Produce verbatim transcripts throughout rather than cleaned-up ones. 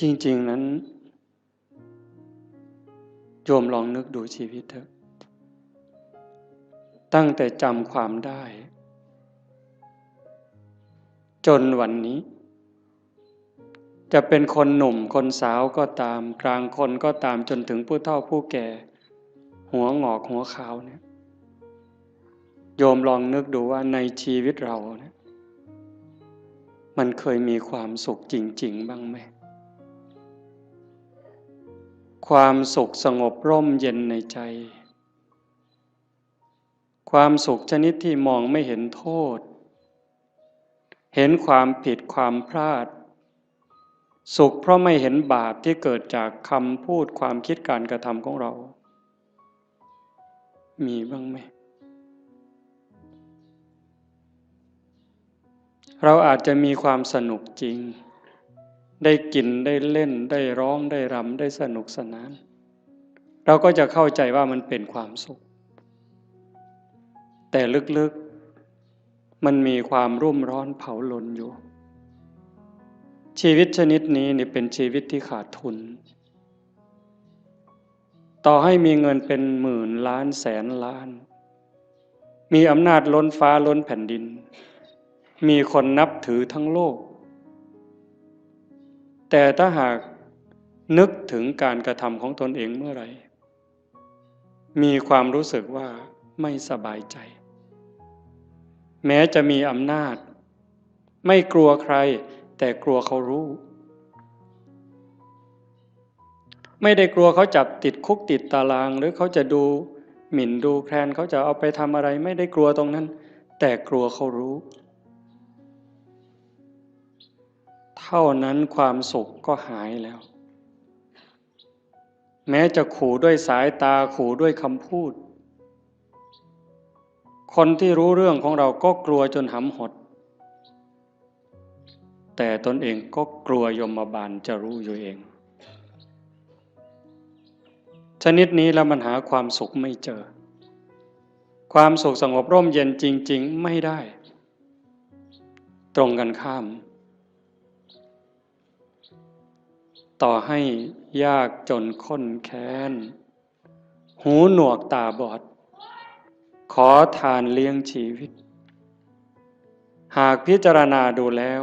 จริงๆนั้น โยมลองนึกดูชีวิตเถอะ ตั้งแต่จำความได้ จนวันนี้ จะเป็นคนหนุ่มคนสาวก็ตาม กลางคนก็ตาม จนถึงผู้เฒ่าผู้แก่ หัวหงอกหัวขาวเนี่ย โยมลองนึกดูว่าในชีวิตเราเนี่ย มันเคยมีความสุขจริงๆ บ้างไหม ความสุขสงบร่มเย็นในใจ ความสุขชนิดที่มองไม่เห็นโทษ เห็นความผิดความพลาด สุขเพราะไม่เห็นบาปที่เกิดจากคำพูดความคิดการกระทำของเรา มีบ้างไหม เราอาจจะมีความสนุกจริง ได้กินได้เล่นได้ร้องได้รำได้สนุกสนาน เราก็จะเข้าใจว่ามันเป็นความสุข แต่ลึกๆ มันมีความรุ่มร้อนเผาลนอยู่ ชีวิตชนิดนี้นี่เป็นชีวิตที่ขาดทุน ต่อให้มีเงินเป็นหมื่นล้านแสนล้าน มีอำนาจล้นฟ้าล้นแผ่นดิน มีคนนับถือทั้งโลก แต่ถ้าหากนึกถึงการกระทำของตนเองเมื่อไหร่ มีความรู้สึกว่าไม่สบายใจ แม้จะมีอำนาจ ไม่กลัวใคร แต่กลัวเขารู้ ไม่ได้กลัวเขาจับติดคุกติดตาราง หรือเขาจะดูหมิ่นดูแคลน เขาจะเอาไปทำอะไร ไม่ได้กลัวตรงนั้น แต่กลัวเขารู้ เท่านั้นความสุขก็หายแล้ว แม้จะขู่ด้วยสายตา ขู่ด้วยคำพูด คนที่รู้เรื่องของเราก็กลัวจนหำหด แต่ตนเองก็กลัวยมบาลจะรู้อยู่เอง ชนิดนี้แล้วมันหาความสุขไม่เจอ ความสุขสงบร่มเย็นจริงๆ ไม่ได้ ตรงกันข้าม ต่อให้ยากจนข้นแค้น หูหนวกตาบอด ขอทานเลี้ยงชีวิต หากพิจารณาดูแล้ว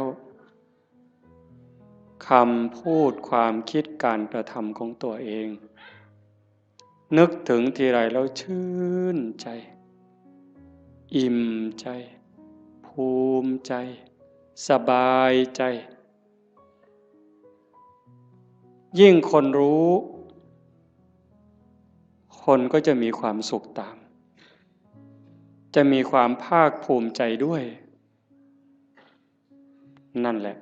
คำพูดความคิดการกระทำของตัวเอง นึกถึงทีไรแล้วชื่นใจ อิ่มใจ ภูมิใจ สบายใจ ยิ่งคนรู้ คนก็จะมีความสุขตาม จะมีความภาคภูมิใจด้วย นั่นแหละ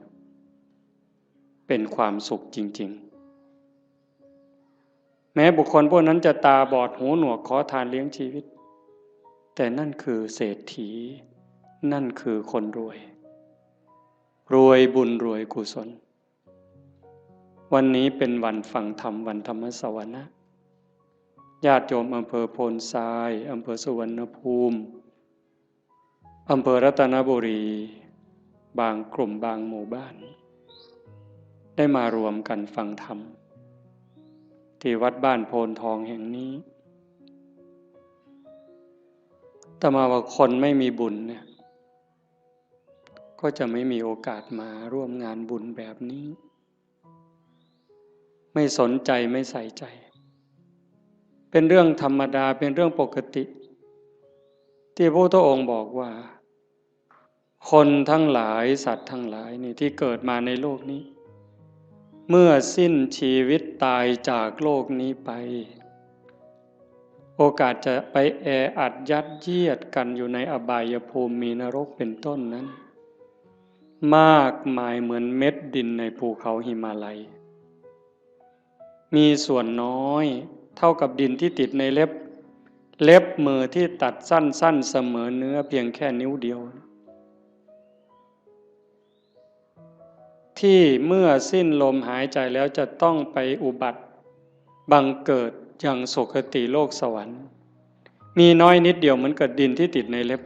เป็นความสุขจริงๆ แม้บุคคลพวกนั้นจะตาบอดหูหนวกขอทานเลี้ยงชีวิต แต่นั่นคือเศรษฐี นั่นคือคนรวย รวยบุญรวยกุศล วันนี้เป็นวันฟังธรรม วันธรรมสวนะ ญาติโยมอำเภอโพนทราย อำเภอสุวรรณภูมิ อำเภอรัตนบุรี บางกลุ่มบางหมู่บ้าน ได้มารวมกันฟังธรรม ที่วัดบ้านโพนทองแห่งนี้ อาตมาว่าคนไม่มีบุญเนี่ย ก็จะไม่มีโอกาสมาร่วมงานบุญแบบนี้ ไม่สนใจไม่ใส่ใจ เป็นเรื่องธรรมดา เป็นเรื่องปกติ ที่พระพุทธองค์บอกว่า คนทั้งหลาย สัตว์ทั้งหลายนี่ที่เกิดมาในโลกนี้ เมื่อสิ้นชีวิตตายจากโลกนี้ไป โอกาสจะไปแออัดยัดเยียดกันอยู่ในอบายภูมิ มีนรกเป็นต้นนั้น มากมายเหมือนเม็ดดินในภูเขาหิมาลัย มีส่วนน้อยเท่ากับดินที่ติดในเล็บ เล็บมือที่ตัดสั้นๆ เสมอเนื้อเพียงแค่นิ้วเดียว ที่เมื่อสิ้นลมหายใจแล้วจะต้องไปอุบัติบังเกิดยังสุคติโลกสวรรค์ มีน้อยนิดเดียวเหมือนกับดินที่ติดในเล็บ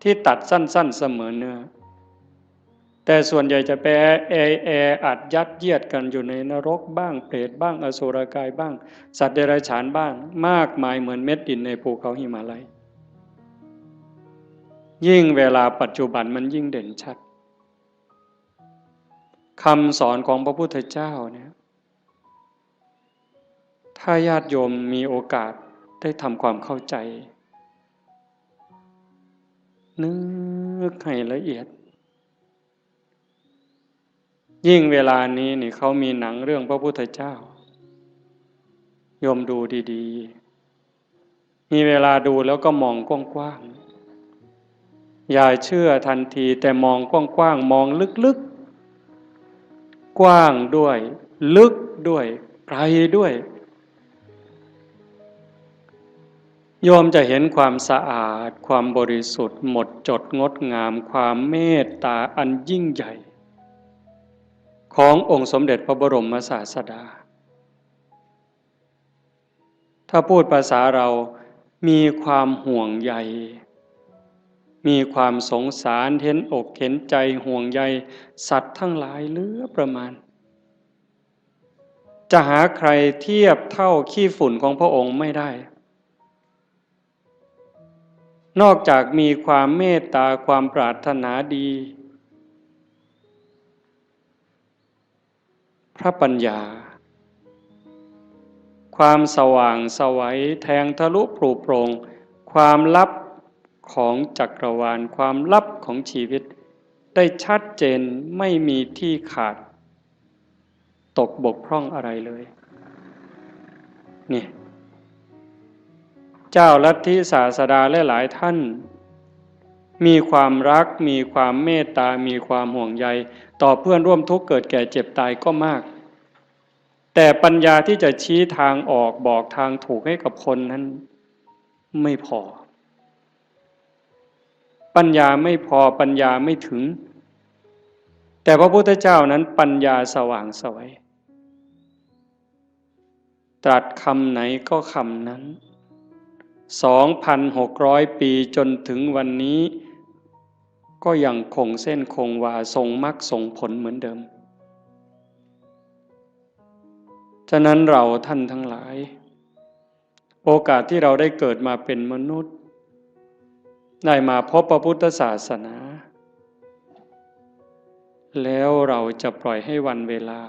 ที่ตัดสั้นๆ เสมอเนื้อ แต่ส่วนใหญ่จะไปแอแออัดยัดเยียดกันอยู่ในนรกบ้าง เปรตบ้าง อสุรกายบ้าง สัตว์เดรัจฉานบ้าง มากมายเหมือนเม็ดดินในภูเขาหิมาลัย ยิ่งเวลาปัจจุบันมันยิ่งเด่นชัด คำสอนของพระพุทธเจ้าเนี่ย ถ้าญาติโยมมีโอกาสได้ทำความเข้าใจ นึกให้ละเอียด ยิ่งเวลานี้นี่เขามีหนังเรื่องพระพุทธเจ้า โยมดูดีๆ มีเวลาดูแล้วก็มองกว้างๆ อย่าเชื่อทันที แต่มองกว้างๆ มองลึกๆ กว้างด้วย ลึกด้วย ไกลด้วย โยมจะเห็นความสะอาด ความบริสุทธิ์ หมดจดงดงาม ความเมตตาอันยิ่งใหญ่ ขององค์สมเด็จพระบรมศาสดา ถ้าพูดภาษาเรา มีความห่วงใย มีความสงสาร เห็นอกเห็นใจ ห่วงใยสัตว์ทั้งหลายเหลือประมาณ จะหาใครเทียบเท่าขี้ฝุ่นของพระองค์ไม่ได้ นอกจากมีความเมตตา ความปรารถนาดี พระปัญญา ความสว่างไสว แทงทะลุปรุโปร่ง ความลับของจักรวาล ความลับของชีวิต ได้ชัดเจน ไม่มีที่ขาด ตกบกพร่องอะไรเลย นี่ เจ้าลัทธิศาสดาหลายๆ ท่าน มีความรัก มีความเมตตา มีความห่วงใย ต่อเพื่อนร่วมทุกข์เกิดแก่เจ็บตายก็มาก แต่ปัญญาที่จะชี้ทางออก บอกทางถูกให้กับคนนั้น ไม่พอ ปัญญาไม่พอ ปัญญาไม่ถึง แต่พระพุทธเจ้านั้นปัญญาสว่างไสว ตรัสคำไหนก็คำนั้น สองพันหกร้อย ปีจนถึงวันนี้ ก็ยังคงเส้นคงวา ทรงมรรคทรงผลเหมือนเดิม ฉะนั้นเราท่านทั้งหลาย โอกาสที่เราได้เกิดมาเป็นมนุษย์ ได้มาพบพระพุทธศาสนา แล้วเราจะปล่อยให้วันเวลา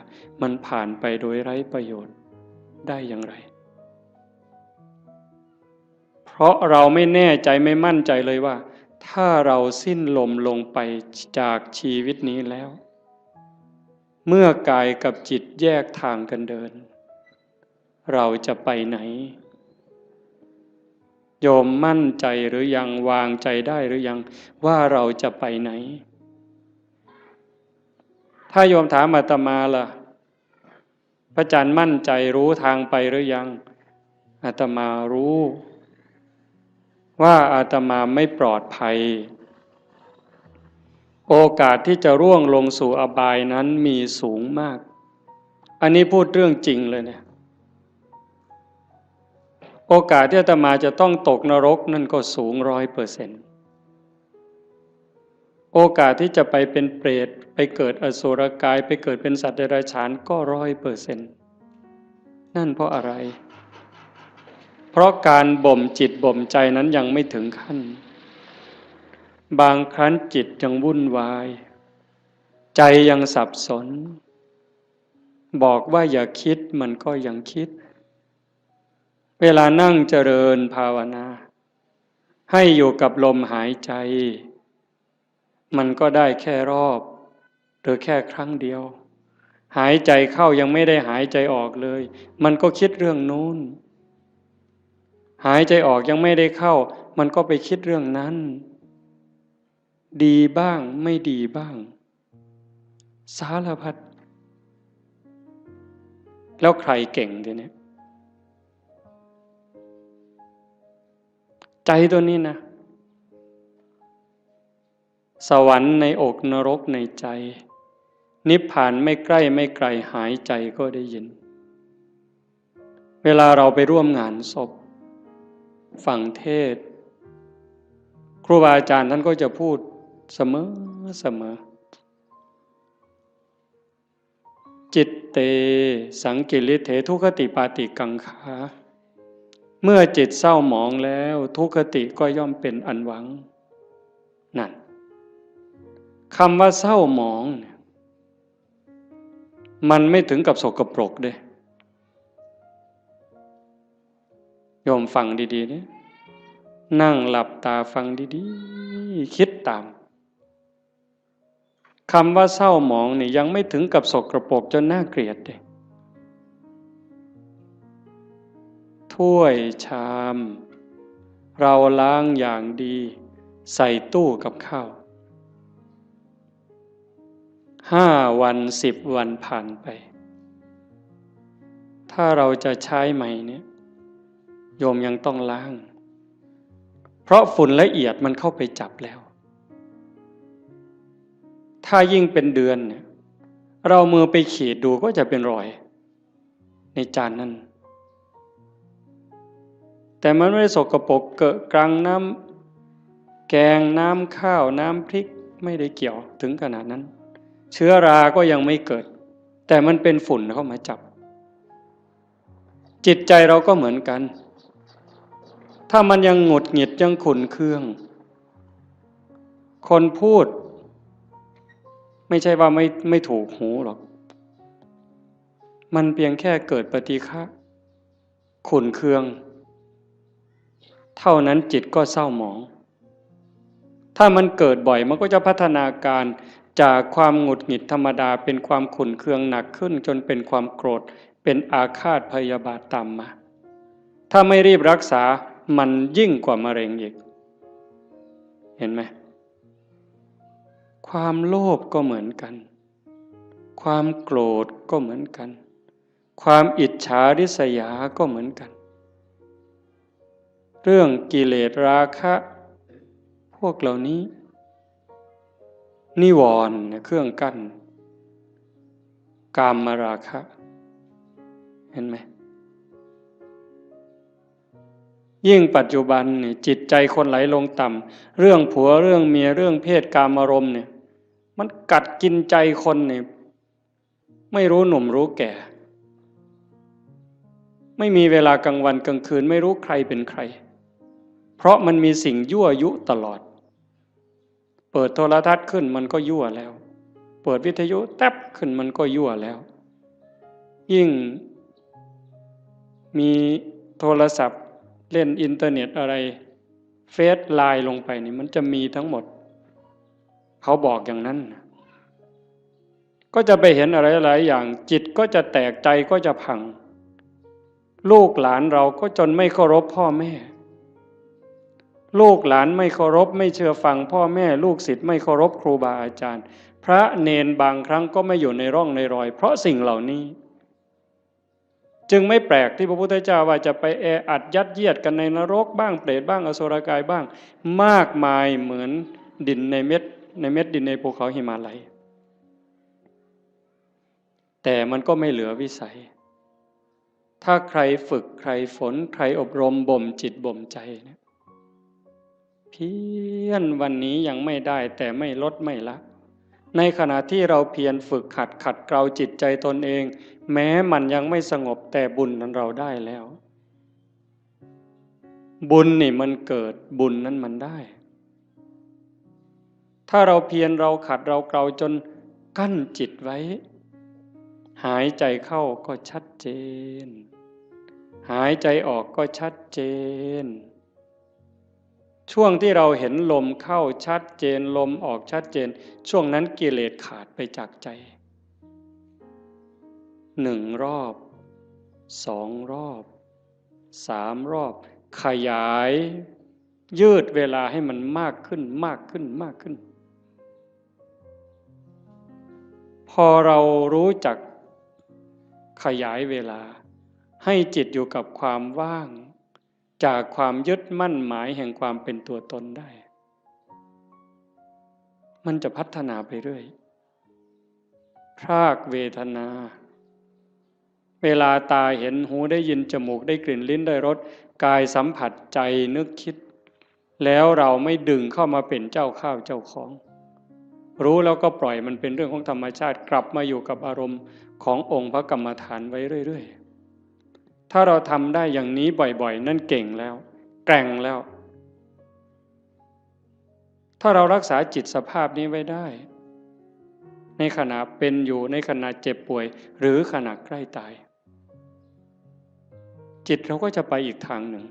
มันผ่านไปโดยไร้ประโยชน์ได้อย่างไร เพราะเราไม่แน่ใจ ไม่มั่นใจเลยว่า ถ้าเราสิ้นลมลงไปจากชีวิตนี้แล้ว เมื่อกายกับจิตแยกทางกันเดิน เราจะไปไหน โยมมั่นใจหรือยัง วางใจได้หรือยัง ว่าเราจะไปไหน ถ้าโยมถามอาตมาล่ะ พระอาจารย์มั่นใจรู้ทางไปหรือยัง อาตมารู้ ว่าอาตมาไม่ปลอดภัย โอกาสที่จะร่วงลงสู่อบายนั้นมีสูงมาก อันนี้พูดเรื่องจริงเลยเนี่ย โอกาสที่อาตมาจะต้องตกนรกนั่นก็สูงร้อยเปอร์เซ็นต์ โอกาสที่จะไปเป็นเปรต ไปเกิดอสุรกาย ไปเกิดเป็นสัตว์เดรัจฉานก็ร้อยเปอร์เซ็นต์ นั่นเพราะอะไร เพราะการบ่มจิตบ่มใจนั้นยังไม่ถึงขั้น บางครั้งจิตยังวุ่นวาย ใจยังสับสน บอกว่าอย่าคิดมันก็ยังคิด เวลานั่งเจริญภาวนา ให้อยู่กับลมหายใจ มันก็ได้แค่รอบ หรือแค่ครั้งเดียว หายใจเข้ายังไม่ได้หายใจออกเลย มันก็คิดเรื่องนู้น หายใจออกยังไม่ได้เข้า มันก็ไปคิดเรื่องนั้น ดีบ้างไม่ดีบ้าง สารพัด แล้วใครเก่งทีเนี้ย ใจตัวนี้นะ สวรรค์ในอกนรกในใจ นิพพานไม่ใกล้ไม่ไกล หายใจก็ได้ยิน เวลาเราไปร่วมงานศพ ฟังเทศน์ ครูบาอาจารย์ท่านก็จะพูดเสมอเสมอ จิตเต สังกิริเถ ทุคติปาติกังขา เมื่อจิตเศร้าหมองแล้ว ทุคติก็ย่อมเป็นอันหวัง นั่น คำว่าเศร้าหมองเนี่ย มันไม่ถึงกับสกปรกเด้ โยมฟังดีๆ เนี่ย นั่งหลับตาฟังดีๆ คิดตาม คำว่าเศร้าหมองนี่ยังไม่ถึงกับสกปรกจนน่าเกลียดเลย ถ้วยชาม เราล้างอย่างดี ใส่ตู้กับข้าว ห้าวัน สิบวันผ่านไป ถ้าเราจะใช้ใหม่เนี่ย โยมยังต้องล้าง เพราะฝุ่นละเอียดมันเข้าไปจับแล้ว ถ้ายิ่งเป็นเดือนเนี่ย เรามือไปขีดดูก็จะเป็นรอย ในจานนั้น แต่มันไม่ได้สกปรกเกอะกรังน้ำแกง น้ำข้าว น้ำพริก ไม่ได้เกี่ยวถึงขนาดนั้น เชื้อราก็ยังไม่เกิด แต่มันเป็นฝุ่นเข้ามาจับ จิตใจเราก็เหมือนกัน ถ้ามันยังหงุดหงิดยังขุ่นเคือง คนพูด ไม่ใช่ว่าไม่ไม่ถูกหูหรอก มันเพียงแค่เกิดปฏิฆะ ขุ่นเคือง เท่านั้นจิตก็เศร้าหมอง ถ้ามันเกิดบ่อยมันก็จะพัฒนาการจากความหงุดหงิดธรรมดาเป็นความขุ่นเคืองหนักขึ้น จนเป็นความโกรธ เป็นอาฆาตพยาบาทตามมา ถ้าไม่รีบรักษามันยิ่งกว่ามะเร็งอีก เห็นไหม ความโลภก็เหมือนกัน ความโกรธก็เหมือนกัน ความอิจฉาริษยาก็เหมือนกัน เรื่องกิเลสราคะ พวกเหล่านี้ นิวรณ์เนี่ยเครื่องกั้น กามราคะ เห็นไหม ยิ่งปัจจุบันเนี่ยจิตใจคนไหลลงต่ำ เรื่องผัวเรื่องเมียเรื่องเพศกามารมณ์เนี่ย มันกัดกินใจคนเนี่ย ไม่รู้หนุ่มรู้แก่ ไม่มีเวลากลางวันกลางคืน ไม่รู้ใครเป็นใคร เพราะมันมีสิ่งยั่วยุตลอด เปิดโทรทัศน์ขึ้นมันก็ยั่วแล้ว เปิดวิทยุแต๊บขึ้นมันก็ยั่วแล้ว ยิ่งมีโทรศัพท์เล่นอินเทอร์เน็ตอะไร เฟซไลน์ลงไปนี่มันจะมีทั้งหมด เขาบอกอย่างนั้นนะ ก็จะไปเห็นอะไรหลายอย่าง จิตก็จะแตก ใจก็จะพัง ลูกหลานเราก็จนไม่เคารพพ่อแม่ ลูกหลานไม่เคารพไม่เชื่อฟังพ่อแม่ ลูกศิษย์ไม่เคารพครูบาอาจารย์ พระเณรบางครั้งก็ไม่อยู่ในร่องในรอย เพราะสิ่งเหล่านี้ จึงไม่แปลกที่พระพุทธเจ้าว่าจะไปแออัดยัดเยียดกันในนรกบ้าง เปรตบ้าง อสุรกายบ้าง มากมายเหมือนดินในเม็ด ในเม็ดดินในภูเขาหิมาลัย แต่มันก็ไม่เหลือวิสัย ถ้าใครฝึก ใครฝน ใครอบรมบ่มจิตบ่มใจเนี่ย เพี้ยนวันนี้ยังไม่ได้ แต่ไม่ลดไม่ละ ในขณะที่เราเพียรฝึกหัดขัดเกลาจิตใจตนเอง แม้มันยังไม่สงบ แต่บุญนั้นเราได้แล้ว บุญนี่มันเกิด บุญนั้นมันได้ ถ้าเราเพียร เราขัด เราเกลาจนกั้นจิตไว้ หายใจเข้าก็ชัดเจน หายใจออกก็ชัดเจน ช่วงที่เราเห็นลมเข้าชัดเจน ลมออกชัดเจน ช่วงนั้นกิเลสขาดไปจากใจ หนึ่งรอบ สองรอบ สามรอบ ขยาย ยืดเวลาให้มันมากขึ้น มากขึ้น มากขึ้น พอเรารู้จักขยายเวลา ให้จิตอยู่กับความว่าง จากความยึดมั่นหมายแห่งความเป็นตัวตนได้ มันจะพัฒนาไปเรื่อย พรากเวทนา เวลาตาเห็น หูได้ยิน จมูกได้กลิ่น ลิ้นได้รส กายสัมผัส ใจนึกคิด แล้วเราไม่ดึงเข้ามาเป็นเจ้าข้าวเจ้าของ รู้แล้วก็ปล่อยมันเป็นเรื่องของธรรมชาติ กลับมาอยู่กับอารมณ์ ขององค์พระกรรมฐานไว้เรื่อยๆ ถ้าเราทำได้อย่างนี้บ่อยๆ นั่นเก่งแล้ว แกร่งแล้ว ถ้าเรารักษาจิตสภาพนี้ไว้ได้ ในขณะเป็นอยู่ ในขณะเจ็บป่วย หรือขณะใกล้ตาย จิตเราก็จะไปอีกทางหนึ่ง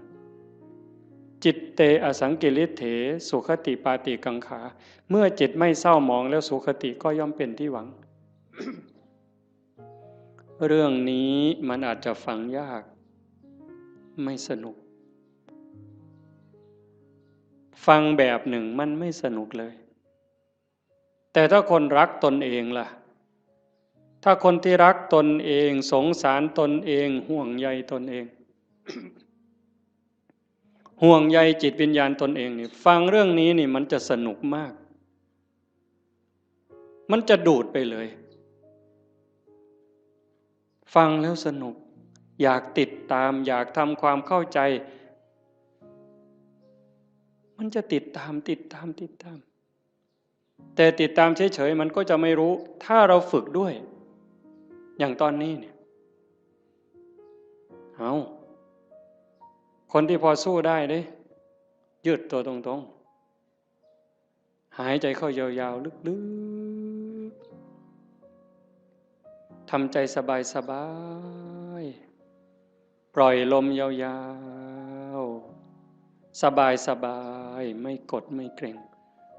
จิตเตอสังกิริเถ สุขติปาติกังขา เมื่อจิตไม่เศร้าหมองแล้ว สุขติก็ย่อมเป็นที่หวัง เรื่องนี้มันอาจจะฟังยาก ไม่สนุก ฟังแบบหนึ่งมันไม่สนุกเลย แต่ถ้าคนรักตนเองล่ะ ถ้าคนที่รักตนเอง สงสารตนเอง ห่วงใยตนเอง ห่วงใยจิตวิญญาณตนเองนี่ ฟังเรื่องนี้นี่มันจะสนุกมาก มันจะดูดไปเลย ฟังแล้วสนุก อยากติดตาม อยากทำความเข้าใจ มันจะติดตาม ติดตาม ติดตาม แต่ติดตามเฉยๆ มันก็จะไม่รู้ ถ้าเราฝึกด้วย อย่างตอนนี้เนี่ย เอา คนที่พอสู้ได้เด้ ยืดตัวตรงๆ หายใจเข้ายาวๆ ลึกๆ ทำใจสบายๆ ปล่อยลมยาวๆ สบายๆ ไม่กดไม่เกร็ง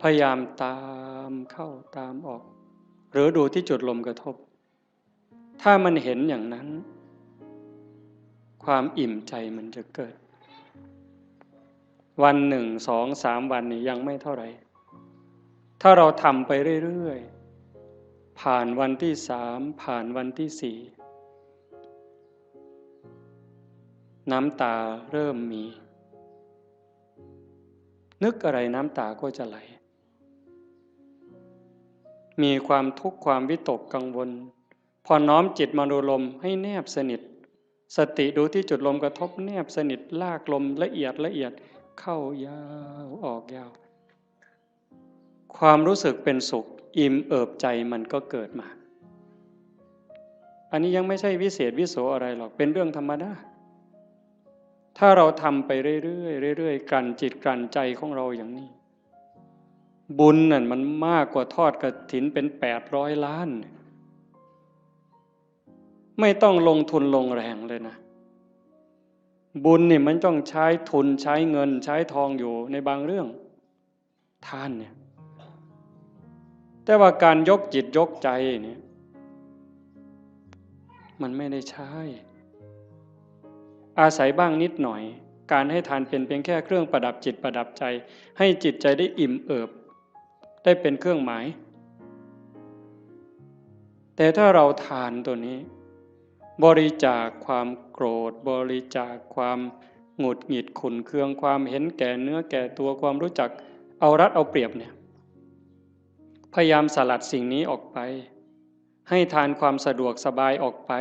พยายามตามเข้าตามออก หรือดูที่จุดลมกระทบ ถ้ามันเห็นอย่างนั้น ความอิ่มใจมันจะเกิด วันหนึ่ง สอง สาม วันนี่ยังไม่เท่าไหร่ ถ้าเราทำไปเรื่อยๆ ผ่านวันที่สาม ผ่านวันที่สี่ น้ำตาเริ่มมี นึกอะไรน้ำตาก็จะไหล มีความทุกข์ความวิตกกังวล พอน้อมจิตมาดูลมให้แนบสนิท สติดูที่จุดลมกระทบแนบสนิท ลากลมละเอียดละเอียด เข้ายาวออกยาว ความรู้สึกเป็นสุข อิ่มเอิบใจมันก็เกิดมา อันนี้ยังไม่ใช่วิเศษวิโสอะไรหรอก เป็นเรื่องธรรมดา ถ้าเราทำไปเรื่อยๆ เรื่อยๆ กลั่นจิตกลั่นใจของเราอย่างนี้ บุญนั่นมันมากกว่าทอดกฐินเป็นแปดร้อยล้าน ไม่ต้องลงทุนลงแรงเลยนะ บุญนี่มันต้องใช้ทุนใช้เงินใช้ทองอยู่ในบางเรื่อง ทานเนี่ย แต่ว่าการยกจิตยกใจเนี่ย มันไม่ได้ใช้ อาศัยบ้างนิดหน่อย การให้ทานเป็นเพียงแค่เครื่องประดับจิตประดับใจ ให้จิตใจได้อิ่มเอิบ ได้เป็นเครื่องหมาย แต่ถ้าเราทานตัวนี้ บริจาคความโกรธ บริจาคความหงุดหงิดขุ่นเคือง ความเห็นแก่เนื้อแก่ตัว ความรู้จักเอารัดเอาเปรียบเนี่ย พยายามสลัดสิ่งนี้ออกไป ให้ทานความสะดวกสบายออกไป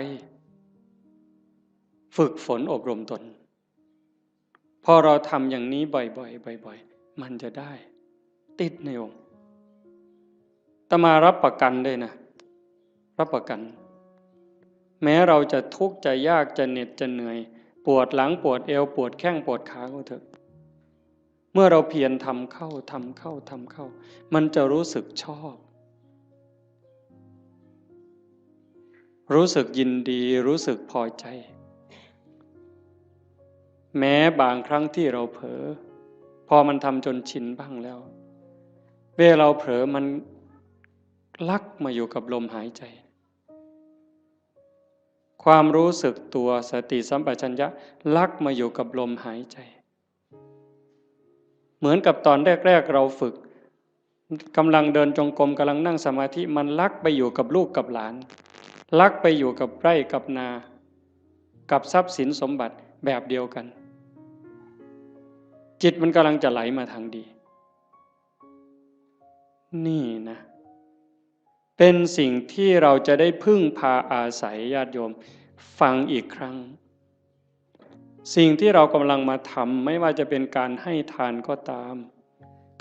ฝึกฝนอบรมตน พอเราทำอย่างนี้บ่อยๆ บ่อยๆ มันจะได้ ติดในองค์ อาตมารับประกันเลยนะ รับประกัน แม้เราจะทุกข์จะยากจะเหน็ดจะเหนื่อย ปวดหลังปวดเอว ปวดแข้งปวดขาก็เถอะ เมื่อเราเพียรทำเข้า ทำเข้า ทำเข้า มันจะรู้สึกชอบ รู้สึกยินดี รู้สึกพอใจ แม้บางครั้งที่เราเผลอ พอมันทำจนชินบ้างแล้ว เวลาเราเผลอมันลักมาอยู่กับลมหายใจ ความรู้สึกตัว สติสัมปชัญญะลักมาอยู่กับลมหายใจ เหมือนกับตอนแรกๆ เราฝึก กำลังเดินจงกรม กำลังนั่งสมาธิ มันลักไปอยู่กับลูกกับหลาน ลักไปอยู่กับไร่กับนา กับทรัพย์สินสมบัติแบบเดียวกัน จิตมันกำลังจะไหลมาทางดี นี่นะ เป็นสิ่งที่เราจะได้พึ่งพาอาศัย ญาติโยม ฟังอีกครั้ง สิ่งที่เรากำลังมาทำ ไม่ว่าจะเป็นการให้ทานก็ตาม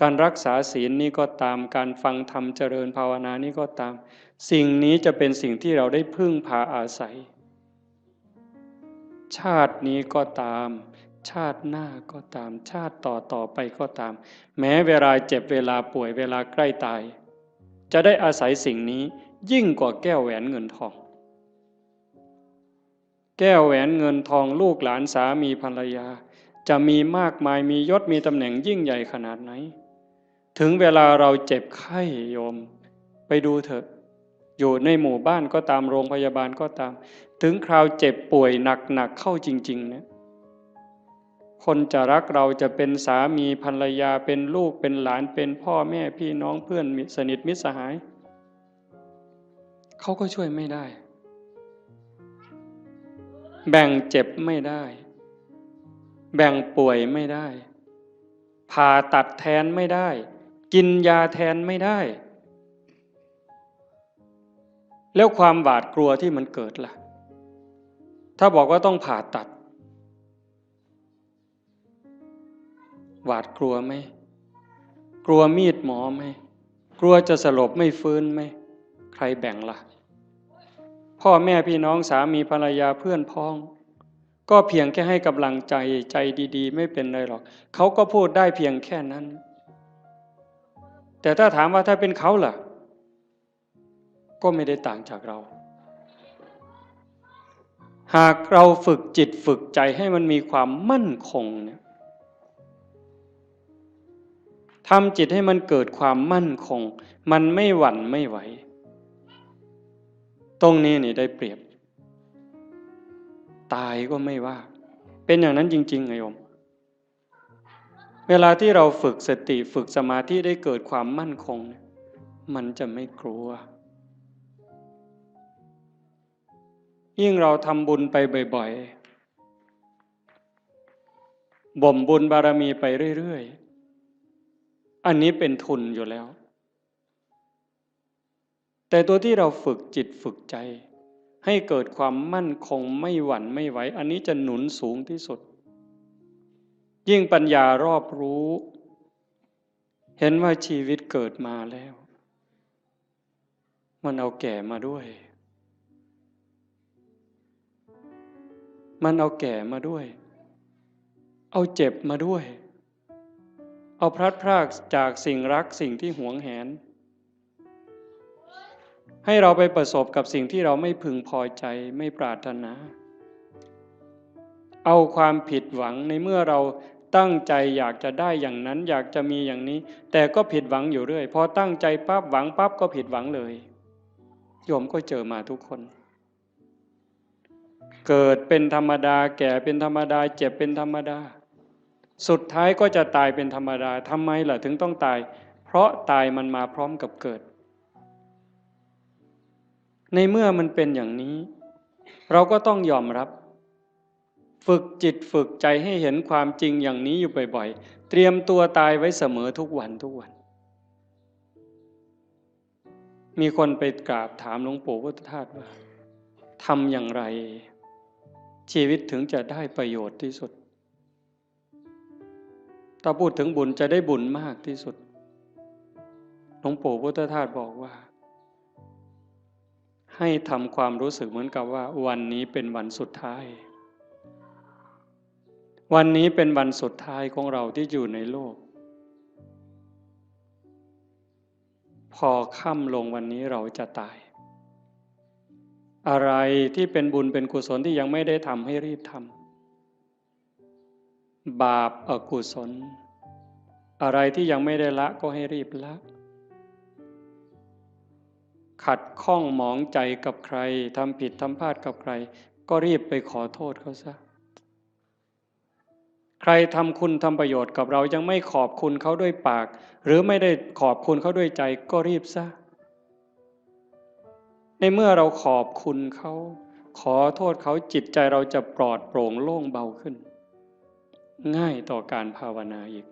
การรักษาศีลนี้ก็ตาม การฟังธรรมเจริญภาวนานี้ก็ตาม สิ่งนี้จะเป็นสิ่งที่เราได้พึ่งพาอาศัย ชาตินี้ก็ตาม ชาติหน้าก็ตาม ชาติต่อต่อไปก็ตาม แม้เวลาเจ็บ เวลาป่วย เวลาใกล้ตาย จะได้อาศัยสิ่งนี้ยิ่งกว่าแก้วแหวนเงินทอง แก้วแหวนเงินทอง ลูกหลาน สามีภรรยา จะมีมากมาย มียศ มีตำแหน่งยิ่งใหญ่ขนาดไหน ถึงเวลาเราเจ็บไข้ โยม ไปดูเถอะ อยู่ในหมู่บ้านก็ตาม โรงพยาบาลก็ตาม ถึงคราวเจ็บป่วยหนักๆเข้าจริงๆเนี่ย คนจะรักเรา จะเป็นสามีภรรยา เป็นลูก เป็นหลาน เป็นพ่อแม่พี่น้อง เพื่อนสนิทมิตรสหาย เขาก็ช่วยไม่ได้ แบ่งเจ็บไม่ได้ แบ่งป่วยไม่ได้ ผ่าตัดแทนไม่ได้ กินยาแทนไม่ได้ แล้วความหวาดกลัวที่มันเกิดล่ะ ถ้าบอกว่าต้องผ่าตัด หวาดกลัวไหม กลัวมีดหมอไหม กลัวจะสลบไม่ฟื้นไหม ใครแบ่งล่ะ พ่อแม่พี่น้อง สามีภรรยา เพื่อนพ้อง ก็เพียงแค่ให้กำลังใจ ใจดีๆ ไม่เป็นไรหรอก เขาก็พูดได้เพียงแค่นั้น แต่ถ้าถามว่าถ้าเป็นเขาล่ะ ก็ไม่ได้ต่างจากเรา หากเราฝึกจิตฝึกใจให้มันมีความมั่นคงเนี่ย ทำจิตให้มันเกิดความมั่นคง มันไม่หวั่นไม่ไหว ตรงนี้นี่ได้เปรียบ ตายก็ไม่ว่า เป็นอย่างนั้นจริงๆ ไงโยม เวลาที่เราฝึกสติ ฝึกสมาธิ ได้เกิดความมั่นคงเนี่ย มันจะไม่กลัว ยิ่งเราทำบุญไปบ่อยๆ บ่มบุญบารมีไปเรื่อยๆ อันนี้เป็นทุนอยู่แล้ว แต่ตัวที่เราฝึกจิตฝึกใจ ให้เกิดความมั่นคง ไม่หวั่นไม่ไหว อันนี้จะหนุนสูงที่สุด ยิ่งปัญญารอบรู้ เห็นว่าชีวิตเกิดมาแล้ว มันเอาแก่มาด้วย มันเอาแก่มาด้วย เอาเจ็บมาด้วย เอาพลัดพรากจากสิ่งรัก สิ่งที่หวงแหน ให้เราไปประสบกับสิ่งที่เราไม่พึงพอใจ ไม่ปรารถนา เอาความผิดหวัง ในเมื่อเราตั้งใจอยากจะได้อย่างนั้น อยากจะมีอย่างนี้ แต่ก็ผิดหวังอยู่เรื่อย พอตั้งใจปั๊บ หวังปั๊บ ก็ผิดหวังเลย โยมก็เจอมาทุกคน เกิดเป็นธรรมดา แก่เป็นธรรมดา เจ็บเป็นธรรมดา สุดท้ายก็จะตายเป็นธรรมดา ทำไมล่ะถึงต้องตาย เพราะตายมันมาพร้อมกับเกิด ในเมื่อมันเป็นอย่างนี้ เราก็ต้องยอมรับ ฝึกจิตฝึกใจให้เห็นความจริงอย่างนี้อยู่บ่อยๆ เตรียมตัวตายไว้เสมอทุกวันทุกวัน มีคนไปกราบถามหลวงปู่พุทธทาสว่า ทำอย่างไร ชีวิตถึงจะได้ประโยชน์ที่สุด ถ้าพูดถึงบุญจะได้บุญมากที่สุด หลวงปู่พุทธทาสบอกว่า ให้ทำความรู้สึกเหมือนกับว่าวันนี้เป็นวันสุดท้าย วันนี้เป็นวันสุดท้ายของเราที่อยู่ในโลก พอค่ำลงวันนี้เราจะตาย อะไรที่เป็นบุญเป็นกุศลที่ยังไม่ได้ทำให้รีบทำ บาปอกุศล อะไรที่ยังไม่ได้ละก็ให้รีบละ ขัดข้องหมองใจกับใคร ทำผิดทำพลาดกับใคร ก็รีบไปขอโทษเขาซะ ใครทำคุณทำประโยชน์กับเรา ยังไม่ขอบคุณเขาด้วยปาก หรือไม่ได้ขอบคุณเขาด้วยใจ ก็รีบซะ ในเมื่อเราขอบคุณเขา ขอโทษเขา จิตใจเราจะปลอดโปร่งโล่งเบาขึ้น ง่ายต่อการภาวนาอีก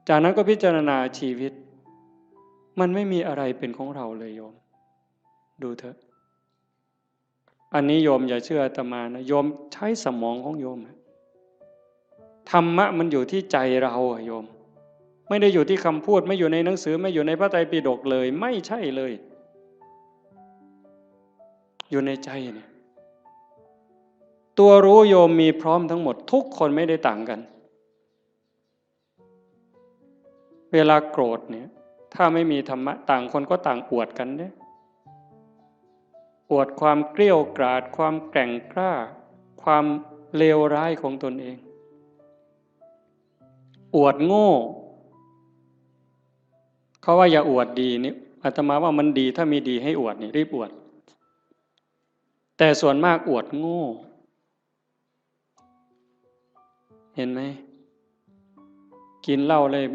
จากนั้นก็พิจารณาชีวิต มันไม่มีอะไรเป็นของเราเลยโยม ดูเถอะ อันนี้โยมอย่าเชื่ออาตมานะ โยมใช้สมองของโยมอะ ธรรมะมันอยู่ที่ใจเราอะโยม ไม่ได้อยู่ที่คำพูด ไม่อยู่ในหนังสือ ไม่อยู่ในพระไตรปิฎกเลย ไม่ใช่เลย อยู่ในใจเนี่ย ตัวรู้โยมมีพร้อมทั้งหมด ทุกคนไม่ได้ต่างกัน เวลาโกรธเนี่ย ถ้าไม่มีธรรมะ ต่างคนก็ต่างอวดกันเนี่ย อวดความเกรี้ยวกราด ความแกร่งกล้า ความเลวร้ายของตนเอง อวดโง่ เขาว่าอย่าอวดดีนี่ อาตมาว่ามันดี ถ้ามีดีให้อวดนี่ รีบอวด แต่ส่วนมากอวดโง่ เห็นไหม กินเหล้าเลย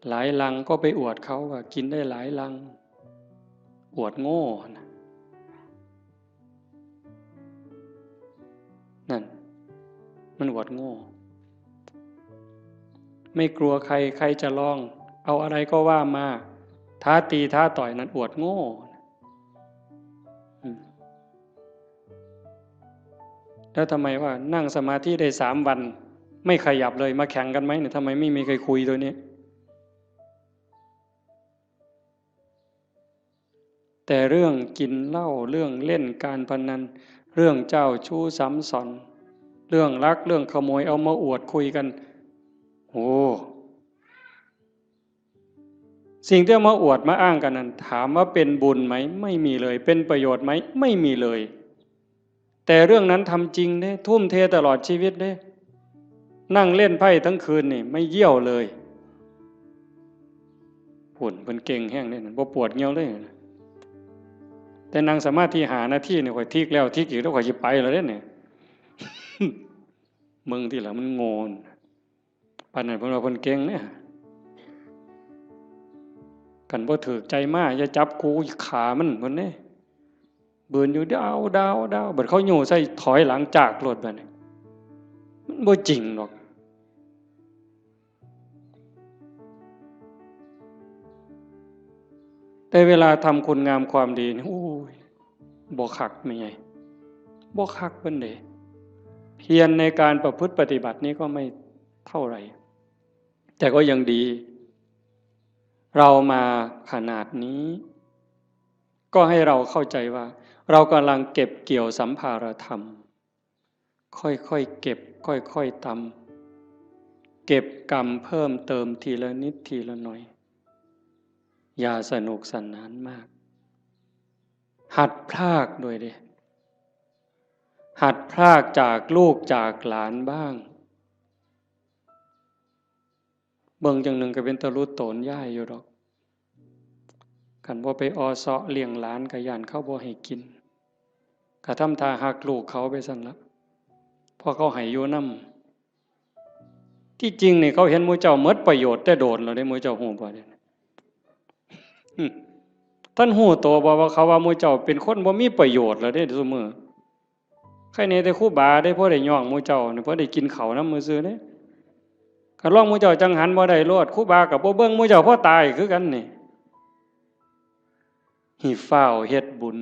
หลายลังก็ไปอวดเขาว่ากินได้หลายลัง อวดโง่นะ นั่น มันอวดโง่ ไม่กลัวใคร ใครจะลอง เอาอะไรก็ว่ามา ท้าตีท้าต่อย นั่นอวดโง่ อืม แล้วทำไมว่านั่งสมาธิได้สามวัน ไม่ขยับเลย มาแข่งกันไหมเนี่ย ทำไมไม่มีใครคุยตัวนี้ แต่เรื่องกินเหล้า เรื่องเล่นการพนัน เรื่องเจ้าชู้ซ้ำซ้อน เรื่องลัก เรื่องขโมย เอามาอวดคุยกัน โอ้ สิ่งที่เอามาอวดมาอ้างกันนั้น ถามว่าเป็นบุญไหม ไม่มีเลย เป็นประโยชน์ไหม ไม่มีเลย แต่เรื่องนั้นทำจริงเด้ ทุ่มเทตลอดชีวิตเด้ นั่งเล่นไพ่ทั้งคืนนี่ ไม่เยี่ยวเลย ผุ่นเพิ่นเก่งแฮงเด้ บ่ปวดเยี่ยวเลย แต่นั่งสมาธิห้านาทีนี่ ข้อยทิกแล้วทิกอีก แล้วข้อยสิไปแล้วเด้เนี่ย มึงที่หลังมันโง่น ปานนั้นเพิ่นว่าเพิ่นเก่งเนี่ย คันบ่ถืกใจมา อย่าจับกู ฆ่ามัน เพิ่นเด้ บืนอยู่ดาว ดาว ดาว บัดเขาโย่ใส่ถอยหลังจากโลดบัดนี้ มันบ่จริงดอก แต่เวลาทำคุณงามความดีนี่ โอ้ย บ่คักแม่ใหญ่ บ่คักปานใด เพียรในการประพฤติปฏิบัตินี้ก็ไม่เท่าไหร่ แต่ก็ยังดี เรามาขนาดนี้ ก็ให้เราเข้าใจว่า เรากำลังเก็บเกี่ยวสัมภารธรรม ค่อยๆเก็บ ค่อยๆตำ เก็บกำเพิ่มเติมทีละนิดทีละหน่อย อย่าสนุกสนานมาก หัดพรากด้วยเด้ หัดพรากจากลูกจากหลานบ้าง เบิ่งจั่งหนึ่งก็เป็นตาหลุดโตนยายอยู่ดอก คันบ่ไปออเซาะเลี้ยงหลานก็ย้านเขาบ่ให้กิน ก็ทำท่าฮักลูกเขาไปซั่นละ เพราะเขาให้อยู่นำ ที่จริงนี่เขาเห็นหมู่เจ้าหมดประโยชน์แต่โดนแล้วเด้ หมู่เจ้าฮู้บ่เด้ อืม ท่านฮู้โตบ่ว่าเขาว่าหมู่เจ้าเป็นคนบ่มีประโยชน์แล้วเด้ซุมื้อ ใครแหน่แต่ครูบาเด้ พอได้ย่องหมู่เจ้านี่ พอได้กินข้าวนำซื่อๆเด้ คันลองหมู่เจ้าจั่งหันบ่ได้โลด ครูบาก็บ่เบิ่งหมู่เจ้า พอตายคือกันนี่ ให้ฟ้าวเฮ็ดบุญ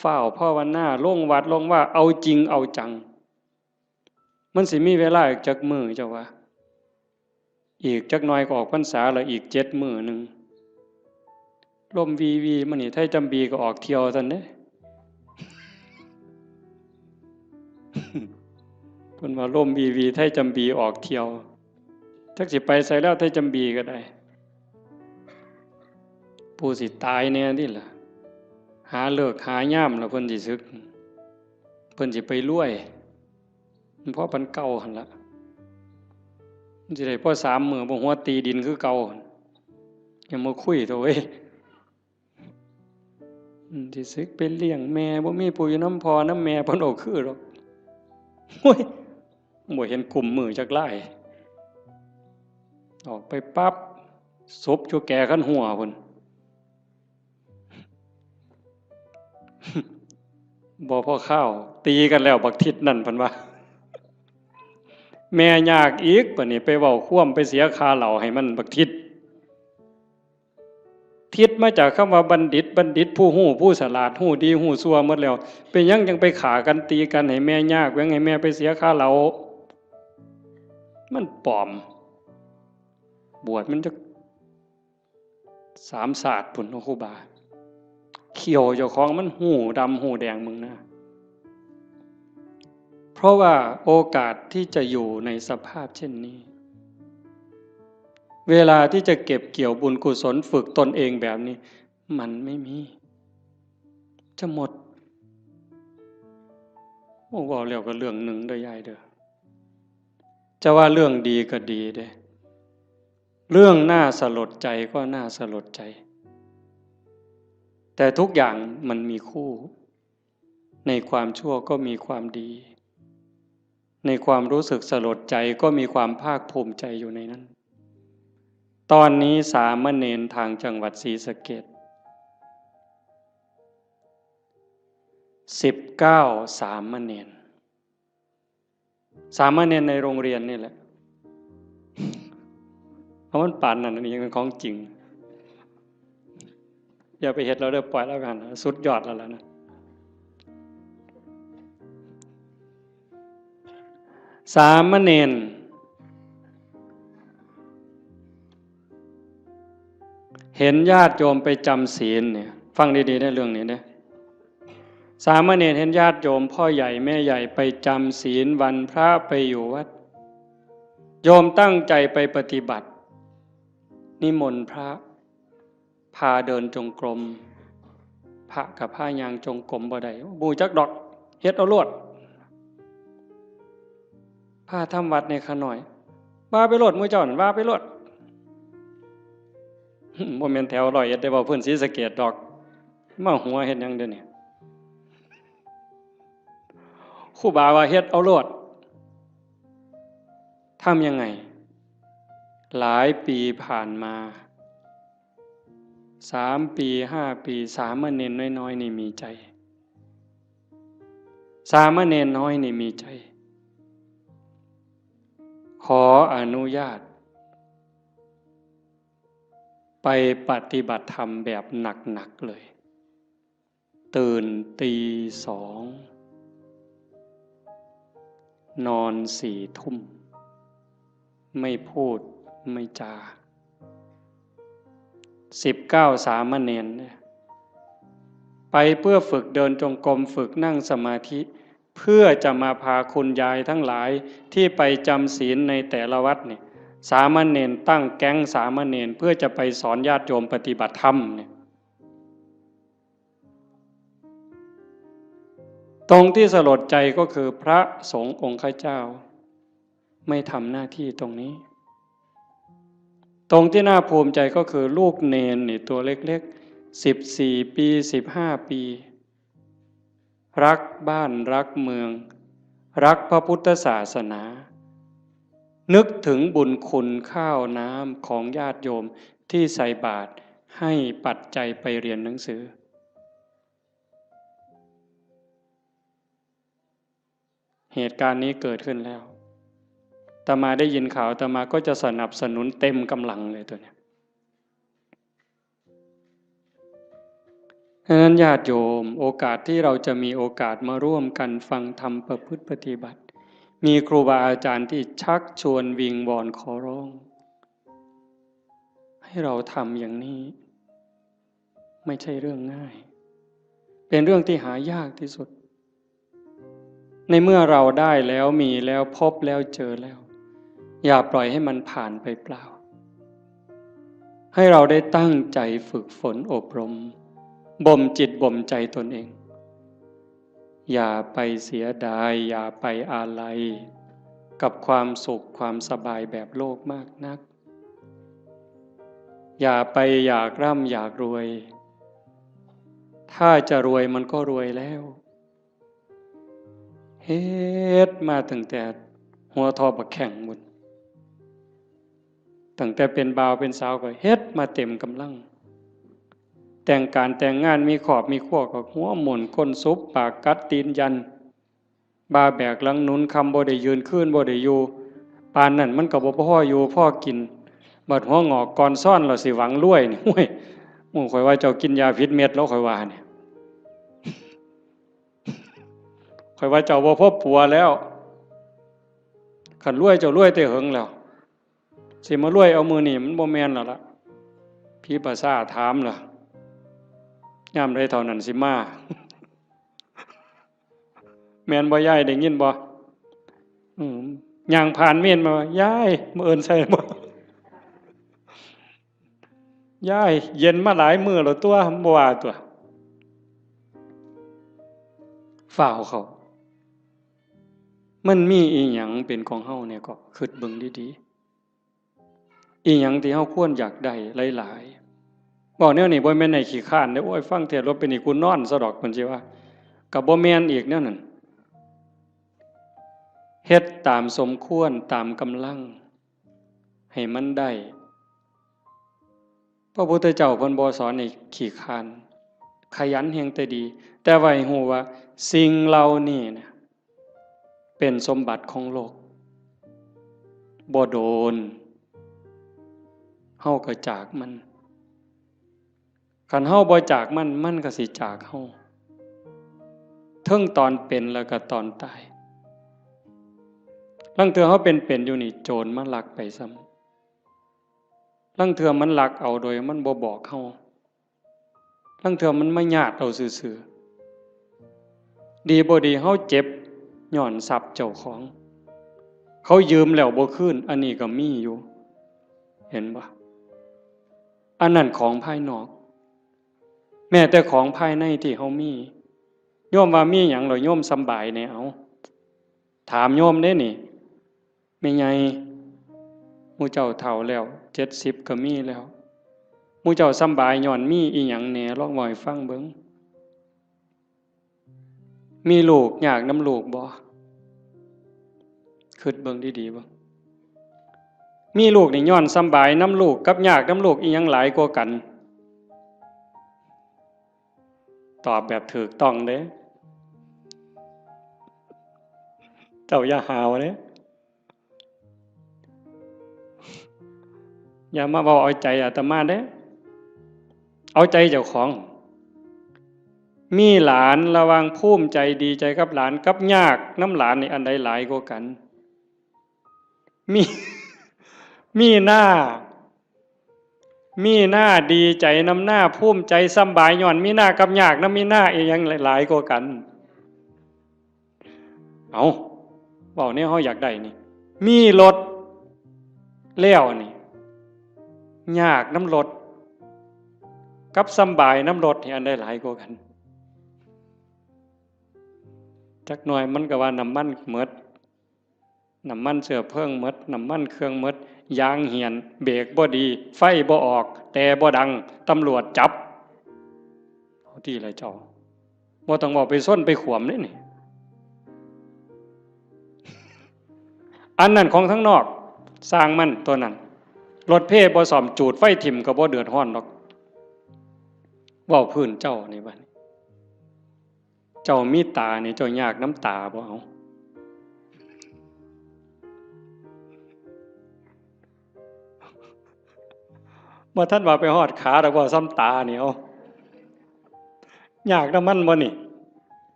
ฟ้าวภาวนา ลงวัดลงวา เอาจริงเอาจัง มันสิมีเวลาอีกจักมื้อเจ้าว่า อีกจักหน่อยก็ออกพรรษาแล้ว อีกเจ็ดมื้อหนึ่ง ลมวีวีมานี่ ไทจำบีก็ออกเที่ยวซั่นเด้ เพิ่นว่าลมวีวี ไทจำบีออกเที่ยว จักสิไปไสแล้ว ไทจำบีก็ได้ ผู้สิตายแหน่นี่ล่ะ หาฤกษ์หายามแล้วเพิ่นสิสึก เพิ่นสิไปรวย มันพอปานเก่าหั่นละ มันสิได้พอสามมื้อ บ่หัวตีดินคือเก่าหั่น อย่ามาคุยเถาะเว้ย อืม สิสึกไปเลี้ยงแม่ บ่มีผู้อยู่นำพ่อนำแม่ เพิ่นเอาคือดอก โอ้ย บ่เห็นกุมมือจักลาย ออกไปปั๊บ ศพอยู่แก่คันหัวพุ้น บ่พอคาว ตีกันแล้วบักทิศนั่น เพิ่นว่า แม่ยากอีก บัดนี้ไปเว้าความ ไปเสียค่าเหล้าให้มันบักทิศ ผิดมาจากคำว่าบัณฑิต บัณฑิตผู้ฮู้ ผู้ฉลาด ฮู้ดีฮู้ชั่วหมดแล้ว เป็นหยังจั่งไปฆ่ากันตีกัน ให้แม่ยาก แหว่งให้แม่ไปเสียค่าเหล้า มันปลอม บวชมันจักสามชาติพุ้นเนาะครูบา เขี้ยวเจ้าของมันฮู้ดำฮู้แดงมึงนะ เพราะว่าโอกาสที่จะอยู่ในสภาพเช่นนี้ เวลาที่จะเก็บเกี่ยวบุญกุศลฝึกตนเองแบบนี้ มันไม่มี จะหมด โอ้ เว้าแล้วก็เรื่องหนึ่งเด้อยายเด้อ จะว่าเรื่องดีก็ดีเด้ เรื่องน่าสลดใจก็น่าสลดใจ แต่ทุกอย่างมันมีคู่ ในความชั่วก็มีความดี ในความรู้สึกสลดใจก็มีความภาคภูมิใจอยู่ในนั้น ตอนนี้สามเณรทางจังหวัดศรีสะเกษ สิบเก้า สามเณร สามเณรในโรงเรียนนี่แหละ เพราะมันปานนั้น อันนี้ยังเป็นของจริง อย่าไปเฮ็ดแล้วเด้อ ปล่อยแล้วกัน สุดยอดแล้วล่ะนะ สามเณร เห็นญาติโยมไปจำศีลเนี่ย ฟังดีๆ ในเรื่องนี้นะ สามเณรเห็นญาติโยมพ่อใหญ่แม่ใหญ่ไปจำศีลวันพระไปอยู่วัด โยมตั้งใจไปปฏิบัติ นิมนต์พระ พาเดินจงกรม พระกับพายางจงกรมบ่ได้ บ่ฮู้จักดอก เฮ็ดเอาโลด พาทำวัดในข้าน้อย ว่าไปโลด หมู่เจ้านั่นว่าไปโลด บ่แม่นแถวร้อยเอ็ดได้ เว้าพื้นศรีสะเกษดอก มาหัวเฮ็ดหยังเดี๋ยวนี้ ครูบาว่าเฮ็ดเอาโลด ทำยังไง หลายปีผ่านมา สามปี ห้าปี สามเณรน้อยๆ นี่มีใจ สามเณรน้อยนี่มีใจ ขออนุญาต ไปปฏิบัติธรรมแบบหนักๆ เลย ตื่นตีสอง นอนสี่ทุ่ม ไม่พูดไม่จา สิบเก้า สามเณรเนี่ย ไปเพื่อฝึกเดินจงกรม ฝึกนั่งสมาธิ เพื่อจะมาพาคุณยายทั้งหลายที่ไปจำศีลในแต่ละวัดเนี่ย สามเณรตั้งแก๊งสามเณรเพื่อจะไปสอนญาติโยมปฏิบัติธรรมเนี่ย ตรงที่สลดใจก็คือพระสงฆ์องค์ข้าเจ้า ไม่ทำหน้าที่ตรงนี้ ตรงที่น่าภูมิใจก็คือลูกเณรนี่ตัวเล็กๆ สิบสี่ ปี สิบห้า ปี รักบ้านรักเมือง รักพระพุทธศาสนา นึกถึงบุญคุณข้าวน้ำของญาติโยมที่ใส่บาตรให้ปัจจัยไปเรียนหนังสือ เหตุการณ์นี้เกิดขึ้นแล้ว อาตมาได้ยินข่าว อาตมาก็จะสนับสนุนเต็มกำลังเลยตัวเนี้ย ฉะนั้นญาติโยม โอกาสที่เราจะมีโอกาสมาร่วมกันฟังธรรมประพฤติปฏิบัติ มีครูบาอาจารย์ที่ชักชวนวิงวอนขอร้อง ให้เราทำอย่างนี้ ไม่ใช่เรื่องง่าย เป็นเรื่องที่หายากที่สุด ในเมื่อเราได้แล้วมีแล้วพบแล้วเจอแล้ว อย่าปล่อยให้มันผ่านไปเปล่า ให้เราได้ตั้งใจฝึกฝนอบรม บ่มจิตบ่มใจตนเอง อย่าไปเสียดาย อย่าไปอาลัย กับความสุขความสบายแบบโลกมากนัก อย่าไปอยากร่ำอยากรวย ถ้าจะรวยมันก็รวยแล้ว เฮ็ดมาตั้งแต่หัวทอบักแข้งพุ้น ตั้งแต่เป็นบ่าวเป็นสาวก็เฮ็ดมาเต็มกำลัง แต่งการแต่งงานมีครอบมีครัวก็หัวหมุนก้นสุบปากกัดตีนยัน บ่าแบกหลังหนุน ค่ำบ่ได้ยืน คืนบ่ได้อยู่ ปานนั้นมันก็บ่พออยู่พอกิน บัดหัวงอกก่อนซ้อนแล้วสิหวังรวยนี่ ห้วย โอ้ ข่อยว่าเจ้ากินยาผิดเม็ดแล้ว ข่อยว่าเนี่ย ข่อยว่าเจ้าบ่พอปัวแล้ว คันรวยเจ้ารวยแต่เหิงแล้ว สิมารวยเอามื้อนี้มันบ่แม่นแล้วล่ะ ผีประสาทถามล่ะ ยามใดเท่านั้นสิมา แม่นบ่ยาย ได้ยินบ่ อืม ย่างผ่านเมนมา ยาย มื้ออื่นใส่บ่ ยาย เย็นมาหลายมื้อแล้วตัว บ่ว่าตัว ฟ้าวเข้า มันมีอีหยังเป็นของเฮาเนี่ย ก็คิดเบิ่งดีๆ อีหยังที่เฮาควรอยากได้หลายๆ เว้าแนวนี้บ่แม่นให้ขี้คร้านเด้อ โอ้ย ฟังเทศน์แล้วเป็นนี่กูนอนซะดอก เพิ่นสิว่า ก็บ่แม่นอีกแนวนั้น เฮ็ดตามสมควร ตามกำลัง ให้มันได้ พระพุทธเจ้าเพิ่นบ่สอนให้ขี้คร้าน ขยันแฮ่งแต่ดี แต่ว่าให้ฮู้ว่าสิ่งเหล่านี้นะ เป็นสมบัติของโลก บ่โดน เฮาก็จากมัน คันเฮาบ่จากมัน มันก็สิจากเฮา เทิงตอนเป็นแล้วก็ตอนตาย ลางเทื่อเฮาเป็นๆ อยู่นี่ โจรมาลักไปซ้ำ ลางเทื่อมันลักเอาโดยมันบ่บอกเฮา ลางเทื่อมันมาญาติเอาซื่อๆ ดีบ่ดีเฮาเจ็บย้อนทรัพย์เจ้าของ เขายืมแล้วบ่คืน อันนี้ก็มีอยู่ เห็นบ่ อันนั้นของภายนอก แม้แต่ของภายในที่เฮามี โยมว่ามีหยังแล้วโยมสำบายแหน่ เอา ถามโยมเด้นี่ แม่ใหญ่ หมู่เจ้าเฒ่าแล้ว เจ็ดสิบก็มีแล้ว หมู่เจ้าสำบายย้อนมีอีหยังแหน่ ลองเว้าให้ฟังเบิ่ง มีลูกยากนำลูกบ่ คิดเบิ่งดีๆ เบิ่ง มีลูกนี่ย้อนสำบายนำลูกกับยากนำลูก อีหยังหลายกว่ากัน ตอบแบบถูกต้องเด้ เจ้าอย่าหาวเด้ อย่ามาเว้าเอาใจอาตมาเด้ เอาใจเจ้าของ มีหลาน ระหว่างภูมิใจดีใจกับหลานกับยากนำหลานนี่ อันใดหลายกว่ากัน มี มีหน้า มีหน้าดีใจนำหน้า ภูมิใจสำบายย้อนมีหน้ากับยากนำมีหน้า อีหยังหลายกว่ากัน เอา เว้าแนวเฮาอยากได้นี่ มีรถแล้วนี่ ยากนำรถ กับสำบายนำรถนี่ อันใดหลายกว่ากัน จักหน่อยมันก็ว่าน้ำมันหมด น้ำมันเชื้อเพลิงหมด น้ำมันเครื่องหมด ยางเหี่ยน เบรกบ่ดี ไฟบ่ออก แต่บ่ดัง ตำรวจจับ เอาติล่ะเจ้า บ่ต้องเว้าไปชนไปขวมเด้นี่ อันนั้นของทางนอก ซ่างมันตัวนั้น รถเพบ่ซ่อม จูดไฟถิ่มก็บ่เดือดร้อนดอก เว้าพื้นเจ้านี่บัดนี้ เจ้ามีตานี่ เจ้ายากนำตาบ่ เอา บ่ทันว่าไปฮอดขาดอก เว้าส่ำตานี่ เอา ยากนำมันบ่นี่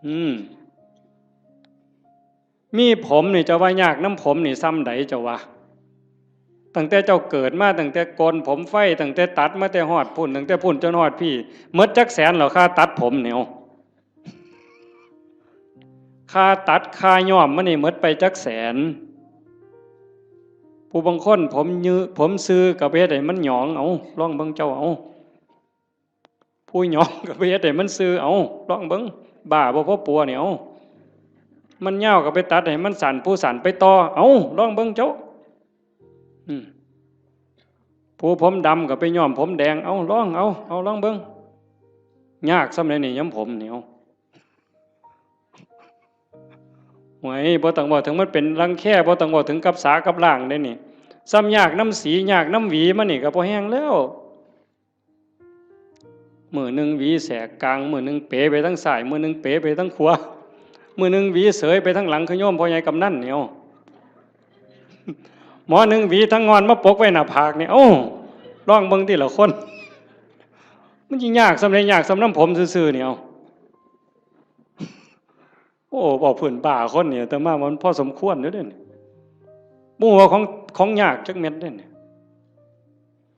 อืม มีผมนี่ เจ้าว่ายากนำผมนี่ส่ำใด เจ้าว่า ตั้งแต่เจ้าเกิดมา ตั้งแต่โกนผมไฟ ตั้งแต่ตัดมาแต่ฮอดพุ้น ตั้งแต่พุ้นจนฮอดพี้ หมดจักแสนแล้ว ค่าตัดผมนี่ เอา ค่าตัดค่าย้อมมันนี่หมดไปจักแสน ผู้บางคนผมยือ ผมซื่อก็ไปเฮ็ดให้มันหยอง เอา ลองเบิ่งเจ้า เอา ผู้หยองก็ไปเฮ็ดให้มันซื่อ เอา ลองเบิ่ง บ้าบ่พอปัวนี่ เอา มันยาวก็ไปตัดให้มันสั้น ผู้สั้นไปต่อ เอา ลองเบิ่งเจ้า อืม ผู้ผมดำก็ไปย้อมผมแดง เอา ลอง เอา เอา ลองเบิ่ง ยากส่ำใดนี่ ย้อมผมนี่ เอา โอ้ย บ่ต้องเว้าถึงมันเป็นรังแค บ่ต้องเว้าถึงกับสากับล้างเด้นี่ ส่ำยากนำสี ยากนำหวีมันนี่ก็พอแฮงแล้ว มื้อหนึ่งหวีแสกกลาง มื้อหนึ่งเป๋ไปทางซ้าย มื้อหนึ่งเป๋ไปทางขวา มื้อหนึ่งหวีเสยไปทางหลัง คือโยมพ่อใหญ่กำนันนี่ เอา หมอหนึ่งหวีทางงอนมาปกไว้หน้าผากนี่ เอ้า ลองเบิ่งติล่ะคน มันสิยากส่ำใด ยากส่ำนำผมซื่อๆ นี่ เอา โอ้ เว้าพื้นบ้าคนนี่ อาตมามันพอสมควรอยู่เด้นี่ บ่ฮู้ว่าของ ของยากจักเม็ดเด้นี่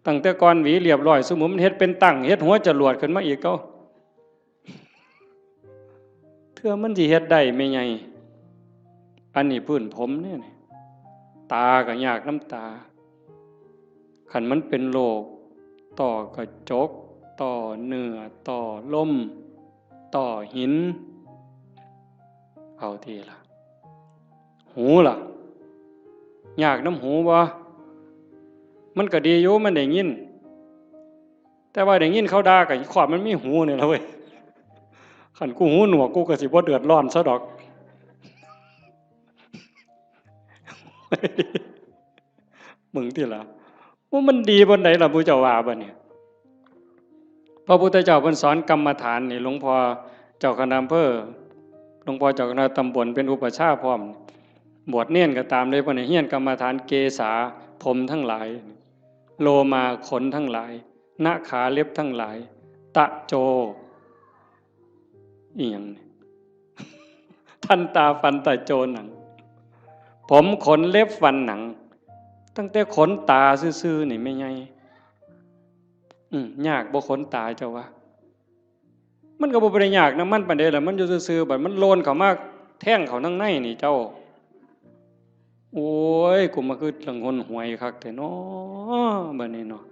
ตั้งแต่ก่อนหวีเรียบร้อย ซุมื้อมันเฮ็ดเป็นตั้ง เฮ็ดหัวจรวดขึ้นมาอีก เก่า เทื่อมันสิเฮ็ดได้แม่ใหญ่ อันนี้พื้นผมเนี่ยนี่ ตาก็ยากนำตา คันมันเป็นโรค ต้อกระจก ต้อเนื้อ ต้อลม ต้อหิน เอาติล่ะ หูล่ะ ยากนำหูบ่ มันก็ดีอยู่ มันได้ยิน แต่ว่าได้ยินเขาด่าก็ขอบมันมีหูนี่ล่ะเว้ย คันกูหูหนวก กูก็สิบ่เดือดร้อนซะดอก มึงติล่ะ ว่ามันดีปานใดล่ะ หมู่เจ้าว่าบัดนี้ พระพุทธเจ้าเพิ่นสอนกรรมฐานนี่ หลวงพ่อเจ้าคณะอำเภอ หลวงพ่อเจ้าคณะตำบลเป็นอุปัชฌาย์พร้อม บวชเณรก็ตามเลย เพิ่นให้เฮียนกรรมฐาน เกสา ผมทั้งหลาย โลมา ขนทั้งหลาย นะขา เล็บทั้งหลาย ตะโจ อีหยังนี่ ทันตา ฟัน ตะโจ หนัง ผม ขน เล็บ ฟัน หนัง ตั้งแต่ขนตาซื่อๆ นี่แม่ใหญ่ อืม ยากบ่ขนตาเจ้าว่า มันก็บ่ได้ยากนำมันปานใดล่ะ มันอยู่ซื่อๆ บัดมันโลนเข้ามาแทงเข้าทางในนี่เจ้า โอ้ย กูมาคือเรื่องหนหวยคักแท้น้อ บัดนี้เนาะ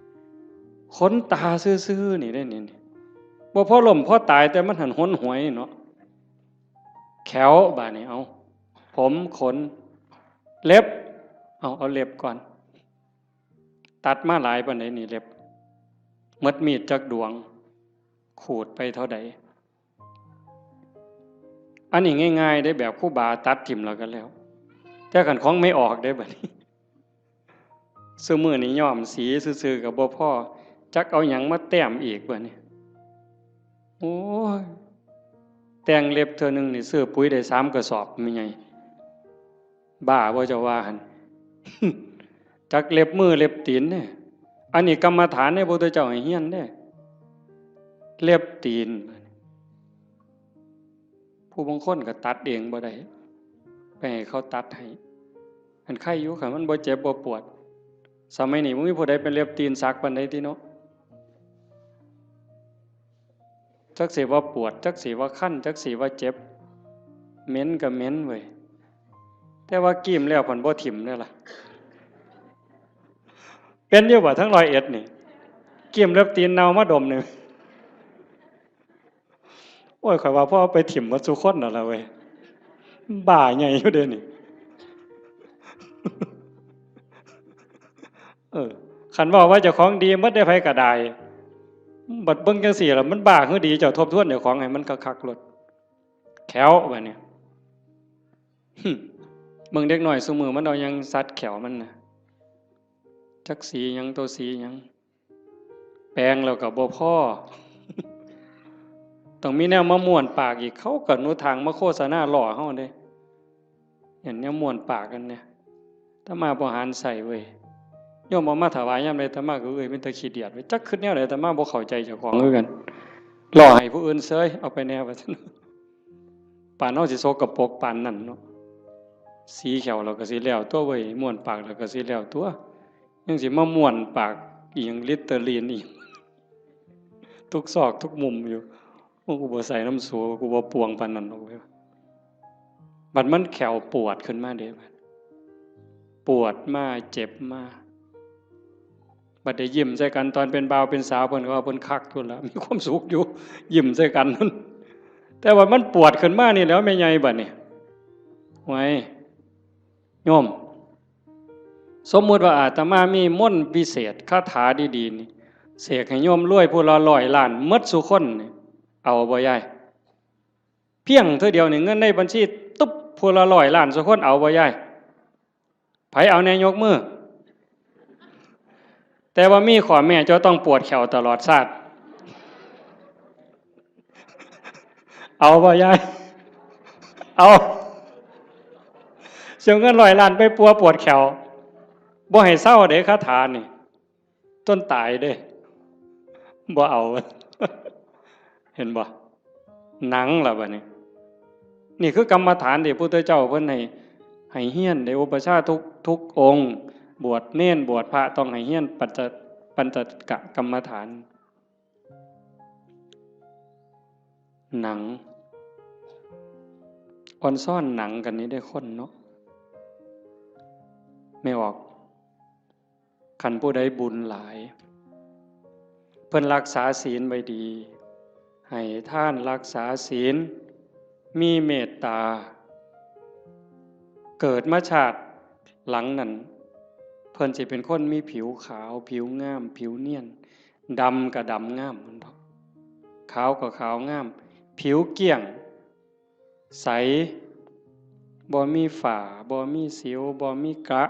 ขนตาซื่อๆ นี่เด้นี่ นี่ บ่พอล้มพอตาย แต่มันหั้นหนหวยเนาะ แข้ว บาดนี้ เอา ผม ขน เล็บ เอา เอาเล็บก่อน ตัดมาหลายปานใดนี่เล็บ หมดมีดจักดวง ขูดไปเท่าใด อันนี้ง่ายๆ เด้ แบบครูบาตัดถิ่มแล้วก็แล้ว แต่คันของไม่ออกเด้บัดนี้ ซุมื้อนี้ย้อมสีซื่อๆ ก็บ่พอ จักเอาหยังมาแต้มอีกบัดนี้ โอ้ย แต่งเล็บเทื่อหนึ่งนี่ซื้อปุ๋ยได้สามกระสอบ แม่ใหญ่ บ้าบ่เจ้าว่าหั่น จักเล็บมือเล็บตีนเนี่ย อันนี้กรรมฐานเนี่ย พระพุทธเจ้าให้เฮียนเนี่ย เล็บตีน ผู้บางคนก็ตัดเองบ่ได้ ไปให้เขาตัดให้ อันไข้อยู่ คันมันบ่เจ็บบ่ปวด สมัยนี้บ่มีผู้ใดเป็นเล็บตีนสักปานใดติเนาะ จักสิว่าปวด จักสิว่าคัน จักสิว่าเจ็บ เหม็นก็เหม็นเว้ย แต่ว่ากีมแล้วพันบ่ถิ่มเด้อล่ะ เป็นอยู่บ่ทั้งร้อยเอ็ดนี่ กีมเล็บตีนเน่ามาดมหนึ่ง โอ้ย ข้อยว่าพอเอาไปถิ่มหมดซุคนนั่นล่ะเว้ย บ้าใหญ่อยู่เด้นี่ เออ คันเว้าว่าเจ้าของดีหมดได้ ไผก็ได้ บัดเบิ่งจังซี่ล่ะ มันบ้าคือดี เจ้าทบทวนเจ้าของให้มันคักๆ โลด แข้วบัดนี้ หึ เบิ่งเด็กน้อยซุมื้อมันเอาหยังสัดแข้วมันน่ะ จักสีหยัง ตัวสีหยัง แปรงแล้วก็บ่พอ ต้องมีแนวมาม้วนปากอีก เขาก็หนทางมาโฆษณาล้อเฮาเด้ เห็นแนวม้วนปากกันเนี่ย อาตมาบ่หันใส่เว้ย โยมเอามาถวายยามใด อาตมาก็เอ้ย เป็นตาขี้เดียดเว้ย จักคิดแนวใด อาตมาบ่เข้าใจเจ้าของคือกัน ล้อให้ผู้อื่นเซย เอาไปแน่ว่าซั่น ปานเฮาสิสกปรกปานนั้นเนาะ สีแข้วเราก็สิแล้วตัวเว้ย ม้วนปากเราก็สิแล้วตัว ยังสิมาม้วนปากอีหยัง ลิตเตอรีนอีก ทุกซอกทุกมุมอยู่ โอ้ กูบ่ใส่น้ำสู กูบ่ปวงปานนั้นดอกเว้ย บัดมันแข้วปวดขึ้นมาเด้ บัดปวดมา เจ็บมา บัดได้ยิ้มใส่กัน ตอนเป็นบ่าวเป็นสาว เพิ่นก็ว่าเพิ่นคักอยู่ล่ะ มีความสุขอยู่ ยิ้มใส่กันนั่น แต่ว่ามันปวดขึ้นมานี่แหล้ว แม่ใหญ่บัดนี้ ไว้ โยม สมมุติว่าอาตมามีมนต์วิเศษ คาถาดีๆ นี่ เสกให้โยมรวยผู้ละร้อยล้านหมดซุคนนี่ เอาบ่ยาย เพียงเทื่อเดียวนี่ เงินในบัญชีตุ๊บ ผู้ละร้อยล้านซุคน เอาบ่ยาย ไผเอาแน่ยกมือ แต่ว่ามีข้อแม้ เจ้าต้องปวดแข้วตลอดชาติ เอาบ่ยาย เอา สิเอาเงินร้อยล้านไปปัวปวดแข้ว บ่ให้เซาเด้ คาถานี่ จนตายเด้ บ่เอา เห็นบ่ หนังล่ะบัดนี้ นี่คือกรรมฐานที่พระพุทธเจ้าเพิ่นให้ ให้เฮียน ได้อุปัชฌาย์ทุก ทุกองค์ บวชเณร บวชพระ ต้องให้เฮียนปัญจ ปัญจกกรรมฐาน หนัง อ่อนซ้อนหนังกันนี่ได้คนเนาะ ไม่ออก คันผู้ใดบุญหลาย เพิ่นรักษาศีลไว้ดี ให้ทานรักษาศีล มีเมตตา เกิดมาชาติหลังนั้น เพิ่นสิเป็นคนมีผิวขาว ผิวงาม ผิวเนียน ดำก็ดำงามมันดอก ขาวก็ขาวงาม ผิวเกลี้ยง ใส บ่มีฝ้า บ่มีสิว บ่มีกระ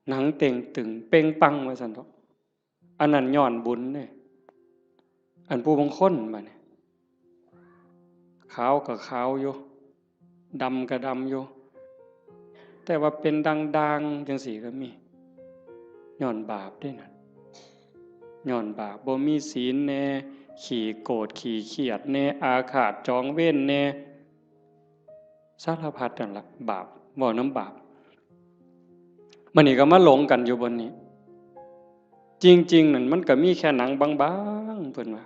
หนังเต่งตึงเป่งปังว่าซั่นดอก อันนั้นย้อนบุญเด้ อันผู้บางคนบัดนี้ ขาวก็ขาวอยู่ ดำก็ดำอยู่ แต่ว่าเป็นด่างๆ จังซี้ก็มี ย้อนบาปเด้นั่น ย้อนบาป บ่มีศีลแน่ ขี้โกรธ ขี้เคียดแน่ อาฆาตจองเวรแน่ สารพัดนั่นล่ะ บาป เว้านำบาป บัดนี้ก็มาหลงกันอยู่บนนี้ จริงๆ นั่นมันก็มีแค่หนังบางๆ เพิ่นว่า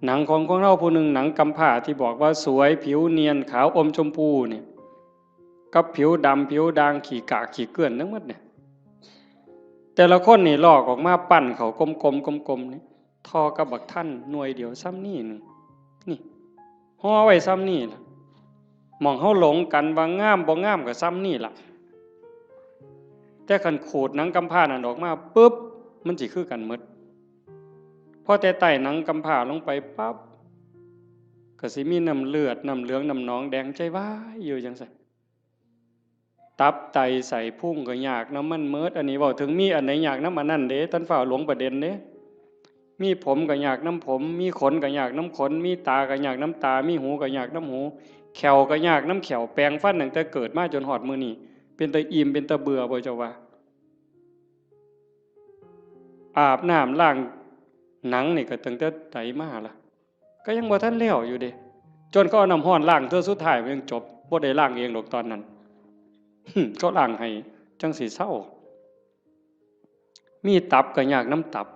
หนังของคนเฮาผู้หนึ่ง หนังกำพร้าที่บอกว่าสวย ผิวเนียน ขาวอมชมพูเนี่ย กับผิวดำ ผิวด่าง ขี้กาก ขี้เกื้อนทั้งหมดเนี่ย แต่ละคนนี่ลอกออกมาปั้นเข้ากลมๆ กลมๆ นี่ ท่อกับบักทันหน่วยเดียวส่ำนี้หนึ่ง นี่ ห่อไว้ส่ำนี้ล่ะ หม่องเฮาหลงกันว่างามบ่งามก็ส่ำนี้ล่ะ แต่คันขูดหนังกำพร้านั่นออกมาปุ๊บ มันสิคือกันหมด พอแต่ไต่หนังกำพร้าลงไปปั๊บ ก็สิมีน้ำเลือด น้ำเหลือง น้ำหนองแดงใจวายอยู่จังซั่น ตับไตไส้พุงก็ยากนำมันหมด อันนี้เว้าถึงมีอันใดยากนำอันนั้นเด้ ท่านฟ้าวหลงประเด็นเด้ มีผมก็ยากนำผม มีขนก็ยากนำขน มีตาก็ยากนำตา มีหูก็ยากนำหู แข้วก็ยากนำแข้ว แปรงฟันตั้งแต่เกิดมาจนฮอดมื้อนี้ เป็นตาอิ่ม เป็นตาเบื่อบ่เจ้าว่า อาบน้ำล้างหนังนี่ก็ตั้งแต่ใดมาล่ะ ก็ยังบ่ทันแล้วอยู่เด้ จนเขาเอาน้ำร้อนล้างเทื่อสุดท้ายมันยังจบ บ่ได้ล้างเองดอกตอนนั้น เขาล้างให้จังสิเซา มีตับก็ยากนำตับ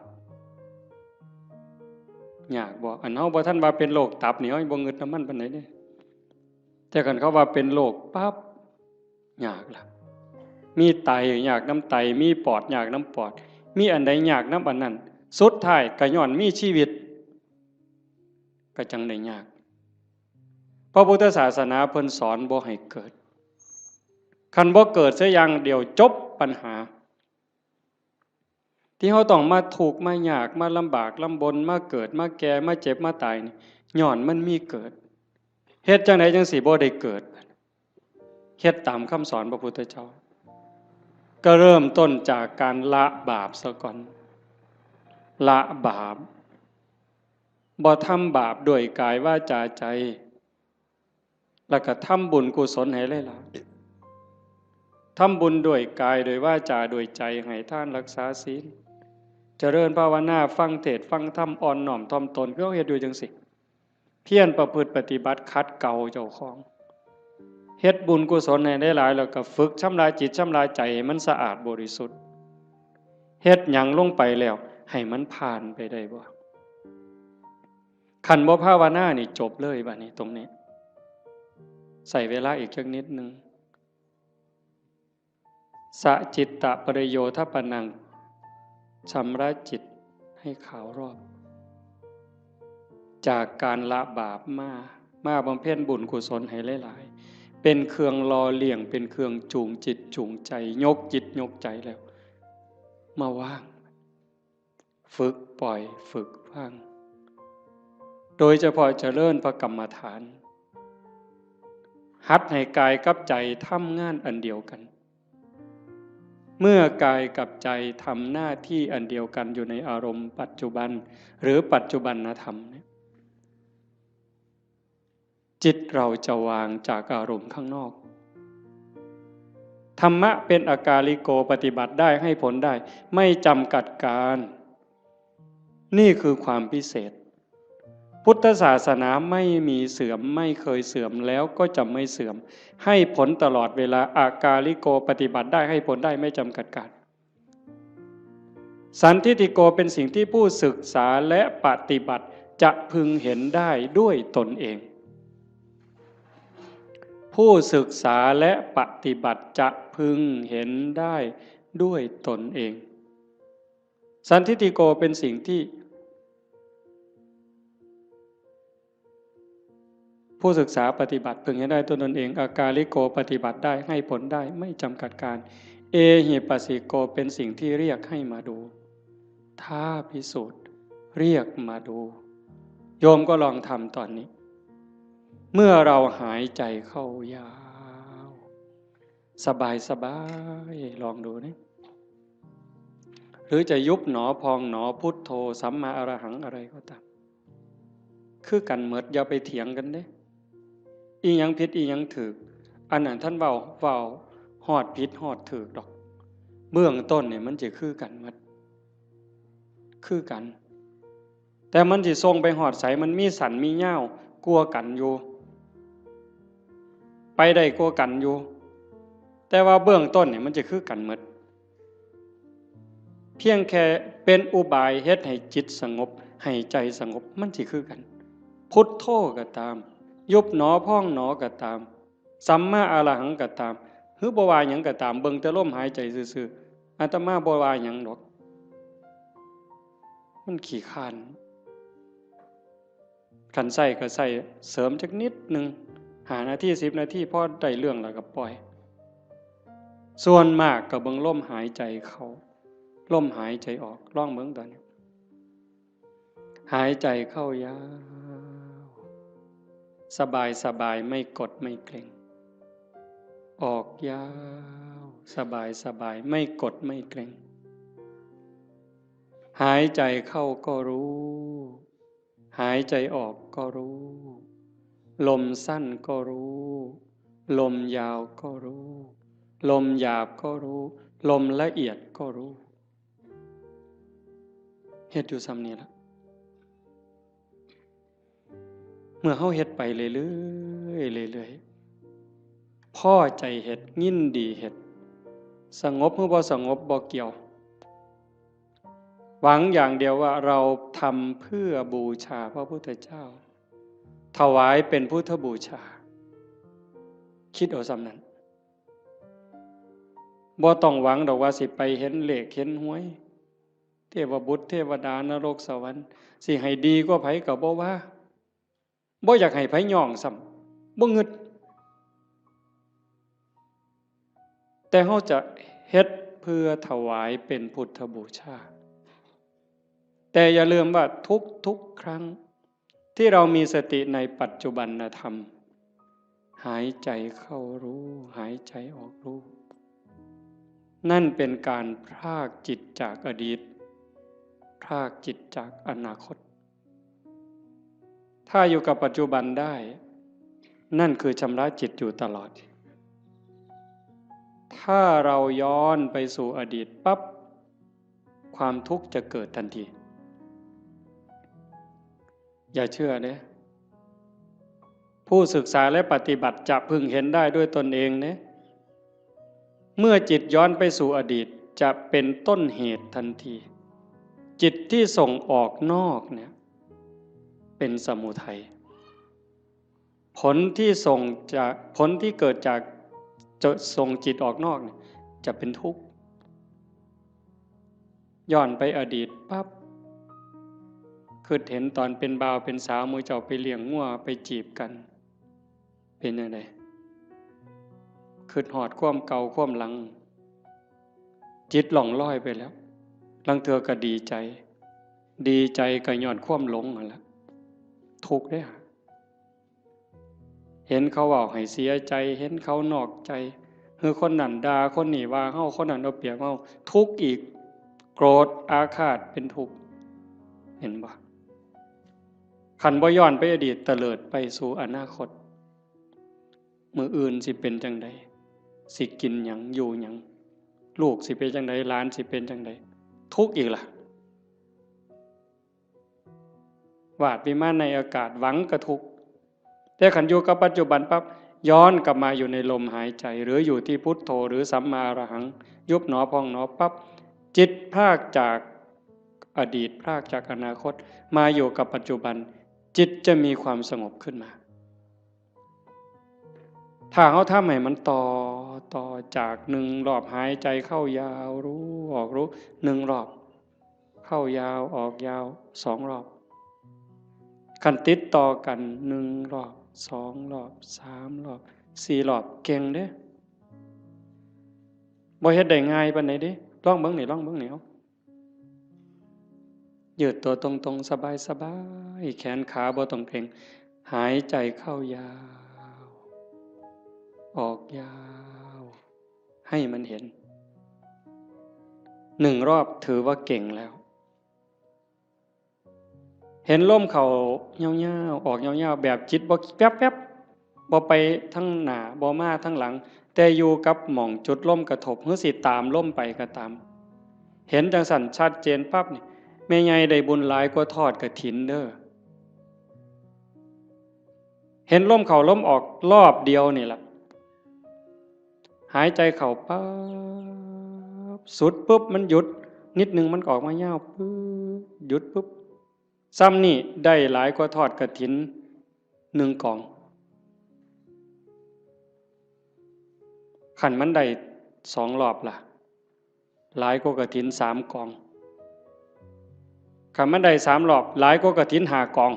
ยากบ่ อันเฮาบ่ทันว่าเป็นโรคตับนี่ เฮายังบ่งึดนำมันปานใดเด้ แต่คันเขาว่าเป็นโรคปั๊บ ยากล่ะ มีไตยากนำไต มีปอดยากนำปอด มีอันใดยากนำอันนั้น สุดท้ายก็ย้อนมีชีวิต ก็จังได้ยาก พระพุทธศาสนาเพิ่นสอนบ่ให้เกิด คันบ่เกิดเสียอย่างเดียวจบปัญหา ที่เฮาต้องมาทุกข์มายาก มาลำบากลำบน มาเกิด มาแก่ มาเจ็บ มาตายนี่ ย้อนมันมีเกิด เฮ็ดจั่งใดจั่งสิบ่ได้เกิด เฮ็ดตามคำสอนพระพุทธเจ้า ก็เริ่มต้นจากการละบาปซะก่อน ละบาป บ่ทำบาปด้วยกายวาจาใจ แล้วก็ทำบุญกุศลให้หลายๆ ทำบุญด้วยกาย ด้วยวาจา ด้วยใจ ให้ทาน รักษาศีล เจริญภาวนา ฟังเทศน์ ฟังธรรม อ่อนน้อมถ่อมตน คือเฮาเฮ็ดอยู่จั่งซี้ เพียรประพฤติปฏิบัติ ขัดเกลาเจ้าของ เฮ็ดบุญกุศลให้หลายๆ แล้วก็ฝึกชำระจิตชำระใจให้มันสะอาดบริสุทธิ์ เฮ็ดหยังลงไปแล้ว ให้มันผ่านไปได้บ่ คันบ่ภาวนานี่จบเลยบัดนี้ตรงนี้ ใช้เวลาอีกจักนิดนึง สะจิตตะปริโยทปนัง ชำระจิตให้ขาวรอบ จากการละบาปมา มาบำเพ็ญบุญกุศลให้หลายๆ เป็นเครื่องหล่อเลี้ยง เป็นเครื่องจูงจิตจูงใจ ยกจิตยกใจแล้ว มาวาง ฝึกปล่อย ฝึกวาง โดยเฉพาะเจริญพระกรรมฐาน หัดให้กายกับใจทำงานอันเดียวกัน เมื่อกายกับใจทำหน้าที่อันเดียวกันอยู่ในอารมณ์ปัจจุบัน หรือปัจจุบันธรรมเนี่ย จิตเราจะวางจากอารมณ์ข้างนอก ธรรมะเป็นอากาลิโก ปฏิบัติได้ ให้ผลได้ ไม่จำกัดการ นี่คือความพิเศษ พุทธศาสนาไม่มีเสื่อม ไม่เคยเสื่อม แล้วก็จะไม่เสื่อม ให้ผลตลอดเวลา อากาลิโก ปฏิบัติได้ ให้ผลได้ ไม่จำกัดการ สันทิฏฐิโก เป็นสิ่งที่ผู้ศึกษาและปฏิบัติจะพึงเห็นได้ด้วยตนเอง ผู้ศึกษาและปฏิบัติจะพึงเห็นได้ด้วยตนเอง สันทิฏฐิโก เป็นสิ่งที่ ผู้ศึกษาปฏิบัติพึงเห็นได้ด้วยตนเอง อากาลิโก ปฏิบัติได้ ให้ผลได้ ไม่จำกัดการ เอหิปัสสิโก เป็นสิ่งที่เรียกให้มาดู ท้าพิสูจน์ เรียกมาดู โยมก็ลองทำตอนนี้ เมื่อเราหายใจเข้ายาว สบายสบาย ลองดูนะ หรือจะยุบหนอพองหนอ พุทโธ สัมมาอรหัง อะไรก็ตาม คือกันหมด อย่าไปเถียงกันเด้ อีหยังผิดอีหยังถูก อันนั้นท่านเว้า เว้าฮอดผิดฮอดถูกดอก เบื้องต้นเนี่ยมันจะคือกันหมด คือกัน แต่มันสิส่งไปฮอดไส มันมีสั้นมียาวกว่ากันอยู่ ไปได้กว่ากันอยู่ แต่ว่าเบื้องต้นเนี่ยมันจะคือกันหมด เพียงแค่เป็นอุบายเฮ็ดให้จิตสงบ ให้ใจสงบ มันสิคือกัน พุทโธก็ตาม ยุบหนอพองหนอก็ตาม สัมมาอรหังก็ตาม หรือบ่ว่าหยังก็ตาม เบิ่งแต่ลมหายใจซื่อๆ อาตมาบ่ว่าหยังดอก มันขี้คร้าน คันใช้ก็ใช้เสริมจักนิดหนึ่ง ห้านาที สิบนาที พอได้เรื่องแล้วก็ปล่อย ส่วนมากก็เบิ่งลมหายใจเข้า ลมหายใจออก ลองเบิ่งตอนนี้ หายใจเข้ายาว สบายสบาย ไม่กดไม่เกร็ง ออกยาว สบายสบาย ไม่กดไม่เกร็ง หายใจเข้าก็รู้ หายใจออกก็รู้ ลมสั้นก็รู้ ลมยาวก็รู้ ลมหยาบก็รู้ ลมละเอียดก็รู้ เฮ็ดอยู่ส่ำนี้ล่ะ เมื่อเฮาเฮ็ดไปเรื่อยๆ เรื่อยๆ พอใจเฮ็ด ยินดีเฮ็ด สงบหรือบ่สงบบ่เกี่ยว หวังอย่างเดียวว่าเราทำเพื่อบูชาพระพุทธเจ้า ถวายเป็นพุทธบูชา คิดเอาส่ำนั้น บ่ต้องหวังดอกว่าสิไปเห็นเลขเห็นหวย เทวบุตรเทวดานรกสวรรค์ สิให้ดีกว่าไผก็บ่ว่า บ่อยากให้ไผย้องซ้ำ บ่งึด แต่เฮาจะเฮ็ดเพื่อถวายเป็นพุทธบูชา แต่อย่าลืมว่าทุกๆ ครั้งที่เรามีสติในปัจจุบันธรรม หายใจเข้ารู้ หายใจออกรู้ นั่นเป็นการพรากจิตจากอดีต พรากจิตจากอนาคต ถ้าอยู่กับปัจจุบันได้ นั่นคือชำระจิตอยู่ตลอด ถ้าเราย้อนไปสู่อดีตปั๊บ ความทุกข์จะเกิดทันที อย่าเชื่อเด้ ผู้ศึกษาและปฏิบัติจะพึงเห็นได้ด้วยตนเองเด้ เมื่อจิตย้อนไปสู่อดีต จะเป็นต้นเหตุทันที จิตที่ส่งออกนอกเนี่ย เป็นสมุทัย ผลที่ส่งจาก ผลที่เกิดจากจะส่งจิตออกนอกเนี่ย จะเป็นทุกข์ ย้อนไปอดีตปั๊บ คิดเห็นตอนเป็นบ่าวเป็นสาว หมู่เจ้าไปเลี้ยงงัวไปจีบกัน เป็นจั่งใด คิดฮอดความเก่าความหลัง จิตล่องลอยไปแล้ว ลางเทื่อก็ดีใจ ดีใจก็ย้อนความหลงนั่นแหละ ทุกข์เด้อ เห็นเขาเว้าให้เสียใจ เห็นเขานอกใจ คือคนนั้นด่า คนนี้ว่าเฮา คนนั้นเอาเปรียบเฮา ทุกข์อีก โกรธอาฆาตเป็นทุกข์ เห็นบ่ คันบ่ย้อนไปอดีต เตลิดไปสู่อนาคต มื้ออื่นสิเป็นจั่งใด สิกินหยัง อยู่หยัง ลูกสิเป็นจั่งใด หลานสิเป็นจั่งใด ทุกข์อีกล่ะ วาดวิมานในอากาศ หวังกะทุกข์ แต่คันอยู่กับปัจจุบันปั๊บ ย้อนกลับมาอยู่ในลมหายใจ หรืออยู่ที่พุทโธ หรือสัมมาอรหัง ยุบหนอพองหนอปั๊บ จิตพรากจากอดีต พรากจากอนาคต มาอยู่กับปัจจุบัน จิตจะมีความสงบขึ้นมา ถ้าเฮาทำให้มันต่อ ต่อจากหนึ่งรอบหายใจเข้ายาวรู้ออกรู้ หนึ่งรอบ เข้ายาวออกยาว สองรอบ คันติดต่อกัน หนึ่งรอบ สองรอบ สามรอบ สี่รอบ เก่งเด้ บ่เฮ็ดได้ง่ายปานใดเด้ ลองเบิ่งนี่ ลองเบิ่งนี่ เอา ยืดตัวตรงๆ สบายๆ แขนขาบ่ต้องเกร็ง หายใจเข้ายาว ออกยาว ให้มันเห็น หนึ่งรอบถือว่าเก่งแล้ว เห็นลมเข้ายาวๆ ออกยาวๆ แบบจิตบ่แวบๆ บ่ไปทางหน้า บ่มาทางหลัง แต่อยู่กับหม่องจุดลมกระทบ หรือสิตามลมไปก็ตาม เห็นจังซั่นชัดเจนปั๊บนี่ แม่ใหญ่ได้บุญหลายกว่าทอดกฐินเด้อ เห็นลมเข้าลมออกรอบเดียวนี่ล่ะ หายใจเข้าปั๊บ สุดปุ๊บ มันหยุด นิดนึงมันก็ออกมายาวปุ๊บ หยุดปุ๊บ ซ้ำนี่ได้หลายกว่าทอดกฐินหนึ่งกอง คันมันได้สองรอบล่ะ หลายกว่ากฐินสามกอง คันมันได้สามรอบ หลายกว่ากฐินห้ากอง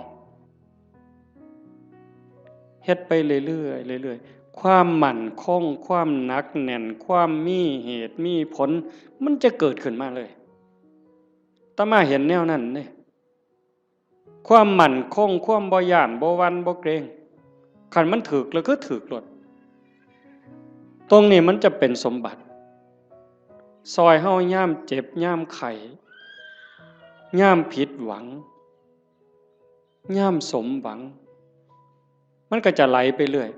เฮ็ดไปเรื่อยๆ เรื่อยๆ ความมั่นคง ความหนักแน่น ความมีเหตุมีผล มันจะเกิดขึ้นมาเลย อาตมาเห็นแนวนั้นเด้ ความมั่นคง ความบ่ย้าน บ่หวั่น บ่เกรง คันมันถืกแล้วคือถืกโลด ตรงนี้มันจะเป็นสมบัติ ซอยเฮายามเจ็บ ยามไข้ ยามผิดหวัง ยามสมหวัง มันก็จะไหลไปเรื่อย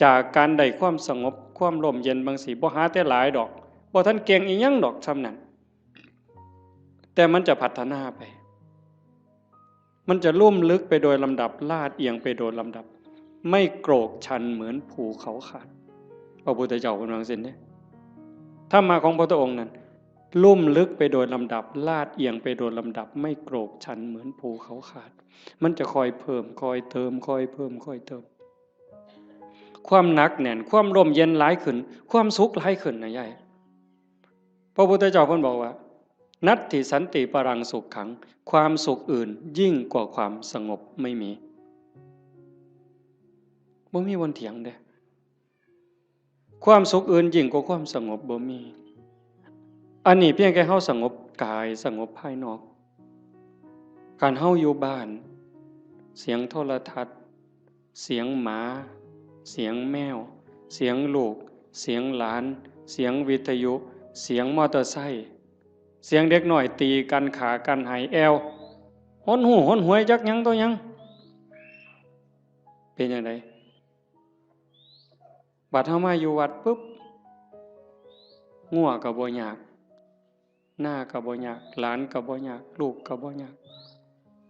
จากการได้ความสงบ ความร่มเย็นบางสี บ่หาแต่หลายดอก บ่ทันเก่งอีหยังดอกส่ำนั้น แต่มันจะพัฒนาไป มันจะลุ่มลึกไปโดยลำดับ ลาดเอียงไปโดยลำดับ ไม่โกรกชันเหมือนภูเขาขาด พระพุทธเจ้าเพิ่นว่าจั่งซี้เด้ ธรรมะของพระพุทธองค์นั้น ลุ่มลึกไปโดยลำดับ ลาดเอียงไปโดยลำดับ ไม่โกรกชันเหมือนภูเขาขาด มันจะค่อยเพิ่ม ค่อยเติม ค่อยเพิ่ม ค่อยเติม ความหนักแน่น ความร่มเย็นหลายขึ้น ความสุขหลายขึ้นนะยาย พระพุทธเจ้าเพิ่นบอกว่า นัตถิสันติปรังสุขขัง ความสุขอื่นยิ่งกว่าความสงบไม่มี บ่มีวันเถียงเด้ ความสุขอื่นยิ่งกว่าความสงบบ่มี อันนี้เพียงแค่เฮาสงบกาย สงบภายนอก คันเฮาอยู่บ้าน เสียงโทรทัศน์ เสียงหมา เสียงแมว เสียงลูก เสียงหลาน เสียงวิทยุ เสียงมอเตอร์ไซค์ เสียงเด็กน้อยตีกัน ฆ่ากัน ไห้แอ่ว หนหู้หนหวย จักหยังต่อหยัง เป็นจั่งใด บัดเฮามาอยู่วัดปุ๊บ งัวก็บ่ยาก นาก็บ่ยาก หลานก็บ่ยาก ลูกก็บ่ยาก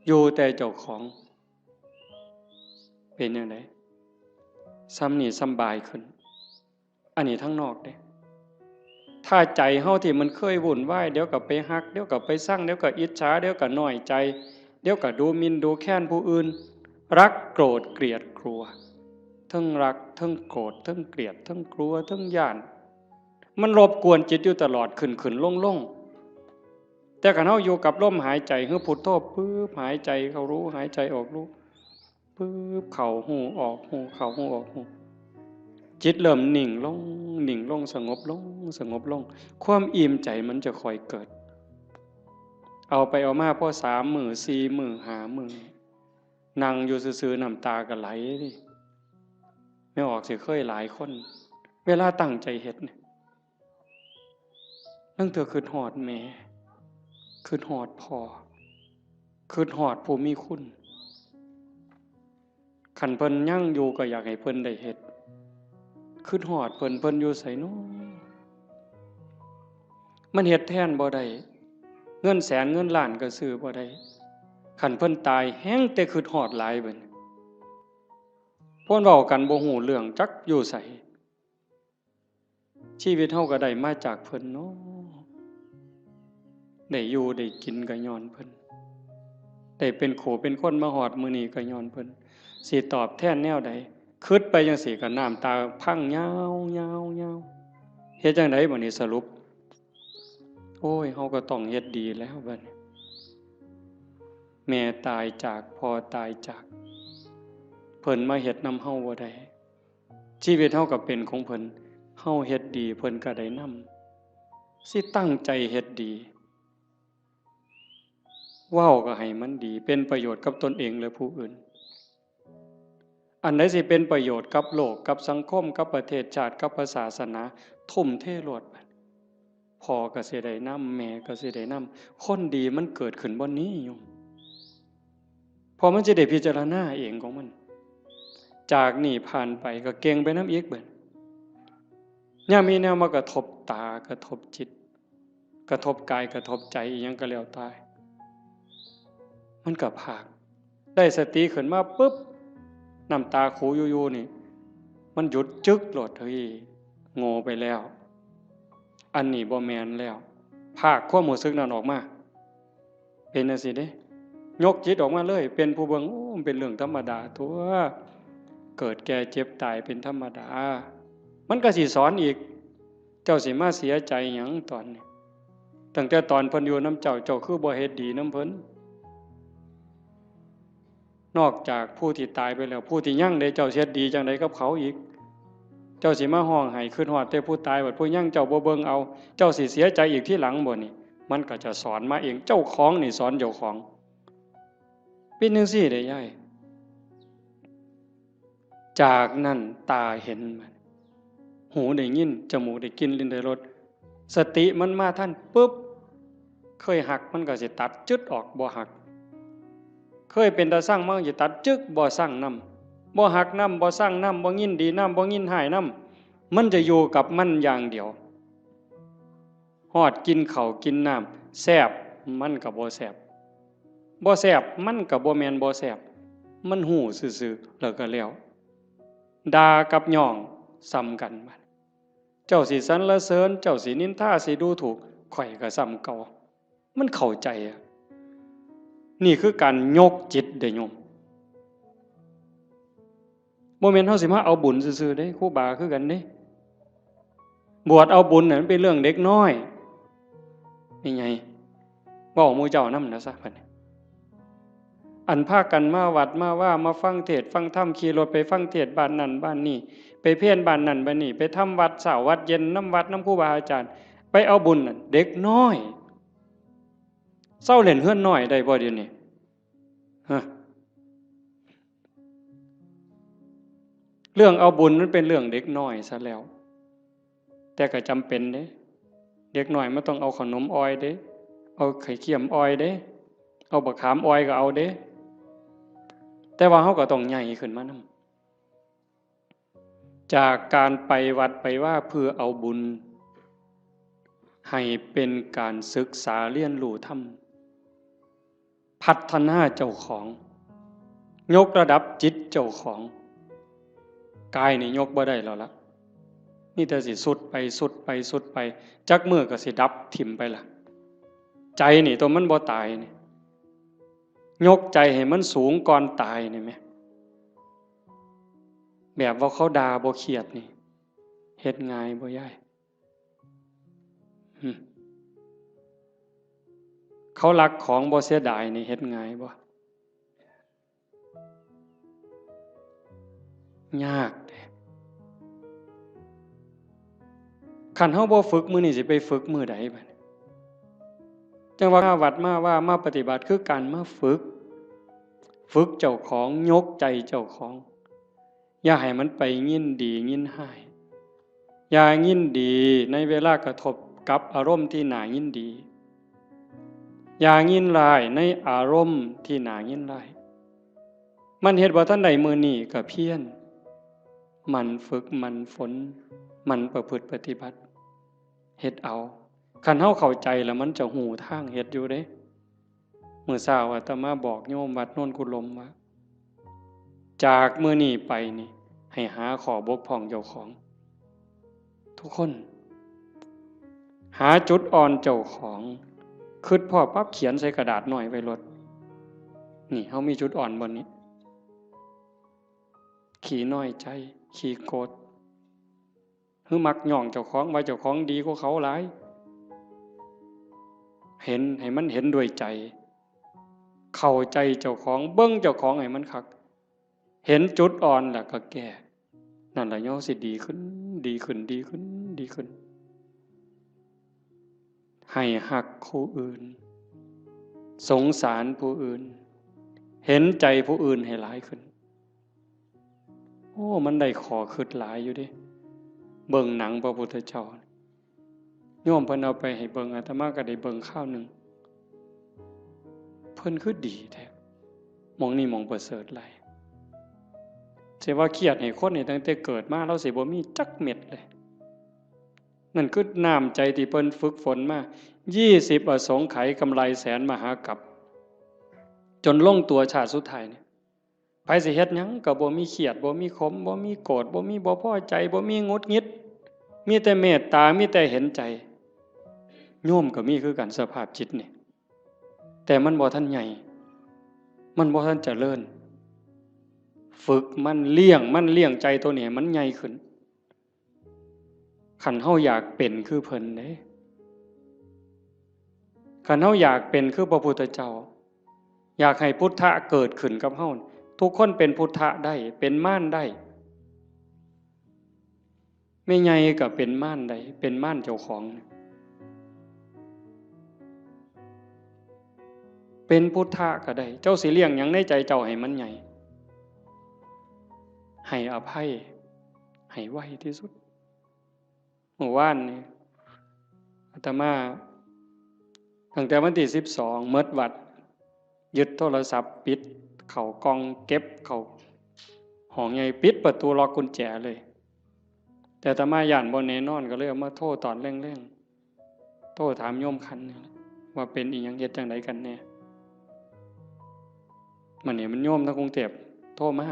อยู่แต่เจ้าของ เป็นจั่งใด ส่ำนี้สำบายขึ้น อันนี้ทางนอกเด้ ถ้าใจเฮาที่มันเคยวุ่นวาย เดี๋ยวก็ไปฮัก เดี๋ยวก็ไปซัง เดี๋ยวก็อิจฉา เดี๋ยวก็น้อยใจ เดี๋ยวก็ดูหมิ่นดูแคลนผู้อื่น รักโกรธเกลียดกลัว ทั้งรัก ทั้งโกรธ ทั้งเกลียด ทั้งกลัว ทั้งย้าน มันรบกวนจิตอยู่ตลอด ขึ้นขึ้นลงลง แต่คันเฮาอยู่กับลมหายใจ คือพุทโธปุ๊บ หายใจเข้ารู้ หายใจออกรู้ ปุ๊บ เข้าฮู้ ออกฮู้ เข้าฮู้ ออกฮู้ จิตเริ่มนิ่งลง นิ่งลง สงบลง สงบลง ความอิ่มใจมันจะค่อยเกิด เอาไปเอามาพอสามมื้อ สี่มื้อ ห้ามื้อ นั่งอยู่ซื่อๆ น้ำตาก็ไหลเด้ แม่ออกสิเคยหลายคน เวลาตั้งใจเฮ็ดเนี่ย ลางเทื่อคิดฮอดแม่ คิดฮอดพ่อ คิดฮอดผู้มีคุณ คันเพิ่นยังอยู่ก็อยากให้เพิ่นได้เฮ็ด คิดฮอดเพิ่น เพิ่นอยู่ไสน้อ มันเฮ็ดแทนบ่ได้ เงินแสนเงินล้านก็ซื้อบ่ได้ คันเพิ่นตายแฮ่งแต่คิดฮอดหลายบัดนี้ เพิ่นเว้ากันบ่ฮู้เรื่องจักอยู่ไส ชีวิตเฮาก็ได้มาจากเพิ่นเนาะ ได้อยู่ได้กินก็ย้อนเพิ่น ได้เป็นคู่เป็นคนมาฮอดมื้อนี้ก็ย้อนเพิ่น สิตอบแทนแนวใด คิดไปจั่งซี้ก็น้ำตาพังยาวๆๆ เฮ็ดจั่งใดบัดนี้สรุป โอ้ย เฮาก็ต้องเฮ็ดดีแล้วบัดนี้ แม่ตายจาก พ่อตายจาก เพิ่นมาเฮ็ดนำเฮาบ่ได้ ชีวิตเฮาก็เป็นของเพิ่น เฮาเฮ็ดดีเพิ่นก็ได้นำ สิตั้งใจเฮ็ดดี เว้าก็ให้มันดี เป็นประโยชน์กับตนเองและผู้อื่น อันใดสิเป็นประโยชน์กับโลก กับสังคม กับประเทศชาติ กับศาสนา ทุ่มเทโลดบัด พ่อก็สิได้นำ แม่ก็สิได้นำ คนดีมันเกิดขึ้นบ่อนนี้โยม เพราะมันสิได้พิจารณาเองของมัน จากนี้ผ่านไปก็เก่งไปนำอีกบัด ยามมีแนวมากระทบตา กระทบจิต กระทบกาย กระทบใจ อิหยังก็แล้วแต่ มันก็พาก ได้สติขึ้นมาปุ๊บ น้ำตาคูอยู่ๆ นี่ มันหยุดจึ๊กโลด เฮ้ย โง่ไปแล้ว อันนี้บ่แม่นแล้ว พากความรู้สึกนั้นออกมา เป็นจั่งซี้เด้ ยกจิตออกมาเลย เป็นผู้เบิ่ง โอ้ มันเป็นเรื่องธรรมดาตั๊ว เกิดแก่เจ็บตายเป็นธรรมดา มันก็สิสอนอีก เจ้าสิมาเสียใจหยังตอนนี้ ตั้งแต่ตอนเพิ่นอยู่นำเจ้า เจ้าคือบ่เฮ็ดดีนำเพิ่น นอกจากผู้ที่ตายไปแล้ว ผู้ที่ยังเด้ เจ้าสิเฮ็ดดีจั่งใดกับเขาอีก เจ้าสิมาฮ้องไห้คิดฮอดแต่ผู้ตาย บัดผู้ยังเจ้าบ่เบิ่งเอา เจ้าสิเสียใจอีกทีหลังบ่นี่ มันก็จะสอนมาเอง เจ้าของนี่สอนเจ้าของ เป็นจั่งซี้เด้ยาย จากนั้นตาเห็น หูได้ยิน จมูกได้กลิ่น ลิ้นได้รส สติมันมาทันปุ๊บ เคยฮักมันก็สิตัดจึ๊ดออก บ่ฮัก เคยเป็นตาซังมันก็สิตัดจึ๊ก บ่ซังนำ บ่ฮักนำ บ่ซังนำ บ่ยินดีนำ บ่ยินร้ายนำ มันจะอยู่กับมันอย่างเดียว ฮอดกินข้าวกินน้ำ แซ่บ มันก็บ่แซ่บ บ่แซ่บ มันก็บ่แม่นบ่แซ่บ มันฮู้ซื่อๆ แล้วก็แล้ว ด่ากับย้องส่ำกัน บัดเจ้าสิสรรเสริญ เจ้าสินินทา สิดูถูก ข้อยก็ส่ำเก่า มันเข้าใจอะ นี่คือการยกจิตเด้โยม บ่แม่นเฮาสิมาเอาบุญซื่อๆเด้ ครูบาคือกันเด้ บวชเอาบุญน่ะมันเป็นเรื่องเด็กน้อย นี่ไง เว้าหมู่เจ้านำนะซะบัดนี้ อันพากันมาวัดมาวา มาฟังเทศน์ฟังธรรม ขี่รถไปฟังเทศน์บ้านนั่นบ้านนี่ ไปเพลบ้านนั่นบ้านนี่ ไปทำวัดเช้าวัดเย็นนำวัดนำครูบาอาจารย์ ไปเอาบุญน่ะ เด็กน้อย เซาเล่นเฮือนน้อยได้บ่เดี๋ยวนี้ ฮะ เรื่องเอาบุญมันเป็นเรื่องเด็กน้อยซะแล้ว แต่ก็จำเป็นเด้ เด็กน้อยมันต้องเอาขนมอ่อยเด้ เอาไข่เค็มอ่อยเด้ เอาบักขามอ่อยก็เอาเด้ แต่ว่าเฮาก็ต้องใหญ่ขึ้นมานำ จากการไปวัดไปวาเพื่อเอาบุญ ให้เป็นการศึกษาเรียนรู้ธรรม พัฒนาเจ้าของ ยกระดับจิตเจ้าของ กายนี่ยกบ่ได้แล้วละ มีแต่สิทรุดไปทรุดไปทรุดไป จักมื้อก็สิดับถิ่มไปละ ใจนี่ตัวมันบ่ตายนี่ ยกใจให้มันสูงก่อนตายนี่แหม แบบว่าเขาด่าบ่เครียดนี่ เฮ็ดง่ายบ่ยาย หึ เขาลักของบ่เสียดายนี่เฮ็ดง่ายบ่ ยากเด้ คันเฮาบ่ฝึกมื้อนี้สิไปฝึกมื้อใดบัดนี้ จั่งว่ามาวัดมาวามาปฏิบัติคือการมาฝึก ฝึกเจ้าของ ยกใจเจ้าของ อย่าให้มันไปยินดียินร้าย อย่ายินดีในเวลากระทบกับอารมณ์ที่น่ายินดี อย่ายินร้ายในอารมณ์ที่น่ายินร้าย มันเฮ็ดบ่ทันได้มื้อนี้ก็เพียร หมั่นฝึก หมั่นฝน หมั่นประพฤติปฏิบัติ เฮ็ดเอา คันเฮาเข้าใจแล้วมันจะฮู้ทางเฮ็ดอยู่เด้ มื้อเช้าอาตมาบอกโยมวัดโนนกุลมว่า จากมื้อนี้ไปนี่ ให้หาข้อบกพร่องเจ้าของ ทุกคน หาจุดอ่อนเจ้าของ คิดพ้อปั๊บเขียนใส่กระดาษน้อยไว้โลด นี่ เฮามีจุดอ่อนบ่นี้ ขี้น้อยใจ ขี้โกรธ หรือมักย้องเจ้าของว่าเจ้าของดีกว่าเขาหลาย เห็น ให้มันเห็นด้วยใจ เข้าใจเจ้าของ เบิ่งเจ้าของให้มันคัก เห็นจุดอ่อนแล้วก็แก้ นั่นล่ะเฮาสิดีขึ้น ดีขึ้น ดีขึ้น ดีขึ้น ให้ฮักผู้อื่น สงสารผู้อื่น เห็นใจผู้อื่นให้หลายขึ้น โอ้ มันได้ข้อคิดหลายอยู่เด้ เบิ่งหนังพระพุทธเจ้า โยมเพิ่นเอาไปให้เบิ่ง อาตมาก็ได้เบิ่งคราวหนึ่ง เพิ่นคือดีแท้ หม่องนี้หม่องประเสริฐหลาย สิว่าเครียดให้คนนี่ตั้งแต่เกิดมา ลาวสิบ่มีจักเม็ดเลย นั่นคือน้ำใจที่เพิ่นฝึกฝนมา ยี่สิบอสงไขยกำไรแสนมหากัป จนลงตัวชาติสุดท้ายนี่ ไผสิเฮ็ดหยังก็บ่มีเครียด บ่มีขม บ่มีโกรธ บ่มีบ่พอใจ บ่มีหงุดหงิด มีแต่เมตตา มีแต่เห็นใจ โยมก็มีคือกันสภาพจิตนี่ แต่มันบ่ทันใหญ่ มันบ่ทันเจริญ ฝึกมัน เลี้ยงมัน เลี้ยงใจตัวนี้ให้มันใหญ่ขึ้น คันเฮาอยากเป็นคือเพิ่นเด้ คันเฮาอยากเป็นคือพระพุทธเจ้า อยากให้พุทธะเกิดขึ้นกับเฮา ทุกคนเป็นพุทธะได้ เป็นมารได้ แม่ใหญ่ก็เป็นมารได้ เป็นมารเจ้าของ เป็นพุทธะก็ได้ เจ้าสิเลี้ยงหยังในใจเจ้าให้มันใหญ่ ให้อภัย ให้ไวที่สุด เมื่อวานนี่ อาตมา ตั้งแต่วันที่สิบสอง หมดวัด ยึดโทรศัพท์ ปิดเข้ากล่อง เก็บเข้าห้องใหญ่ ปิดประตู ล็อกกุญแจเลย แต่อาตมาย้านบ่แน่นอน ก็เลยเอามาโทรตอนแลงๆ โทรถามโยมคันนี่แหละ ว่าเป็นอีหยัง เฮ็ดจั่งใดกันแน่ มันนี่มันโยมทางกรุงเทพฯ โทรมา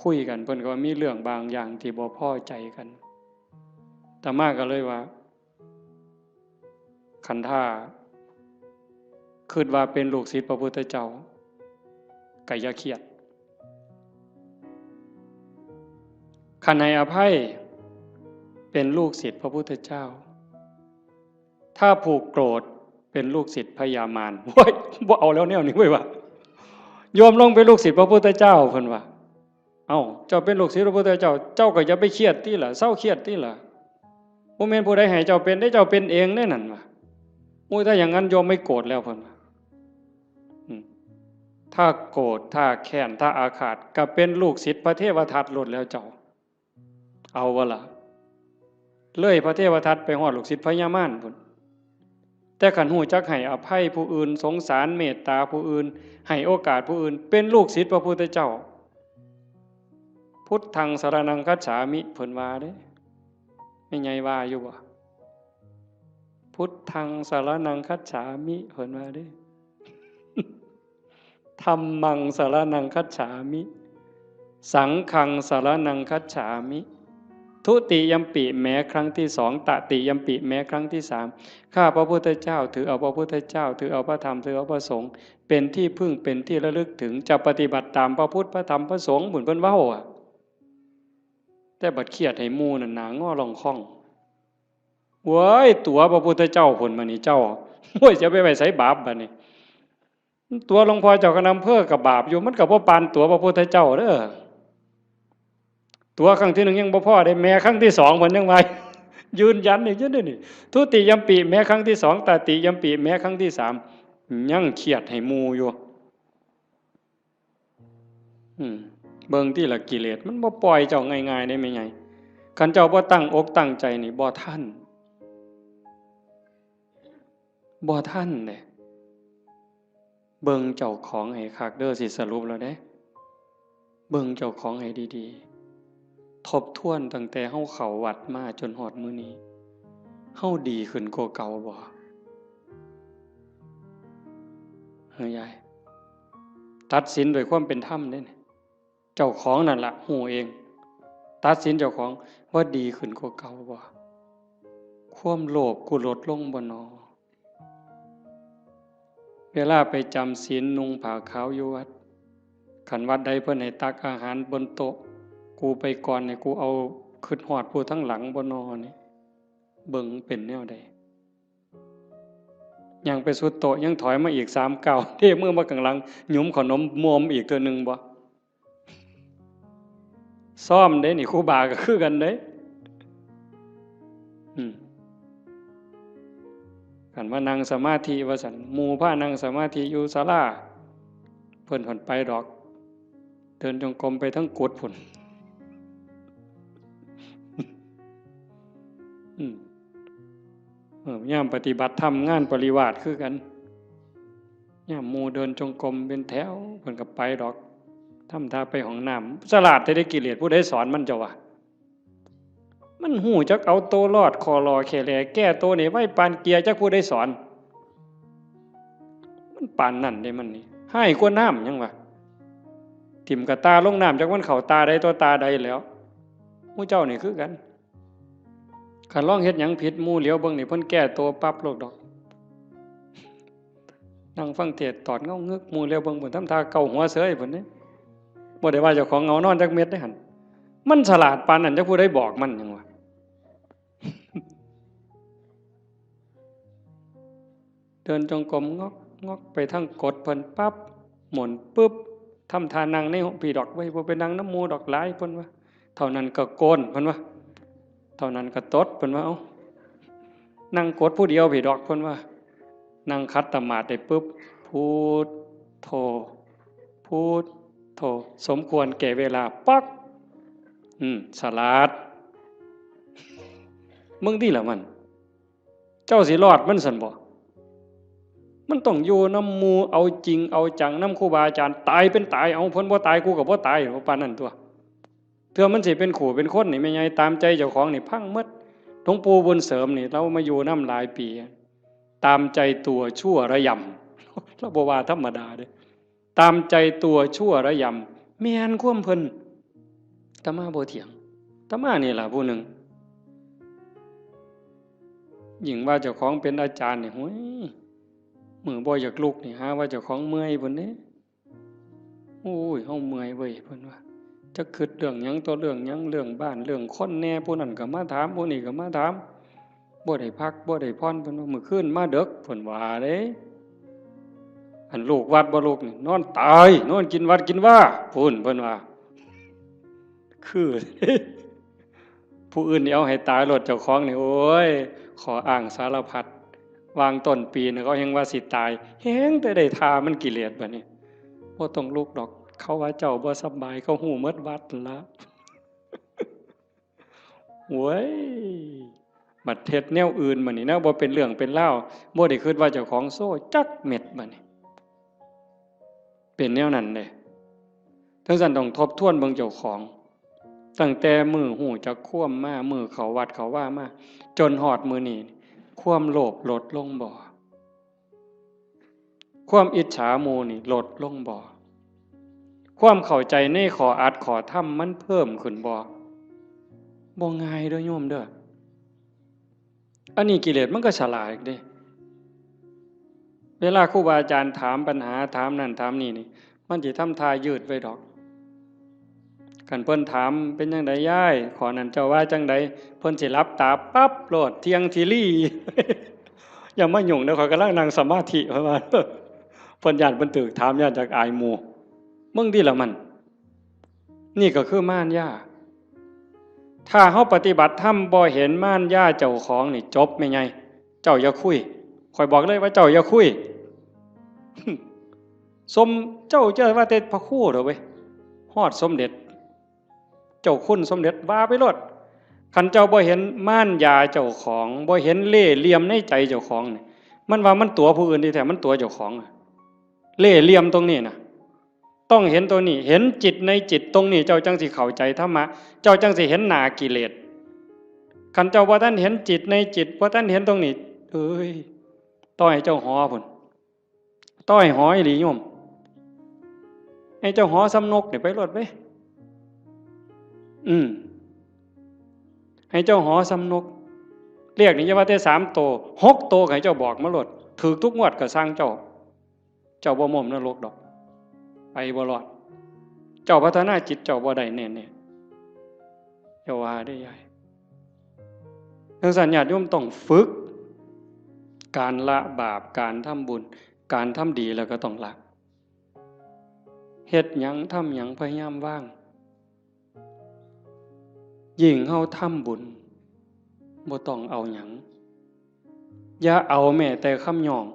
คุยกัน เพิ่นก็ว่ามีเรื่องบางอย่างที่บ่พอใจกัน อาตมาก็เลยว่า คันถ้าคิดว่าเป็นลูกศิษย์พระพุทธเจ้า ก็อย่าเครียด คันให้อภัย เป็นลูกศิษย์พระพุทธเจ้า ถ้าผูกโกรธ เป็นลูกศิษย์พญามาร โอ้ย บ่เอาแล้วแนวนี้เว้ยว่ะ โยมลงเป็นลูกศิษย์พระพุทธเจ้า เพิ่นว่า เอ้า เจ้าเป็นลูกศิษย์พระพุทธเจ้า เจ้าก็อย่าไปเครียดติล่ะ เซาเครียดติล่ะ บ่แม่นผู้ใดให้เจ้าเป็นเด้ เจ้าเป็นเองเด้นั่นว่ะ โอ้ย ถ้าอย่างนั้นโยมไม่โกรธแล้ว เพิ่นว่า อืม ถ้าโกรธ ถ้าแค้น ถ้าอาฆาต ก็เป็นลูกศิษย์พระเทวทัตโลดแล้วเจ้า เอาบ่ล่ะ เลยพระเทวทัตไปฮอดลูกศิษย์พญามารพุ้น แต่คันฮู้จักให้อภัยผู้อื่น สงสารเมตตาผู้อื่น ให้โอกาสผู้อื่น เป็นลูกศิษย์พระพุทธเจ้า พุทธังสรณังคัจฉามิ เพิ่นว่าเด้ แม่ใหญ่ว่าอยู่บ่ พุทธังสรณังคัจฉามิ เพิ่นว่าเด้ ธัมมังสรณังคัจฉามิ สังฆังสรณังคัจฉามิ ทุติยัมปิ แม้ครั้งที่สอง ตติยัมปิ แม้ครั้งที่สาม ข้าพระพุทธเจ้าถือเอาพระพุทธเจ้า ถือเอาพระธรรม ถือเอาพระสงฆ์ เป็นที่พึ่ง เป็นที่ระลึกถึง จะปฏิบัติตามพระพุทธ พระธรรม พระสงฆ์ บุญเพิ่นเว้าอะ แต่บัดเครียดให้หมู่นั่นหน้างอลองคอง โว้ย ตั๋วพระพุทธเจ้าพุ้นมานี่เจ้า โว้ย จะไปไว้ไสบาปบัดนี้ ตั๋วหลวงพ่อเจ้าคณะอำเภอก็บาปอยู่ มันก็บ่ปานตั๋วพระพุทธเจ้าเด้อ ตั๋วครั้งที่หนึ่งยังบ่พอเด้ แม้ครั้งที่สองเพิ่นยังว่า ยืนยันอีกอยู่เด้อนี่ ทุติยัมปิ แม้ครั้งที่สอง ตติยัมปิ แม้ครั้งที่สาม ยังเครียดให้หมู่อยู่ อืม เบิ่งติล่ะ กิเลสมันบ่ปล่อยเจ้าง่ายๆเด้แม่ใหญ่ คันเจ้าบ่ตั้งอกตั้งใจนี่บ่ทัน บ่ทันเด้ เบิ่งเจ้าของให้คักเด้อ สิสรุปแล้วเด้ เบิ่งเจ้าของให้ดีๆ ทบทวนตั้งแต่เฮาเข้าวัดมาจนฮอดมื้อนี้ เฮาดีขึ้นกว่าเก่าบ่? เออยาย ตัดสินด้วยความเป็นธรรมเด้เนี่ย เจ้าของนั่นละฮู้เอง ตัดสินเจ้าของว่าดีขึ้นกว่าเก่าบ่ ความโลภกูลดลงบ่นอ เวลาไปจำศีลนุ่งผ้าขาวอยู่วัด คันวัดใดเพิ่นให้ตักอาหารบนโต๊ะ กูไปก่อนเนี่ย กูเอาคิดฮอดผู้ทั้งหลังบ่นอนี่ เบิ่งเป็นแนวใด ย่างไปสุดโต๊ะ ยังถอยมาอีกสามก้าว เด้มือมาข้างหลัง หยุมขนมมวมอีกเทื่อหนึ่งบ่ ซ้อมเด้นี่ ครูบาก็คือกันเด้ อืม คันว่านั่งสมาธิว่าซั่น หมู่พานั่งสมาธิอยู่ศาลา เพิ่นผ่อนไปดอก เดินจงกรมไปทั้งกุฏิพุ้น อืม เออ ยามปฏิบัติธรรมงานปริวาสคือกัน ยามหมู่เดินจงกรมเป็นแถว เพิ่นก็ไปดอก ทำท่าไปห้องน้ำ ฉลาดแท้เด้กิเลส ผู้ใดสอนมันเจ้าวะ มันฮู้จักเอาตัวรอด ข้อหล่อแค่แหล่แก้ตัวนี่ ไวปานเกียร์ จักผู้ใดสอน มันปานนั่นเด้มันนี่ ฮ้ายกว่าน้ำหยังวะ ถิ่มกะตาลงน้ำ จักมันเข้าตาใดต่อตาใดแล้ว หมู่เจ้านี่คือกัน คันลองเฮ็ดหยังผิดหมู่เหลียวเบิ่งนี่ เพิ่นแก้ตัวปั๊บโลดดอก นั่งฟังเทศน์ตอดเงางึก หมู่เหลียวเบิ่งพุ้น ทำท่าเกาหัวเสยพุ้นเด้ บ่ได้ว่าเจ้าของเหงานอนจักเม็ดเด้หั่น มันฉลาดปานนั้น จักผู้ใดบอกมันหยังวะ เดินจงกรมงอกงอกไปทางกุฏิเพิ่นปั๊บ หมุนปึ๊บ ทำท่านั่งในห้องพีดอกเว้ย บ่ไปนั่งนำหมู่ดอก หลายเพิ่นว่า เท่านั้นก็โกนเพิ่นว่า เท่านั้นก็ตดเพิ่นว่า เอ้า นั่งกุฏิผู้เดียวพีดอกเพิ่นว่า นั่งขัดสมาธิได้ปึ๊บ พุทโธ พุทโธ สมควรแก่เวลา ป๊อก อืม ฉลาด มึงติล่ะมัน เจ้าสิรอดมันซั่นบ่ มันต้องอยู่นำหมู่ เอาจริงเอาจังนำครูบาอาจารย์ ตายเป็นตาย เอา เพิ่นบ่ตาย กูก็บ่ตาย ว่าปานนั้นตั่ว เทื่อมันสิเป็นคู่เป็นคนนี่ แม่ใหญ่ ตามใจเจ้าของนี่พังหมด หลวงปู่บุญเสริมนี่ ลาวมาอยู่นำหลายปี ตามใจตัวชั่วระยำ ลาวบ่ว่าธรรมดาเด้ ตามใจตัวชั่วระยำ แม่นความเพิ่น อาตมาบ่เถียง อาตมานี่ล่ะผู้หนึ่ง ยิ่งว่าเจ้าของเป็นอาจารย์นี่ โอ้ย มื้อบ่อยากลุกนี่ หาว่าเจ้าของเมื่อยพุ้นเด้ โอ้ย เฮาเมื่อยเว้ย เพิ่นว่า จักคิดเรื่องหยังต่อเรื่องหยัง เรื่องบ้าน เรื่องคนแหน่ ผู้นั้นก็มาถาม ผู้นี้ก็มาถาม บ่ได้พัก บ่ได้ผ่อน เพิ่นว่า มื้อคืนมาดึก เพิ่นว่าเด้ อันลูกวัดบ่ลูกนี่ นอนตาย นอนกินวัดกินวา พุ้น เพิ่นว่า คือ ผู้อื่นนี่เอาให้ตายโลด เจ้าของนี่ โอ้ย ข้ออ้างสารพัด วางต้นปีนะ เขาแฮงว่าสิตาย แฮงแต่ได้ท่ามันกิเลสบัดนี้ บ่ต้องลุกดอก เขาว่าเจ้าบ่สำบาย เขาฮู้หมดวัดนั่นละ โว้ย บัดเฮ็ดแนวอื่นบัดนี้ แนวบ่เป็นเรื่องเป็นราว บ่ได้คิดว่าเจ้าของโซ่จักเม็ดบัดนี้ เป็นแนวนั้นเด้ จั่งซั้นต้องทบทวนเบิ่งเจ้าของ ตั้งแต่มื้อฮู้จักความมา มื้อเข้าวัดเข้าวามา จนฮอดมื้อนี้ ความโลภลดลงบ่ ความอิจฉาหมู่นี่ลดลงบ่ ความเข้าใจในข้ออัดข้อธรรมมันเพิ่มขึ้นบ่ บ่ง่ายเด้อโยมเด้อ อันนี้กิเลสมันก็ฉลาดเด้ เวลาครูบาอาจารย์ถามปัญหา ถามนั่นถามนี่นี่ มันสิทำท่ายืดไว้ดอก คันเพิ่นถาม เป็นจั่งใดยาย ข้อนั้นเจ้าว่าจั่งใด เพิ่นสิหลับตาปั๊บโลด เที่ยงทีรี อย่ามายุ่งเด้อ ข้อยกำลังนั่งสมาธิ เพิ่นว่า เพิ่นย้านเพิ่นถูกถาม ย้านจักอายหมู่ มึงติล่ะมัน นี่ก็คือมารยา ถ้าเฮาปฏิบัติธรรมบ่เห็นมารยาเจ้าของนี่จบแม่ใหญ่ เจ้าอย่าคุย ข้อยบอกเลยว่าเจ้าอย่าคุย สม เจ้าจะว่าแต่พระครูเด้อเว้ย ฮอดสมเด็จ เจ้าคุณสมเด็จว่าไปโลด คันเจ้าบ่เห็นมารยาเจ้าของ บ่เห็นเล่ห์เหลี่ยมในใจเจ้าของนี่ มันว่ามันตั๋วผู้อื่นที่แท้มันตั๋วเจ้าของอะ เล่ห์เหลี่ยมตรงนี้นะ ต้องเห็นตรงนี้ เห็นจิตในจิตตรงนี้ เจ้าจั่งสิเข้าใจธรรมะ เจ้าจั่งสิเห็นหน้ากิเลส คันเจ้าบ่ทันเห็นจิตในจิต บ่ทันเห็นตรงนี้ เอ้ย ต่อให้เจ้าหอพุ้น ต่อให้หออีหลีโยม ให้เจ้าหอส่ำนกนี่ไปโลดเว้ย อืม ให้เจ้าหอส่ำนก เลขนี่อย่าว่าแต่สามโต หกโตก็ให้เจ้าบอกมาโลด ถืกทุกงวดก็ซ่างเจ้า เจ้าบ่ม่มนรกดอก ไปบ่รอด เจ้าพัฒนาจิตเจ้าบ่ได้แน่ๆ อย่าว่าเด้อยาย จั่งซั้นญาติโยมต้องฝึก การละบาป การทำบุญ การทำดีแล้วก็ต้องละ เฮ็ดหยังทำหยังพยายามวาง ยิ่งเฮาทำบุญ บ่ต้องเอาหยัง อย่าเอาแม้แต่คำย่อง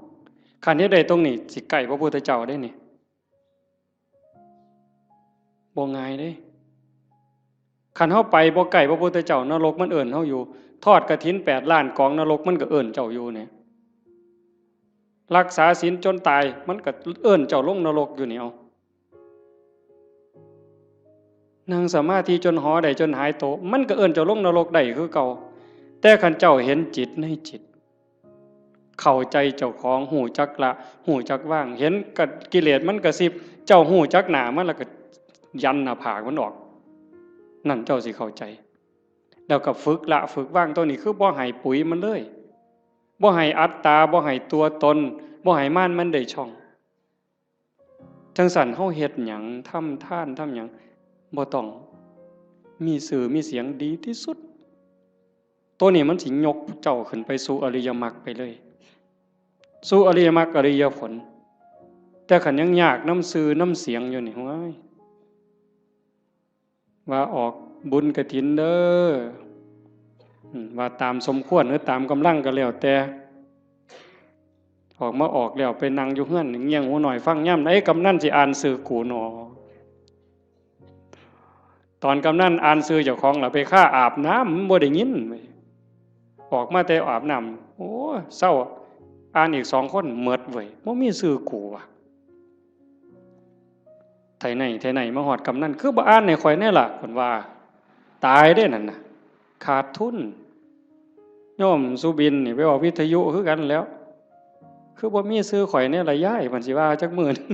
คันเฮ็ดได้ตรงนี้ สิใกล้พระพุทธเจ้าได้นี่ บ่ง่ายเด้ คันเฮาไปบ่ใกล้พระพุทธเจ้า นรกมันเอิ้นเฮาอยู่ ทอดกฐินแปดล้านกอง นรกมันก็เอิ้นเจ้าอยู่เนี่ย รักษาศีลจนตาย มันก็เอิ้นเจ้าลงนรกอยู่นี่ เอา นั่งสมาธิจนหอได้จนหายโต มันก็เอิ้นเจ้าลงนรกได้คือเก่า แต่คันเจ้าเห็นจิตในจิต เข้าใจเจ้าของ ฮู้จักละ ฮู้จักวาง เห็นกะ กิเลสมันกระซิบ เจ้าฮู้จักหน้ามันแล้วก็ยันหน้าผากมันออก นั่นเจ้าสิเข้าใจ แล้วก็ฝึกละฝึกวาง ตัวนี้คือบ่ให้ปุ๋ยมันเลย บ่ให้อัตตา บ่ให้ตัวตน บ่ให้มารมันได้ช่อง จั่งซั้นเฮาเฮ็ดหยัง ทำทาน ทำหยัง บ่ต้องมีชื่อมีเสียง ดีที่สุด ตัวนี้มันสิยกเจ้าขึ้นไปสู่อริยมรรคไปเลย สู่อริยมรรคอริยผล แต่คันยังยากนำชื่อนำเสียงอยู่นี่ โอ้ย ว่าออกบุญกฐินเด้อ อืม ว่าตามสมควรหรือตามกำลังก็แล้วแต่ ออกมาออกแล้วไปนั่งอยู่เฮือนเงี่ยงหูหน่อยฟังยามใดกำนันสิอ่านชื่อกูหนอ ตอนกำนันอ่านชื่อเจ้าของล่ะไปคาอาบน้ำ มันบ่ได้ยินเว้ย ออกมาแต่อาบน้ำ โอ้ เซา อ่านอีกสองคนหมดเว้ย บ่มีชื่อกูว่ะ ไถไห้ไถไห้มาฮอดกำนัน คือบ่อ่านให้ข้อยแน่ล่ะ เพิ่นว่า ตายเด้นั่นน่ะ ขาดทุน โยมสุบินนี่ไปออกวิทยุคือกันแหล้ว คือบ่มีชื่อข้อยแน่ล่ะยาย เพิ่นสิว่าจักมื้อหนึ่ง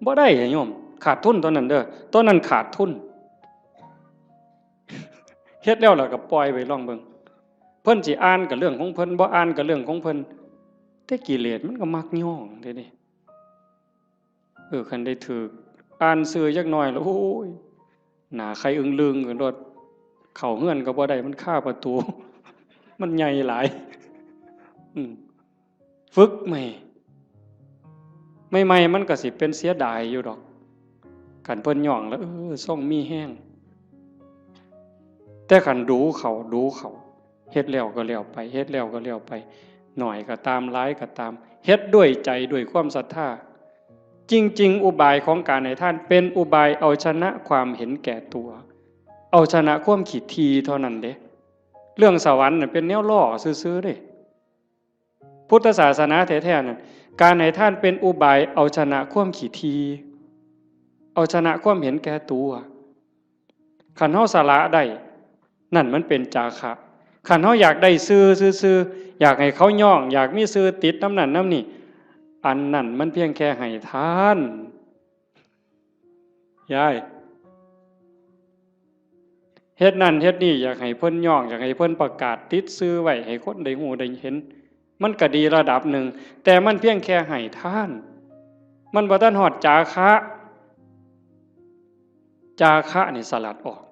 บ่ได้โยม ขาดทุนตอนนั้นเด้อ ตอนนั้นขาดทุน เฮ็ดแล้วล่ะก็ปล่อยไปลองเบิ่ง เพิ่นสิอ่านก็เรื่องของเพิ่น บ่อ่านก็เรื่องของเพิ่น แต่กิเลสมันก็มักย่องเด้นี่ เออ คันได้ถืกอ่านชื่อจักหน่อยแล้ว โอ้ย หน้าไข่อึ้งลึงกันโลด เข้าเฮือนก็บ่ได้ มันคาประตู มันใหญ่หลาย อืม ฝึกใหม่ ใหม่ๆ มันก็สิเป็นเสียดายอยู่ดอก คันเพิ่นย่องแล้ว เออ ทรงมีแฮง แต่คันดูเขา ดูเขา เฮ็ดแล้วก็แล้วไป เฮ็ดแล้วก็แล้วไป น้อยก็ตาม หลายก็ตาม เฮ็ดด้วยใจ ด้วยความศรัทธา จริงๆ อุบายของการให้ทานเป็นอุบายเอาชนะความเห็นแก่ตัว เอาชนะความขี้ถี่เท่านั้นเด้ เรื่องสวรรค์น่ะเป็นแนวล่อซื่อๆ เด้ พุทธศาสนาแท้ๆ นั่น การให้ทานเป็นอุบายเอาชนะความขี้ถี่ เอาชนะความเห็นแก่ตัว คันเฮาสละได้ นั่นมันเป็นจาคะ คันเฮาอยากได้ชื่อซื่อๆ อยากให้เขาย่อง อยากมีชื่อติดนำนั่นนำนี่ อันนั้นมันเพียงแค่ให้ทาน ยาย เฮ็ดนั่นเฮ็ดนี่ อยากให้เพิ่นย่อง อยากให้เพิ่นประกาศติดชื่อไว้ ให้คนได้ฮู้ได้เห็น มันก็ดีระดับหนึ่ง แต่มันเพียงแค่ให้ทาน มันบ่ทันฮอดจาคะ จาคะนี่สลัดออก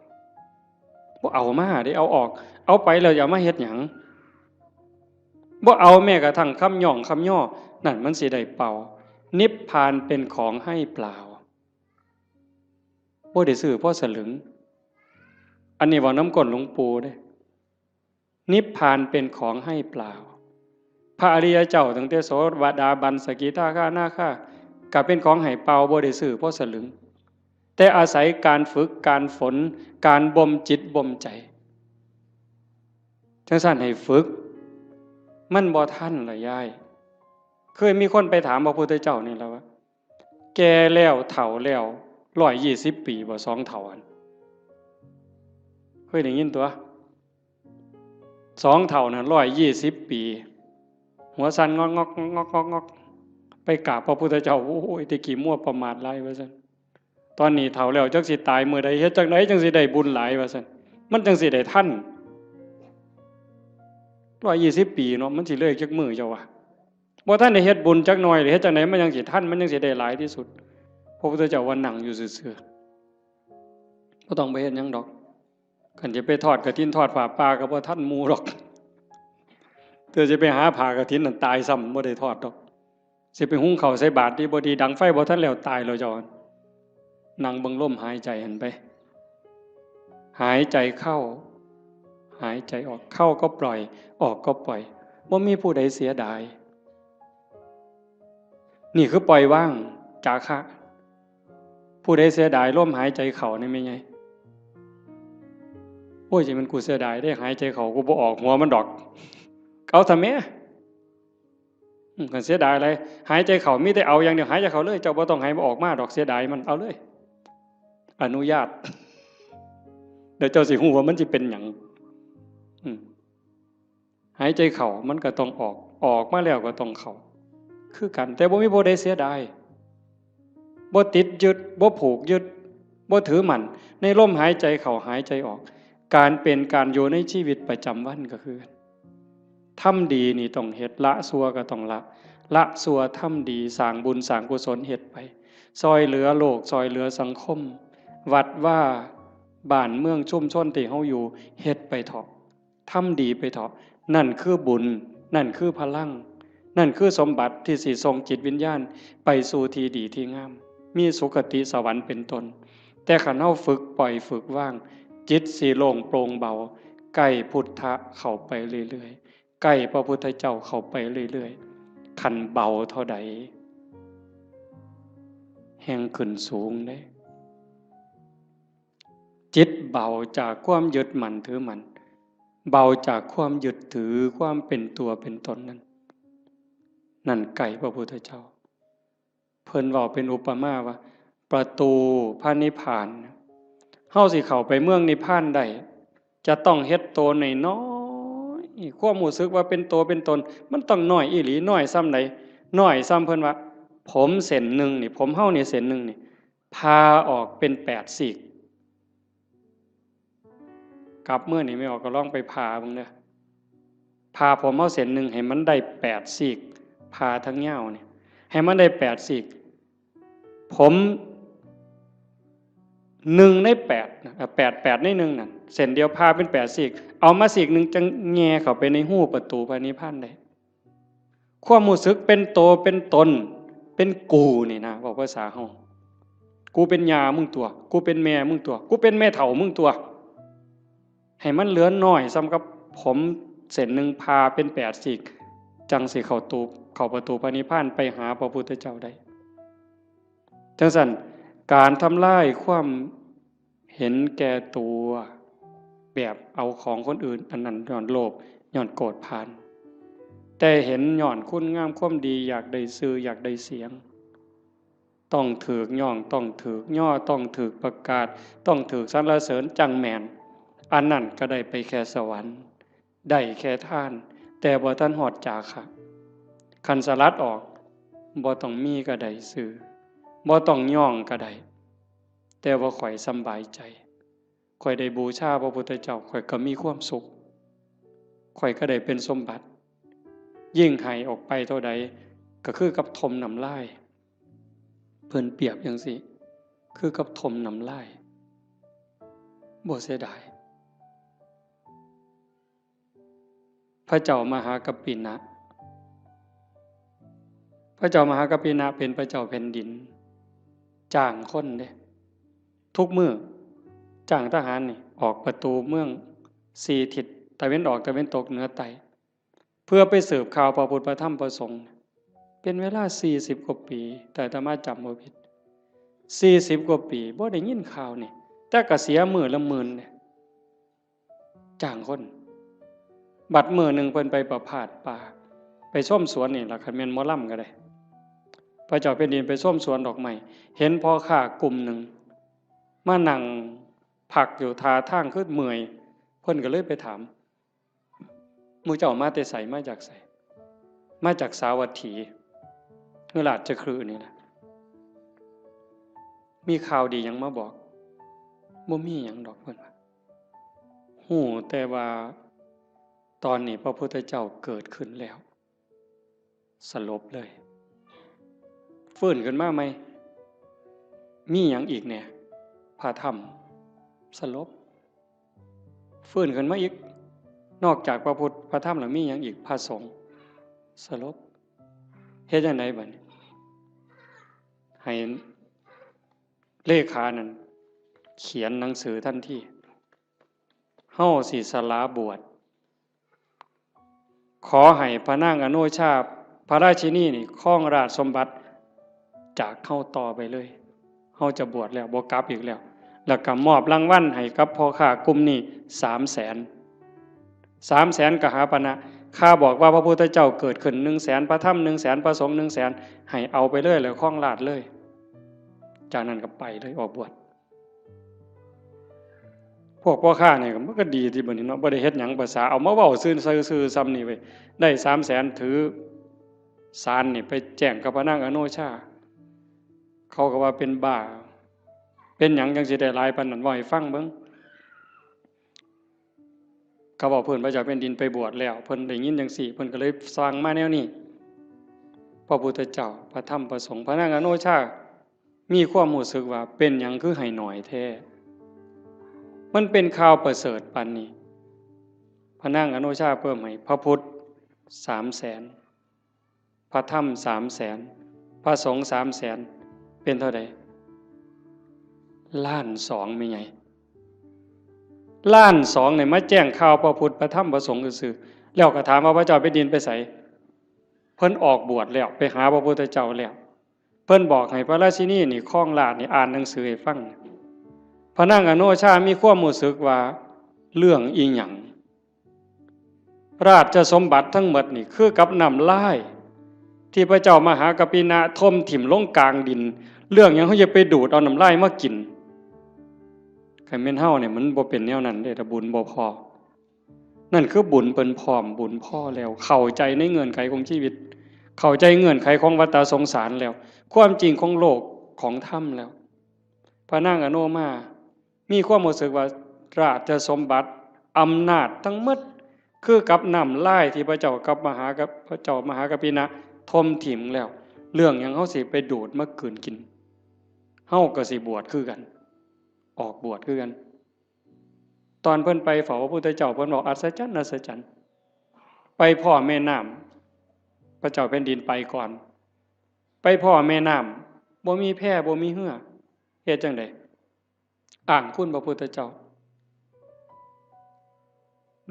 บ่เอามาเด้ เอาออก เอาไปแล้วจะเอามาเฮ็ดหยัง บ่เอาแม้กระทั่งคำย่องคำย่อ นั่นมันสิได้เป่า นิพพานเป็นของให้เปล่า บ่ได้ซื้อพอสลึง อันนี้เว้านำก้นหลวงปู่เด้ นิพพานเป็นของให้เปล่า พระอริยเจ้าตั้งแต่โสดาบัน สกิทาคานาคา ก็เป็นของให้เปล่า บ่ได้ซื้อพอสลึง แต่อาศัยการฝึก การฝน การบ่มจิตบ่มใจ จั่งซั้นให้ฝึก มันบ่ทันล่ะยาย เคยมีคนไปถามพระพุทธเจ้านี่ล่ะว่า แก่แล้วเฒ่าแล้ว ร้อยยี่สิบปีบ่ สองเฒ่าหั่น เคยได้ยินตั๊ว สองเฒ่านั่น ร้อยยี่สิบปี หัวสั่นงอกงอกงอกงอกงอก ไปกราบพระพุทธเจ้า โอ้ย แต่กี้มัวประมาทหลาย ว่าซั่น ตอนนี้เฒ่าแล้ว จักสิตายมื้อใด เฮ็ดจั่งใดจั่งสิได้บุญหลาย ว่าซั่น มันจั่งสิได้ทัน ร้อยยี่สิบปีเนาะ มันสิเลยจักมื้อ เจ้าว่า บ่ทันได้เฮ็ดบุญจักหน่อยเลย เฮ็ดจั่งใดมันจั่งสิทัน มันจั่งสิได้หลายที่สุด พระพุทธเจ้าว่านั่งอยู่ซื่อๆ บ่ต้องไปเฮ็ดหยังดอก คันจะไปทอดกฐินทอดผ้าป่าก็บ่ทันหมู่ดอก เธอจะไปหาผ้ากฐินนั่นตายซ้ำ บ่ได้ทอดดอก สิไปหุงข้าวใส่บาตรดีบ่ดี ดังไฟบ่ทันแล้ว ตายแล้วเจ้า นั่งเบิ่งลมหายใจหั้นไป หายใจเข้า หายใจออก เข้าก็ปล่อย ออกก็ปล่อย บ่มีผู้ใดเสียดาย นี่คือปล่อยวาง จาคะ ผู้ใดเสียดายลมหายใจเข้านี่แม่นไง โอ้ย จะเป็นกูเสียดายได้ หายใจเข้า กูบ่ออกหัวมันดอก เอาซะแม่ อืม คันเสียดายอะไร หายใจเข้า มีแต่เอาอย่างเดียว หายใจเข้าเลย เจ้าบ่ต้องให้มันออกมาดอก เสียดายมัน เอาเลย อนุญาต เดี๋ยวเจ้าสิฮู้ว่ามันสิเป็นหยัง อืม หายใจเข้ามันก็ต้องออก ออกมาแล้วก็ต้องเข้า คือกัน แต่บ่มีผู้ใดเสียดาย บ่ติดยึด บ่ผูกยึด บ่ถือมั่น ในลมหายใจเข้าหายใจออก การเป็นการอยู่ในชีวิตประจำวันก็คือ ทำดีนี่ต้องเฮ็ด ละชั่วก็ต้องละ ละชั่วทำดี สร้างบุญสร้างกุศลเฮ็ดไป ซ่อยเหลือโลก ซ่อยเหลือสังคม วัดวา บ้านเมืองชุมชนที่เฮาอยู่ เฮ็ดไปเถาะ ทำดีไปเถาะ นั่นคือบุญ นั่นคือพลัง นั่นคือสมบัติที่สิส่งจิตวิญญาณไปสู่ที่ดีที่งาม มีสุคติสวรรค์เป็นต้น แต่คันเฮาฝึกปล่อยฝึกวาง จิตสิโล่งโปร่งเบา ใกล้พุทธะเข้าไปเรื่อยๆ ใกล้พระพุทธเจ้าเข้าไปเรื่อยๆ คันเบาเท่าใด แฮ่งขึ้นสูงเด้ จิตเบาจากความยึดมั่นถือมั่น เบาจากความยึดถือความเป็นตัวเป็นตนนั้น นั่นใกล้พระพุทธเจ้า เพิ่นเว้าเป็นอุปมาว่า ประตูพระนิพพานน่ะ เฮาสิเข้าไปเมืองนิพพานได้ จะต้องเฮ็ดโตน้อยๆ ความรู้สึกว่าเป็นโตเป็นตน มันต้องน้อยอีหลี น้อยส่ำใด น้อยส่ำเพิ่นว่า ผมเส้นหนึ่งนี่ ผมเฮานี่เส้นหนึ่งนี่ ผ่าออกเป็นแปดซีก กลับเมือนี่แม่ออกก็ลองไปผ่าเบิ่งเด้อ ผ่าผมเฮาเส้นหนึ่งให้มันได้แปดซีก ผ่าทั้งยาวนี่ ให้มันได้แปดซีก ผมหนึ่งในแปดนะ แปด แปดในหนึ่งนั่น เส้นเดียวผ่าเป็นแปดซีก เอามาซีกหนึ่งจั่งแหย่เข้าไปในฮูประตูพระนิพพานได้ ความรู้สึกเป็นโตเป็นตน เป็นกูนี่นะ เว้าภาษาเฮา กูเป็นย่ามึงตั๊ว กูเป็นแม่มึงตั๊ว กูเป็นแม่เฒ่ามึงตั๊ว ให้มันเหลือน้อยส่ำกับผมเส้นหนึ่งผ่าเป็นแปดซีก จั่งสิเข้าตู เข้าประตูพระนิพพานไปหาพระพุทธเจ้าได้ จั่งซั้น การทำลายความเห็นแก่ตัว แบบเอาของคนอื่น อันนั้นย้อนโลภ ย้อนโกรธพาล แต่เห็นย้อนคุณงามความดี อยากได้ชื่อ อยากได้เสียง ต้องถูกย้อง ต้องถูกย่อ ต้องถูกประกาศ ต้องถูกสรรเสริญจั่งแม่น อันนั้นก็ได้ไปแค่สวรรค์ ได้แค่ทาน แต่บ่ทันฮอดจาคะ คันสลัดออก บ่ต้องมีก็ได้ชื่อ บ่ต้องย้องก็ได้ แต่ว่าข้อยสำบายใจ ข้อยได้บูชาพระพุทธเจ้า ข้อยก็มีความสุข ข้อยก็ได้เป็นสมบัติ ยิ่งให้ออกไปเท่าใด ก็คือกับถมน้ำลาย เพิ่นเปรียบจั่งซี้ คือกับถมน้ำลาย บ่เสียดาย พระเจ้ามหากัปปินะ พระเจ้ามหากัปปินะเป็นพระเจ้าแผ่นดิน จ้างคนเด้ ทุกมื้อ จ้างทหารนี่ ออกประตูเมืองสี่ทิศ ตะเว็นออก ตะเว็นตก เหนือ ใต้ เพื่อไปสืบข่าวพระพุทธ พระธรรม พระสงฆ์ เป็นเวลาสี่สิบกว่าปี แต่อาตมาจำบ่ผิด สี่สิบกว่าปี บ่ได้ยินข่าวนี่ แต่ก็เสียมื้อละหมื่นเนี่ย จ้างคน บัดมื้อหนึ่งเพิ่นไปประพาสป่า ไปชมสวนนี่ล่ะ คันแม่นหมอลำก็ได้ พระเจ้าแผ่นดินไปชมสวนดอกไม้ เห็นพ่อค้ากลุ่มหนึ่ง มานั่งพักอยู่ท่าทางคือเมื่อย เพิ่นก็เลยไปถาม หมู่เจ้ามาแต่ไส มาจากไส มาจากสาวัตถี มือราชคฤห์นี่แหละ มีข่าวดีหยังมาบอก บ่มีหยังดอกเพิ่นว่า ฮู้แต่ว่า ตอนนี้พระพุทธเจ้าเกิดขึ้นแล้ว สลบเลย ฟื้นขึ้นมาใหม่ มีหยังอีกแหน่ พระธรรม สลบ ฟื้นขึ้นมาอีก นอกจากพระพุทธพระธรรมแล้วมีหยังอีก พระสงฆ์ สลบ เฮ็ดจั่งใดบัดนี้ ให้เลขานั่นเขียนหนังสือทันที เฮาสิสละบวช ขอให้พระนางอโนชา พระราชินีนี่ครองราชสมบัติจากเฮาต่อไปเลย เฮาจะบวชแล้ว บ่กลับอีกแล้ว แล้วก็มอบรางวัลให้กับพ่อค้ากลุ่มนี้สามแสน สามแสนกหาปณะ ข้าบอกว่าพระพุทธเจ้าเกิดขึ้นหนึ่งแสน พระธรรมหนึ่งแสน พระสงฆ์หนึ่งแสน ให้เอาไปเลย แล้วครองราชย์เลย จากนั้นก็ไปเลย ออกบวช พวกพ่อค้านี่มันก็ดีที่บัดนี้เนาะ บ่ได้เฮ็ดหยัง ภาษาเอามาเว้าซื่อๆ ซื่อๆ ซ่ำนี่เว้ย ได้สามแสน ถือสารนี่ไปแจ้งกับพระนางอโนชา เขาก็ว่าเป็นบ้า เป็นหยังจั่งสิได้หลายปานนั้น เว้าให้ฟังเบิ่ง เขาเว้าพื้นพระเจ้าแผ่นดินไปบวชแล้ว เพิ่นได้ยินจั่งซี้ เพิ่นก็เลยสั่งมาแนวนี้ พระพุทธเจ้า พระธรรม พระสงฆ์ พระนางอโนชา มีความรู้สึกว่าเป็นหยังคือให้น้อยแท้ มันเป็นข่าวประเสริฐปานนี้ พระนางอโนชาเพิ่มให้พระพุทธสามแสน พระธรรมสามแสน พระสงฆ์สามแสน เป็นเท่าใด ล้านสอง แม่ใหญ่ ล้านสอง เนี่ยมาแจ้งข่าวพระพุทธ พระธรรม พระสงฆ์ซื่อๆ แล้วก็ถามว่าพระเจ้าแผ่นดินไปไส เพิ่นออกบวชแล้ว ไปหาพระพุทธเจ้าแล้ว เพิ่นบอกให้พระราชินีนี่ครองราชย์นี่อ่านหนังสือให้ฟัง พระนางอโนชามีความรู้สึกว่าเรื่องอีหยัง ราชสมบัติทั้งหมดนี่คือกับน้ำลาย ที่พระเจ้ามหากัปปินะถมถิ่มลงกลางดิน เรื่องหยังเฮาจะไปดูดเอาน้ำลายมากิน คันแม่นเฮาเนี่ยมันบ่เป็นแนวนั้นเด้ ถ้าบุญบ่พอ นั่นคือบุญเพิ่นพร้อม บุญพอแล้ว เข้าใจในเงื่อนไขของชีวิต เข้าใจเงื่อนไขของวัฏสงสารแล้ว ความจริงของโลกของธรรมแล้ว พระนางอโนมา มีความรู้สึกว่าราชสมบัติ อำนาจทั้งหมด คือกับน้ำลายที่พระเจ้ากับมหากับ พระเจ้ามหากัปปินะถมถิ่มแล้ว เรื่องหยังเฮาสิไปดูดมากืนกิน เฮาก็สิบวชคือกัน ออกบวชคือกัน ตอนเพิ่นไปเฝ้าพระพุทธเจ้า เพิ่นบอกอัศจรรย์ อัศจรรย์ ไปพ้อแม่น้ำ พระเจ้าแผ่นดินไปก่อน ไปพ้อแม่น้ำ บ่มีแพ บ่มีเฮือ เฮ็ดจั่งใด อ้างคุณพระพุทธเจ้า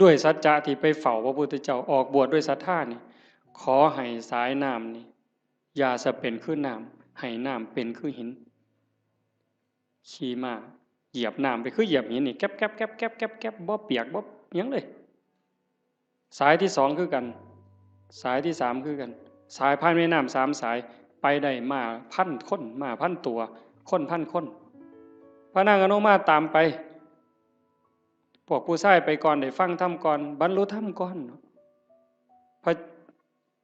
ด้วยสัจจะที่ไปเฝ้าพระพุทธเจ้า ออกบวชด้วยศรัทธานี่ ขอให้สายน้ำนี่ อย่าสะเป็นคือน้ำ ให้น้ำเป็นคือหิน ขี่ม้าเหยียบน้ำไปคือเหยียบหินนี่ แก๊บแก๊บแก๊บแก๊บแก๊บแก๊บ บ่เปียกบ่หยังเลย สายที่สองคือกัน สายที่สามคือกัน สายผ่านแม่น้ำสามสาย ไปได้ม้าพันคน ม้าพันตัว คนพันคน พระนางอโนมาตามไป พวกผู้ชายไปก่อน ได้ฟังธรรมก่อน บรรลุธรรมก่อน พระ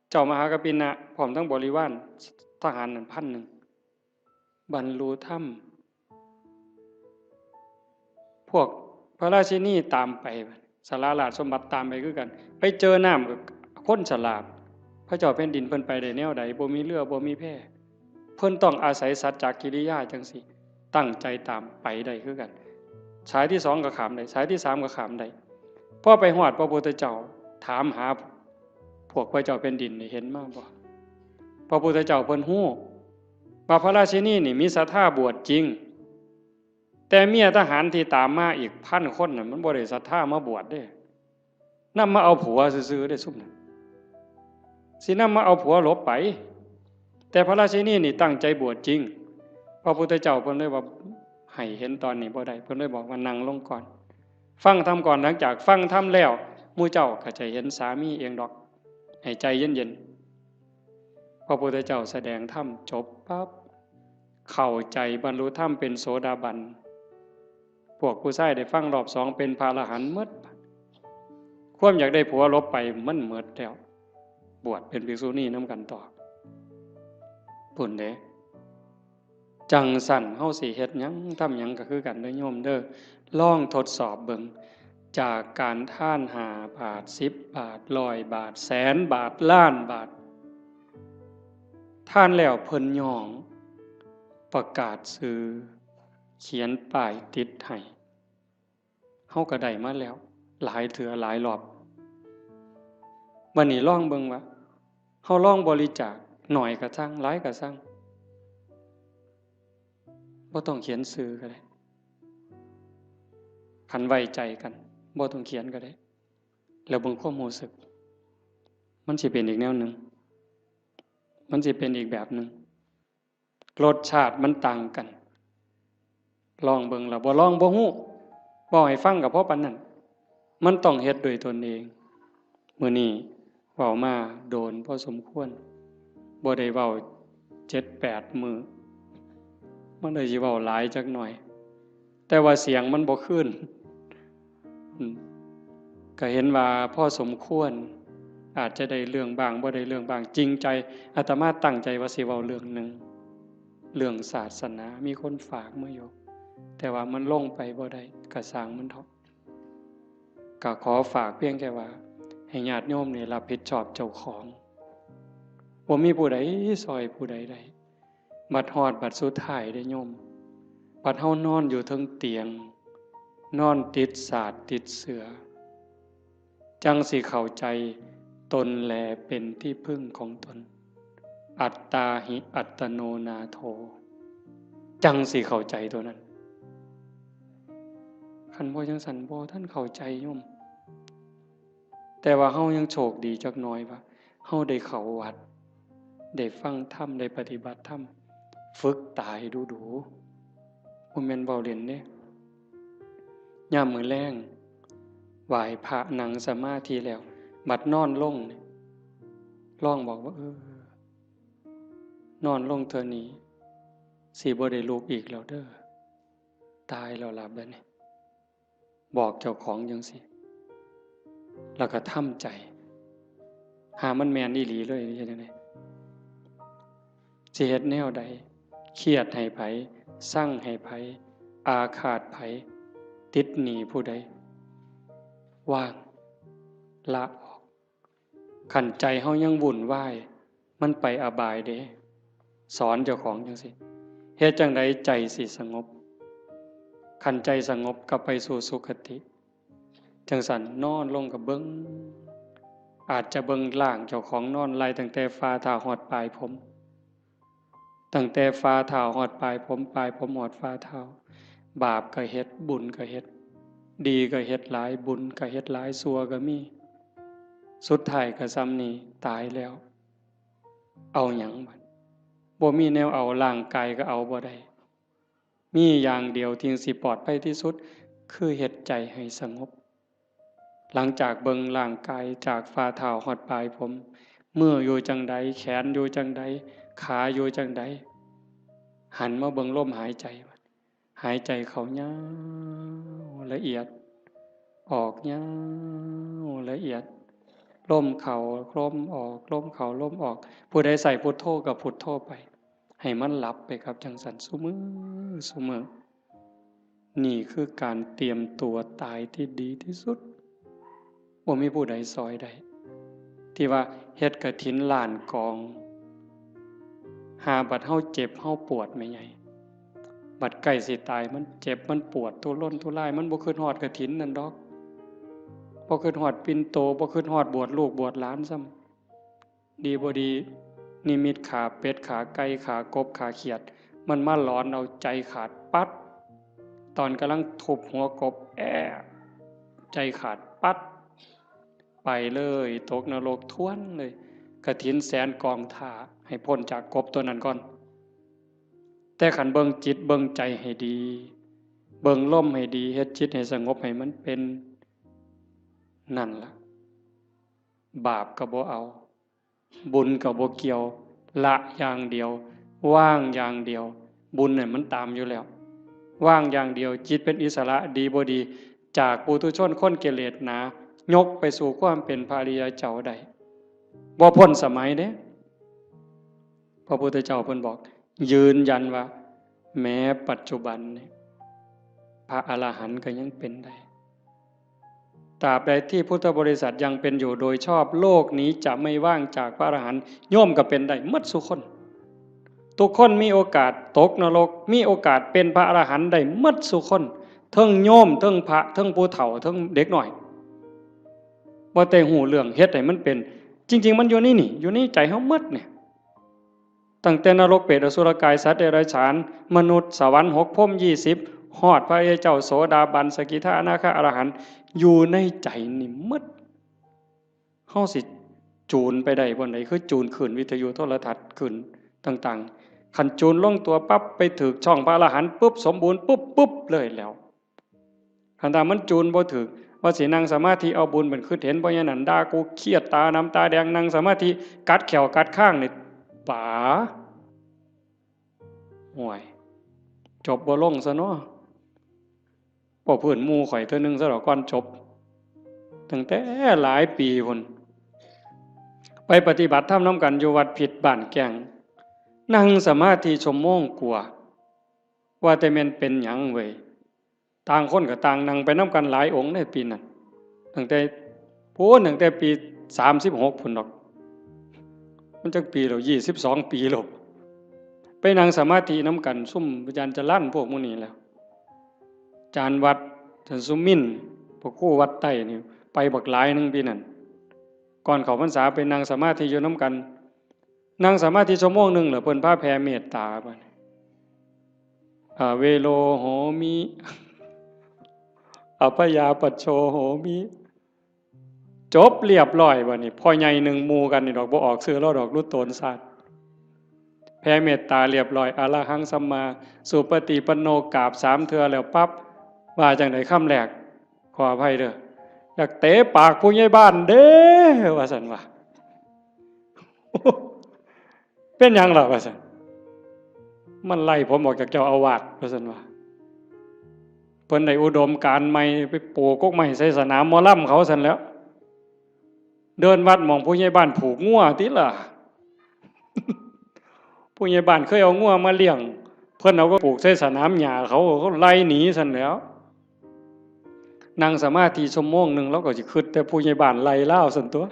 เจ้ามหากัปปินะ พร้อมทั้งบริวารทหารนั่นพันหนึ่ง บรรลุธรรม พวกพระราชินีตามไป สละราชสมบัติตามไปคือกัน ไปเจอน้ำก็คนฉลาด พระเจ้าแผ่นดินเพิ่นไปได้แนวใด บ่มีเรือ บ่มีแพ เพิ่นต้องอาศัยสัจจกิริยาจั่งซี้ ตั้งใจตามไปได้คือกัน สายที่สองก็ข้ามได้ สายที่สามก็ข้ามได้ พอไปฮอดพระพุทธเจ้า ถามหาพวกพระเจ้าแผ่นดินนี่ เห็นมาบ่ พระพุทธเจ้าเพิ่นฮู้ว่าพระราชินีนี่มีศรัทธาบวชจริง แต่เมียทหารที่ตามมาอีกพันคนน่ะ มันบ่ได้ศรัทธามาบวชเด้ นำมาเอาผัวซื่อๆเด้ ซุมนั้น สินำมาเอาผัวหลบไป แต่พระราชินีนี่ตั้งใจบวชจริง พระพุทธเจ้าเพิ่นเลยว่า ให้เห็นตอนนี้บ่ได้ เพิ่นเลยบอกว่านั่งลงก่อน ฟังธรรมก่อน หลังจากฟังธรรมแล้ว หมู่เจ้าก็จะเห็นสามีเองดอก ให้ใจเย็นๆ พระพุทธเจ้าแสดงธรรมจบปั๊บ เข้าใจบรรลุธรรมเป็นโสดาบัน พวกผู้ชายได้ฟังรอบสองเป็นพระอรหันต์หมด ความอยากได้ผัวหลบไปมันหมดแล้ว บวชเป็นภิกษุณีนำกันต่อ พุ้นเด้ จั่งซั้นเฮาสิเฮ็ดหยังทำหยังก็คือกันเด้อโยมเด้อ ลองทดสอบเบิ่ง จากการทานห้าบาท สิบบาท ร้อยบาท แสนบาท ล้านบาท ทานแล้วเพิ่นย้อง ประกาศชื่อ เขียนป้ายติดให้ เฮาก็ได้มาแล้ว หลายเทื่อหลายรอบ บัดนี้ลองเบิ่งว่า เฮาลองบริจาค น้อยก็ซั่ง หลายก็ซั่ง บ่ต้องเขียนชื่อก็ได้ คันไว้ใจกัน บ่ต้องเขียนก็ได้ แล้วเบิ่งความรู้สึก มันสิเป็นอีกแนวหนึ่ง มันสิเป็นอีกแบบหนึ่ง รสชาติมันต่างกัน ลองเบิ่ง แล้วบ่ลองบ่ฮู้ เว้าให้ฟังก็พอปานนั้น มันต้องเฮ็ดด้วยตนเอง มื้อนี้เว้ามาโดนพอสมควร บ่ได้เว้าเจ็ดแปดมื้อ มันเลยสิเว้าหลายจักหน่อย แต่ว่าเสียงมันบ่คืน อืม ก็เห็นว่าพอสมควร อาจจะได้เรื่องบ้าง บ่ได้เรื่องบ้าง จริงใจ อาตมาตั้งใจว่าสิเว้าเรื่องหนึ่ง เรื่องศาสนา มีคนฝากมาอยู่ แต่ว่ามันลงไปบ่ได้ ก็ซ่างมันเถาะ ก็ขอฝากเพียงแค่ว่า ให้ญาติโยมนี่รับผิดชอบเจ้าของ บ่มีผู้ใดซ่อยผู้ใดได้ บัดฮอดบัดสุดท้ายเด้โยม บัดเฮานอนอยู่เทิงเตียง นอนติดสาดติดเสื่อ จั่งสิเข้าใจตนแลเป็นที่พึ่งของตน อัตตาหิอัตโนนาโถ จั่งสิเข้าใจตัวนั้น คันบ่จั่งซั้นบ่ทันเข้าใจโยม แต่ว่าเฮายังโชคดีจักหน่อยว่า เฮาได้เข้าวัด ได้ฟังธรรม ได้ปฏิบัติธรรม ฝึกตายดูๆ บ่แม่นเว้าเล่นเด้ ยามมื้อแลง ไหว้พระนั่งสมาธิแล้ว บัดนอนลงนี่ ลองบอกว่า เออ นอนลงเทื่อนี้ สิบ่ได้ลุกอีกแล้วเด้อ ตายแล้วล่ะบัดนี้ บอกเจ้าของจั่งซี้ แล้วก็ทำใจ หามันแม่นอีหลีเลย เฮ็ดจั่งใด สิเฮ็ดแนวใด เครียดให้ไผ ซังให้ไผ อาฆาตไผ ติดหนี้ผู้ใด วาง ละออก คันใจเฮายังวุ่นวาย มันไปอบายเด้ สอนเจ้าของจั่งซี้ เฮ็ดจั่งใดใจสิสงบ คันใจสงบก็ไปสู่สุคติ จั่งซั้นนอนลงก็เบิ่ง อาจจะเบิ่งร่างเจ้าของนอนไล่ตั้งแต่ฝ่าเท้าฮอดปลายผม ตั้งแต่ฝ่าเท้าฮอดปลายผม ปลายผมฮอดฝ่าเท้า บาปก็เฮ็ด บุญก็เฮ็ด ดีก็เฮ็ดหลาย บุญก็เฮ็ดหลาย ชั่วก็มี สุดท้ายก็ส่ำนี้ ตายแล้ว เอาหยังบัด บ่มีแนวเอา ร่างกายก็เอาบ่ได้ มีอย่างเดียวที่สิปลอดภัยที่สุด คือเฮ็ดใจให้สงบ หลังจากเบิ่งร่างกายจากฝ่าเท้าฮอดปลายผม มืออยู่จั่งใด แขนอยู่จั่งใด ขาอยู่จั่งใด หันมาเบิ่งลมหายใจ หายใจเข้ายาวละเอียด ออกยาวละเอียด ลมเข้าลมออก ลมเข้าลมออก ผู้ใดใส่พุทโธก็พุทโธไป ให้มันหลับไปครับ จั่งซั้นซุมื้อซุมื้อ นี่คือการเตรียมตัวตายที่ดีที่สุด บ่มีผู้ใดซ่อยได้ ที่ว่าเฮ็ดกฐินล้านกอง หาบัดเฮาเจ็บเฮาปวดแม่ใหญ่ บัดใกล้สิตายมันเจ็บมันปวดทุรนทุราย มันบ่คิดฮอดกฐินนั่นดอก บ่คิดฮอดปิ่นโต บ่คิดฮอดบวชลูกบวชหลานซ้ำ ดีบ่ดี นิมิตขาเป็ด ขาไก่ ขากบ ขาเขียด มันมาหลอนเอาใจขาดปั๊ด ตอนกำลังทุบหัวกบ แอะ ใจขาดปั๊ด ไปเลย ตกนรกถ้วนเลย กฐินแสนกองถ่า ให้พ้นจากกบตัวนั้นก่อน แต่คันเบิ่งจิตเบิ่งใจให้ดี เบิ่งลมให้ดี เฮ็ดจิตให้สงบให้มันเป็น นั่นล่ะ บาปก็บ่เอา บุญก็บ่เกี่ยว ละอย่างเดียว วางอย่างเดียว บุญเนี่ยมันตามอยู่แล้ว วางอย่างเดียว จิตเป็นอิสระ ดีบ่ดี จากปุถุชนคนกิเลสหนา ยกไปสู่ความเป็นพระอริยเจ้าได้ บ่พ้นสมัยเด้ พระพุทธเจ้าเพิ่นบอก ยืนยันว่า แม้ปัจจุบันเนี่ย พระอรหันต์ก็ยังเป็นได้ ตราบใดที่พุทธบริษัทยังเป็นอยู่โดยชอบ โลกนี้จะไม่ว่างจากพระอรหันต์ โยมก็เป็นได้หมดซุคน ทุกคนมีโอกาสตกนรก มีโอกาสเป็นพระอรหันต์ได้หมดซุคน เทิงโยม เทิงพระ เทิงผู้เฒ่า เทิงเด็กน้อย ว่าแต่ฮู้เรื่องเฮ็ดให้มันเป็น จริงๆ มันอยู่ในนี่ อยู่ในใจเฮาหมดเนี่ย ตั้งแต่นรก เปรต อสุรกาย สัตว์เดรัจฉาน มนุษย์ สวรรค์หก พรหมยี่สิบ ฮอดพระอริยเจ้า โสดาบัน สกิทา อนาคา อรหันต์ อยู่ในใจนี่หมด เฮาสิจูนไปได้บ่อนใด คือจูนคลื่นวิทยุโทรทัศน์คลื่นต่างๆ คันจูนลงตัวปั๊บ ไปถืกช่องพระอรหันต์ปุ๊บ สมบูรณ์ปุ๊บ ปุ๊บเลยแล้ว คันถ้ามันจูนบ่ถืก ว่าสินั่งสมาธิเอาบุญเป็นคือเห็น บ่อย่างนั้นด่ากูเครียด ตาดำตาแดง นั่งสมาธิกัดแข้วกัดคางนี่ ป๋า ห่วย จบบ่ลงซะเนาะ บ่พื้นหมู่ข่อยเทื่อหนึ่งซะดอกก่อนจบ ตั้งแต่หลายปีพุ้น ไปปฏิบัติธรรมนำกันอยู่วัดพิษบ้านแก้ง นั่งสมาธิชั่วโมงกว่า ว่าแต่แม่นเป็นหยังเว้ย ต่างคนก็ต่างนั่งไปนำกันหลายองค์ในปีนั้น ตั้งแต่ พู้น ตั้งแต่ปีสามสิบหกพุ้นดอก มันจักปีแล้ว ยี่สิบสองปีแล้ว ไปนั่งสมาธินำกัน ซุมอาจารย์จรัญพวกหมู่นี้แหล้ว อาจารย์วัด อาจารย์สุมินทร์ พระครูวัดใต้นี่ ไปบักหลายหนึ่งปีนั้น ก่อนเข้าพรรษาไปนั่งสมาธิอยู่นำกัน นั่งสมาธิชั่วโมงหนึ่งแล้วเพิ่นพาแผ่เมตตาบัดนี้ อเวโรโหมิ อพยาปัชโชโหมิ จบเรียบร้อยบัดนี้ พ่อใหญ่หนึ่งหมู่กันนี่ดอก บ่ออกชื่อลาวดอก รู้ตนซาด แผ่เมตตาเรียบร้อย อรหังสัมมาสุปฏิปันโน กราบสามเทื่อแล้วปั๊บ ว่าจั่งใดคำแรก ขออภัยเด้อ อยากเตะปากผู้ใหญ่บ้านเด้ ว่าซั่นว่า เป็นหยังล่ะ ว่าซั่น มันไล่ผมออกจากเจ้าอาวาส ว่าซั่นว่า เพิ่นได้อุดมการณ์ใหม่ ไปปลูกกกไม้ใส่สนามหมอลำเขาซั่นแหล้ว เดินวัดหม่องผู้ใหญ่บ้านผูกงัวติล่ะ ผู้ใหญ่บ้านเคยเอางัวมาเลี้ยง เพิ่นเอาไปผูกใส่สนามหญ้าเขา เขาไล่หนีซั่นแหล้ว นั่งสมาธิชั่วโมงหนึ่ง ลาวก็สิคิดแต่ผู้ใหญ่บ้านไล่ลาวซั่นตั๊ว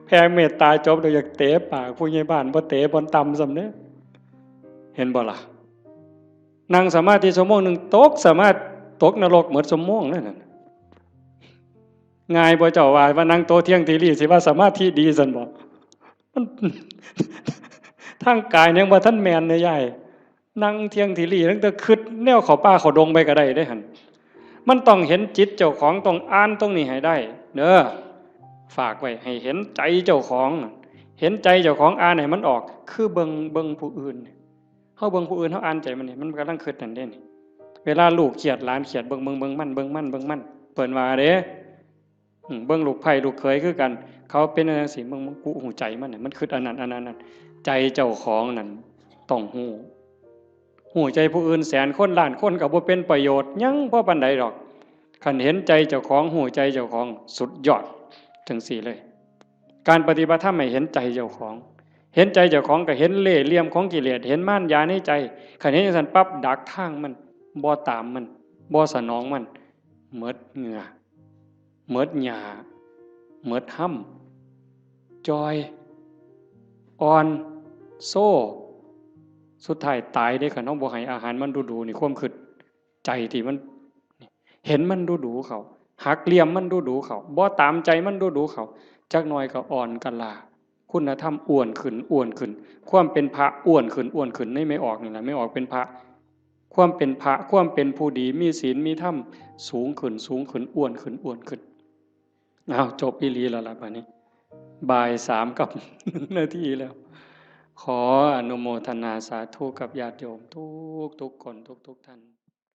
แผ่เมตตาจบแล้วอยากเตะปากผู้ใหญ่บ้าน บ่เตะบ่อนต่ำซ้ำเด้ เห็นบ่ล่ะ นั่งสมาธิชั่วโมงหนึ่ง ตกสมาธิ ตกนรกหมดชั่วโมงนั่นน่ะ ง่ายบ่เจ้าว่า ว่านั่งโตเที่ยงทีรีสิว่าสมาธิดีซั่นบ่ มัน ทางกายยังบ่ทันแม่นเด้ยาย นั่งเที่ยงทีรีตั้งแต่คิดแนวเข้าป่าเข้าดงไปก็ได้เด้หั่น มันต้องเห็นจิตเจ้าของ ต้องอ่านตรงนี้ให้ได้เด้อ ฝากไว้ให้เห็นใจเจ้าของ เห็นใจเจ้าของ อ่านให้มันออก คือเบิ่ง เบิ่งผู้อื่น เฮาเบิ่งผู้อื่น เฮาอ่านใจมันนี่ มันกำลังคิดนั่นเด้นี่ เวลาลูกเครียด หลานเครียด เบิ่ง เบิ่ง เบิ่งมัน เบิ่งมัน เบิ่งมัน เพิ่นว่าเด้ อืม เบิ่งลูกไผ่ลูกเขยคือกัน เขาเป็นจั่งซี้ เบิ่ง เบิ่ง กูฮู้ใจมันน่ะ มันคิดอันนั้น อันนั้น อันนั้น ใจเจ้าของนั่นต้องฮู้ ฮู้ใจผู้อื่นแสนคนล้านคนก็บ่เป็นประโยชน์หยังพอปานใดดอก คันเห็นใจเจ้าของ ฮู้ใจเจ้าของ สุดยอด จั่งซี้เลย การปฏิบัติธรรมให้เห็นใจเจ้าของ เห็นใจเจ้าของก็เห็นเล่ห์เหลี่ยมของกิเลส เห็นมารยาในใจ คันเห็นจั่งซั้นปั๊บ ดักทางมัน บ่ตามมัน บ่สนองมัน หมดเหงื่อ หมดหญ้า หมดฮ่ำ จ่อย อ่อน โซ สุดท้ายตายเด้ คันเฮาบ่ให้อาหารมันดูๆ นี่ ความคิดใจที่มัน เห็นมันดูๆ เข้า หักเหลี่ยมมันดูๆ เข้า บ่ตามใจมันดูๆ เข้า จักหน่อยก็อ่อนกะลา คุณธรรมอ้วนขึ้น อ้วนขึ้น ความเป็นพระอ้วนขึ้น อ้วนขึ้น ในแม่ออกนี่แหละ แม่ออกเป็นพระ ความเป็นพระ ความเป็นผู้ดี มีศีล มีธรรม สูงขึ้น สูงขึ้น อ้วนขึ้น อ้วนขึ้น อ้าว จบอีหลีแล้วล่ะบัดนี้ บ่ายสามกับหนึ่งนาทีแล้ว ขออนุโมทนาสาธุกับญาติโยมทุกๆ คน ทุกๆ ท่าน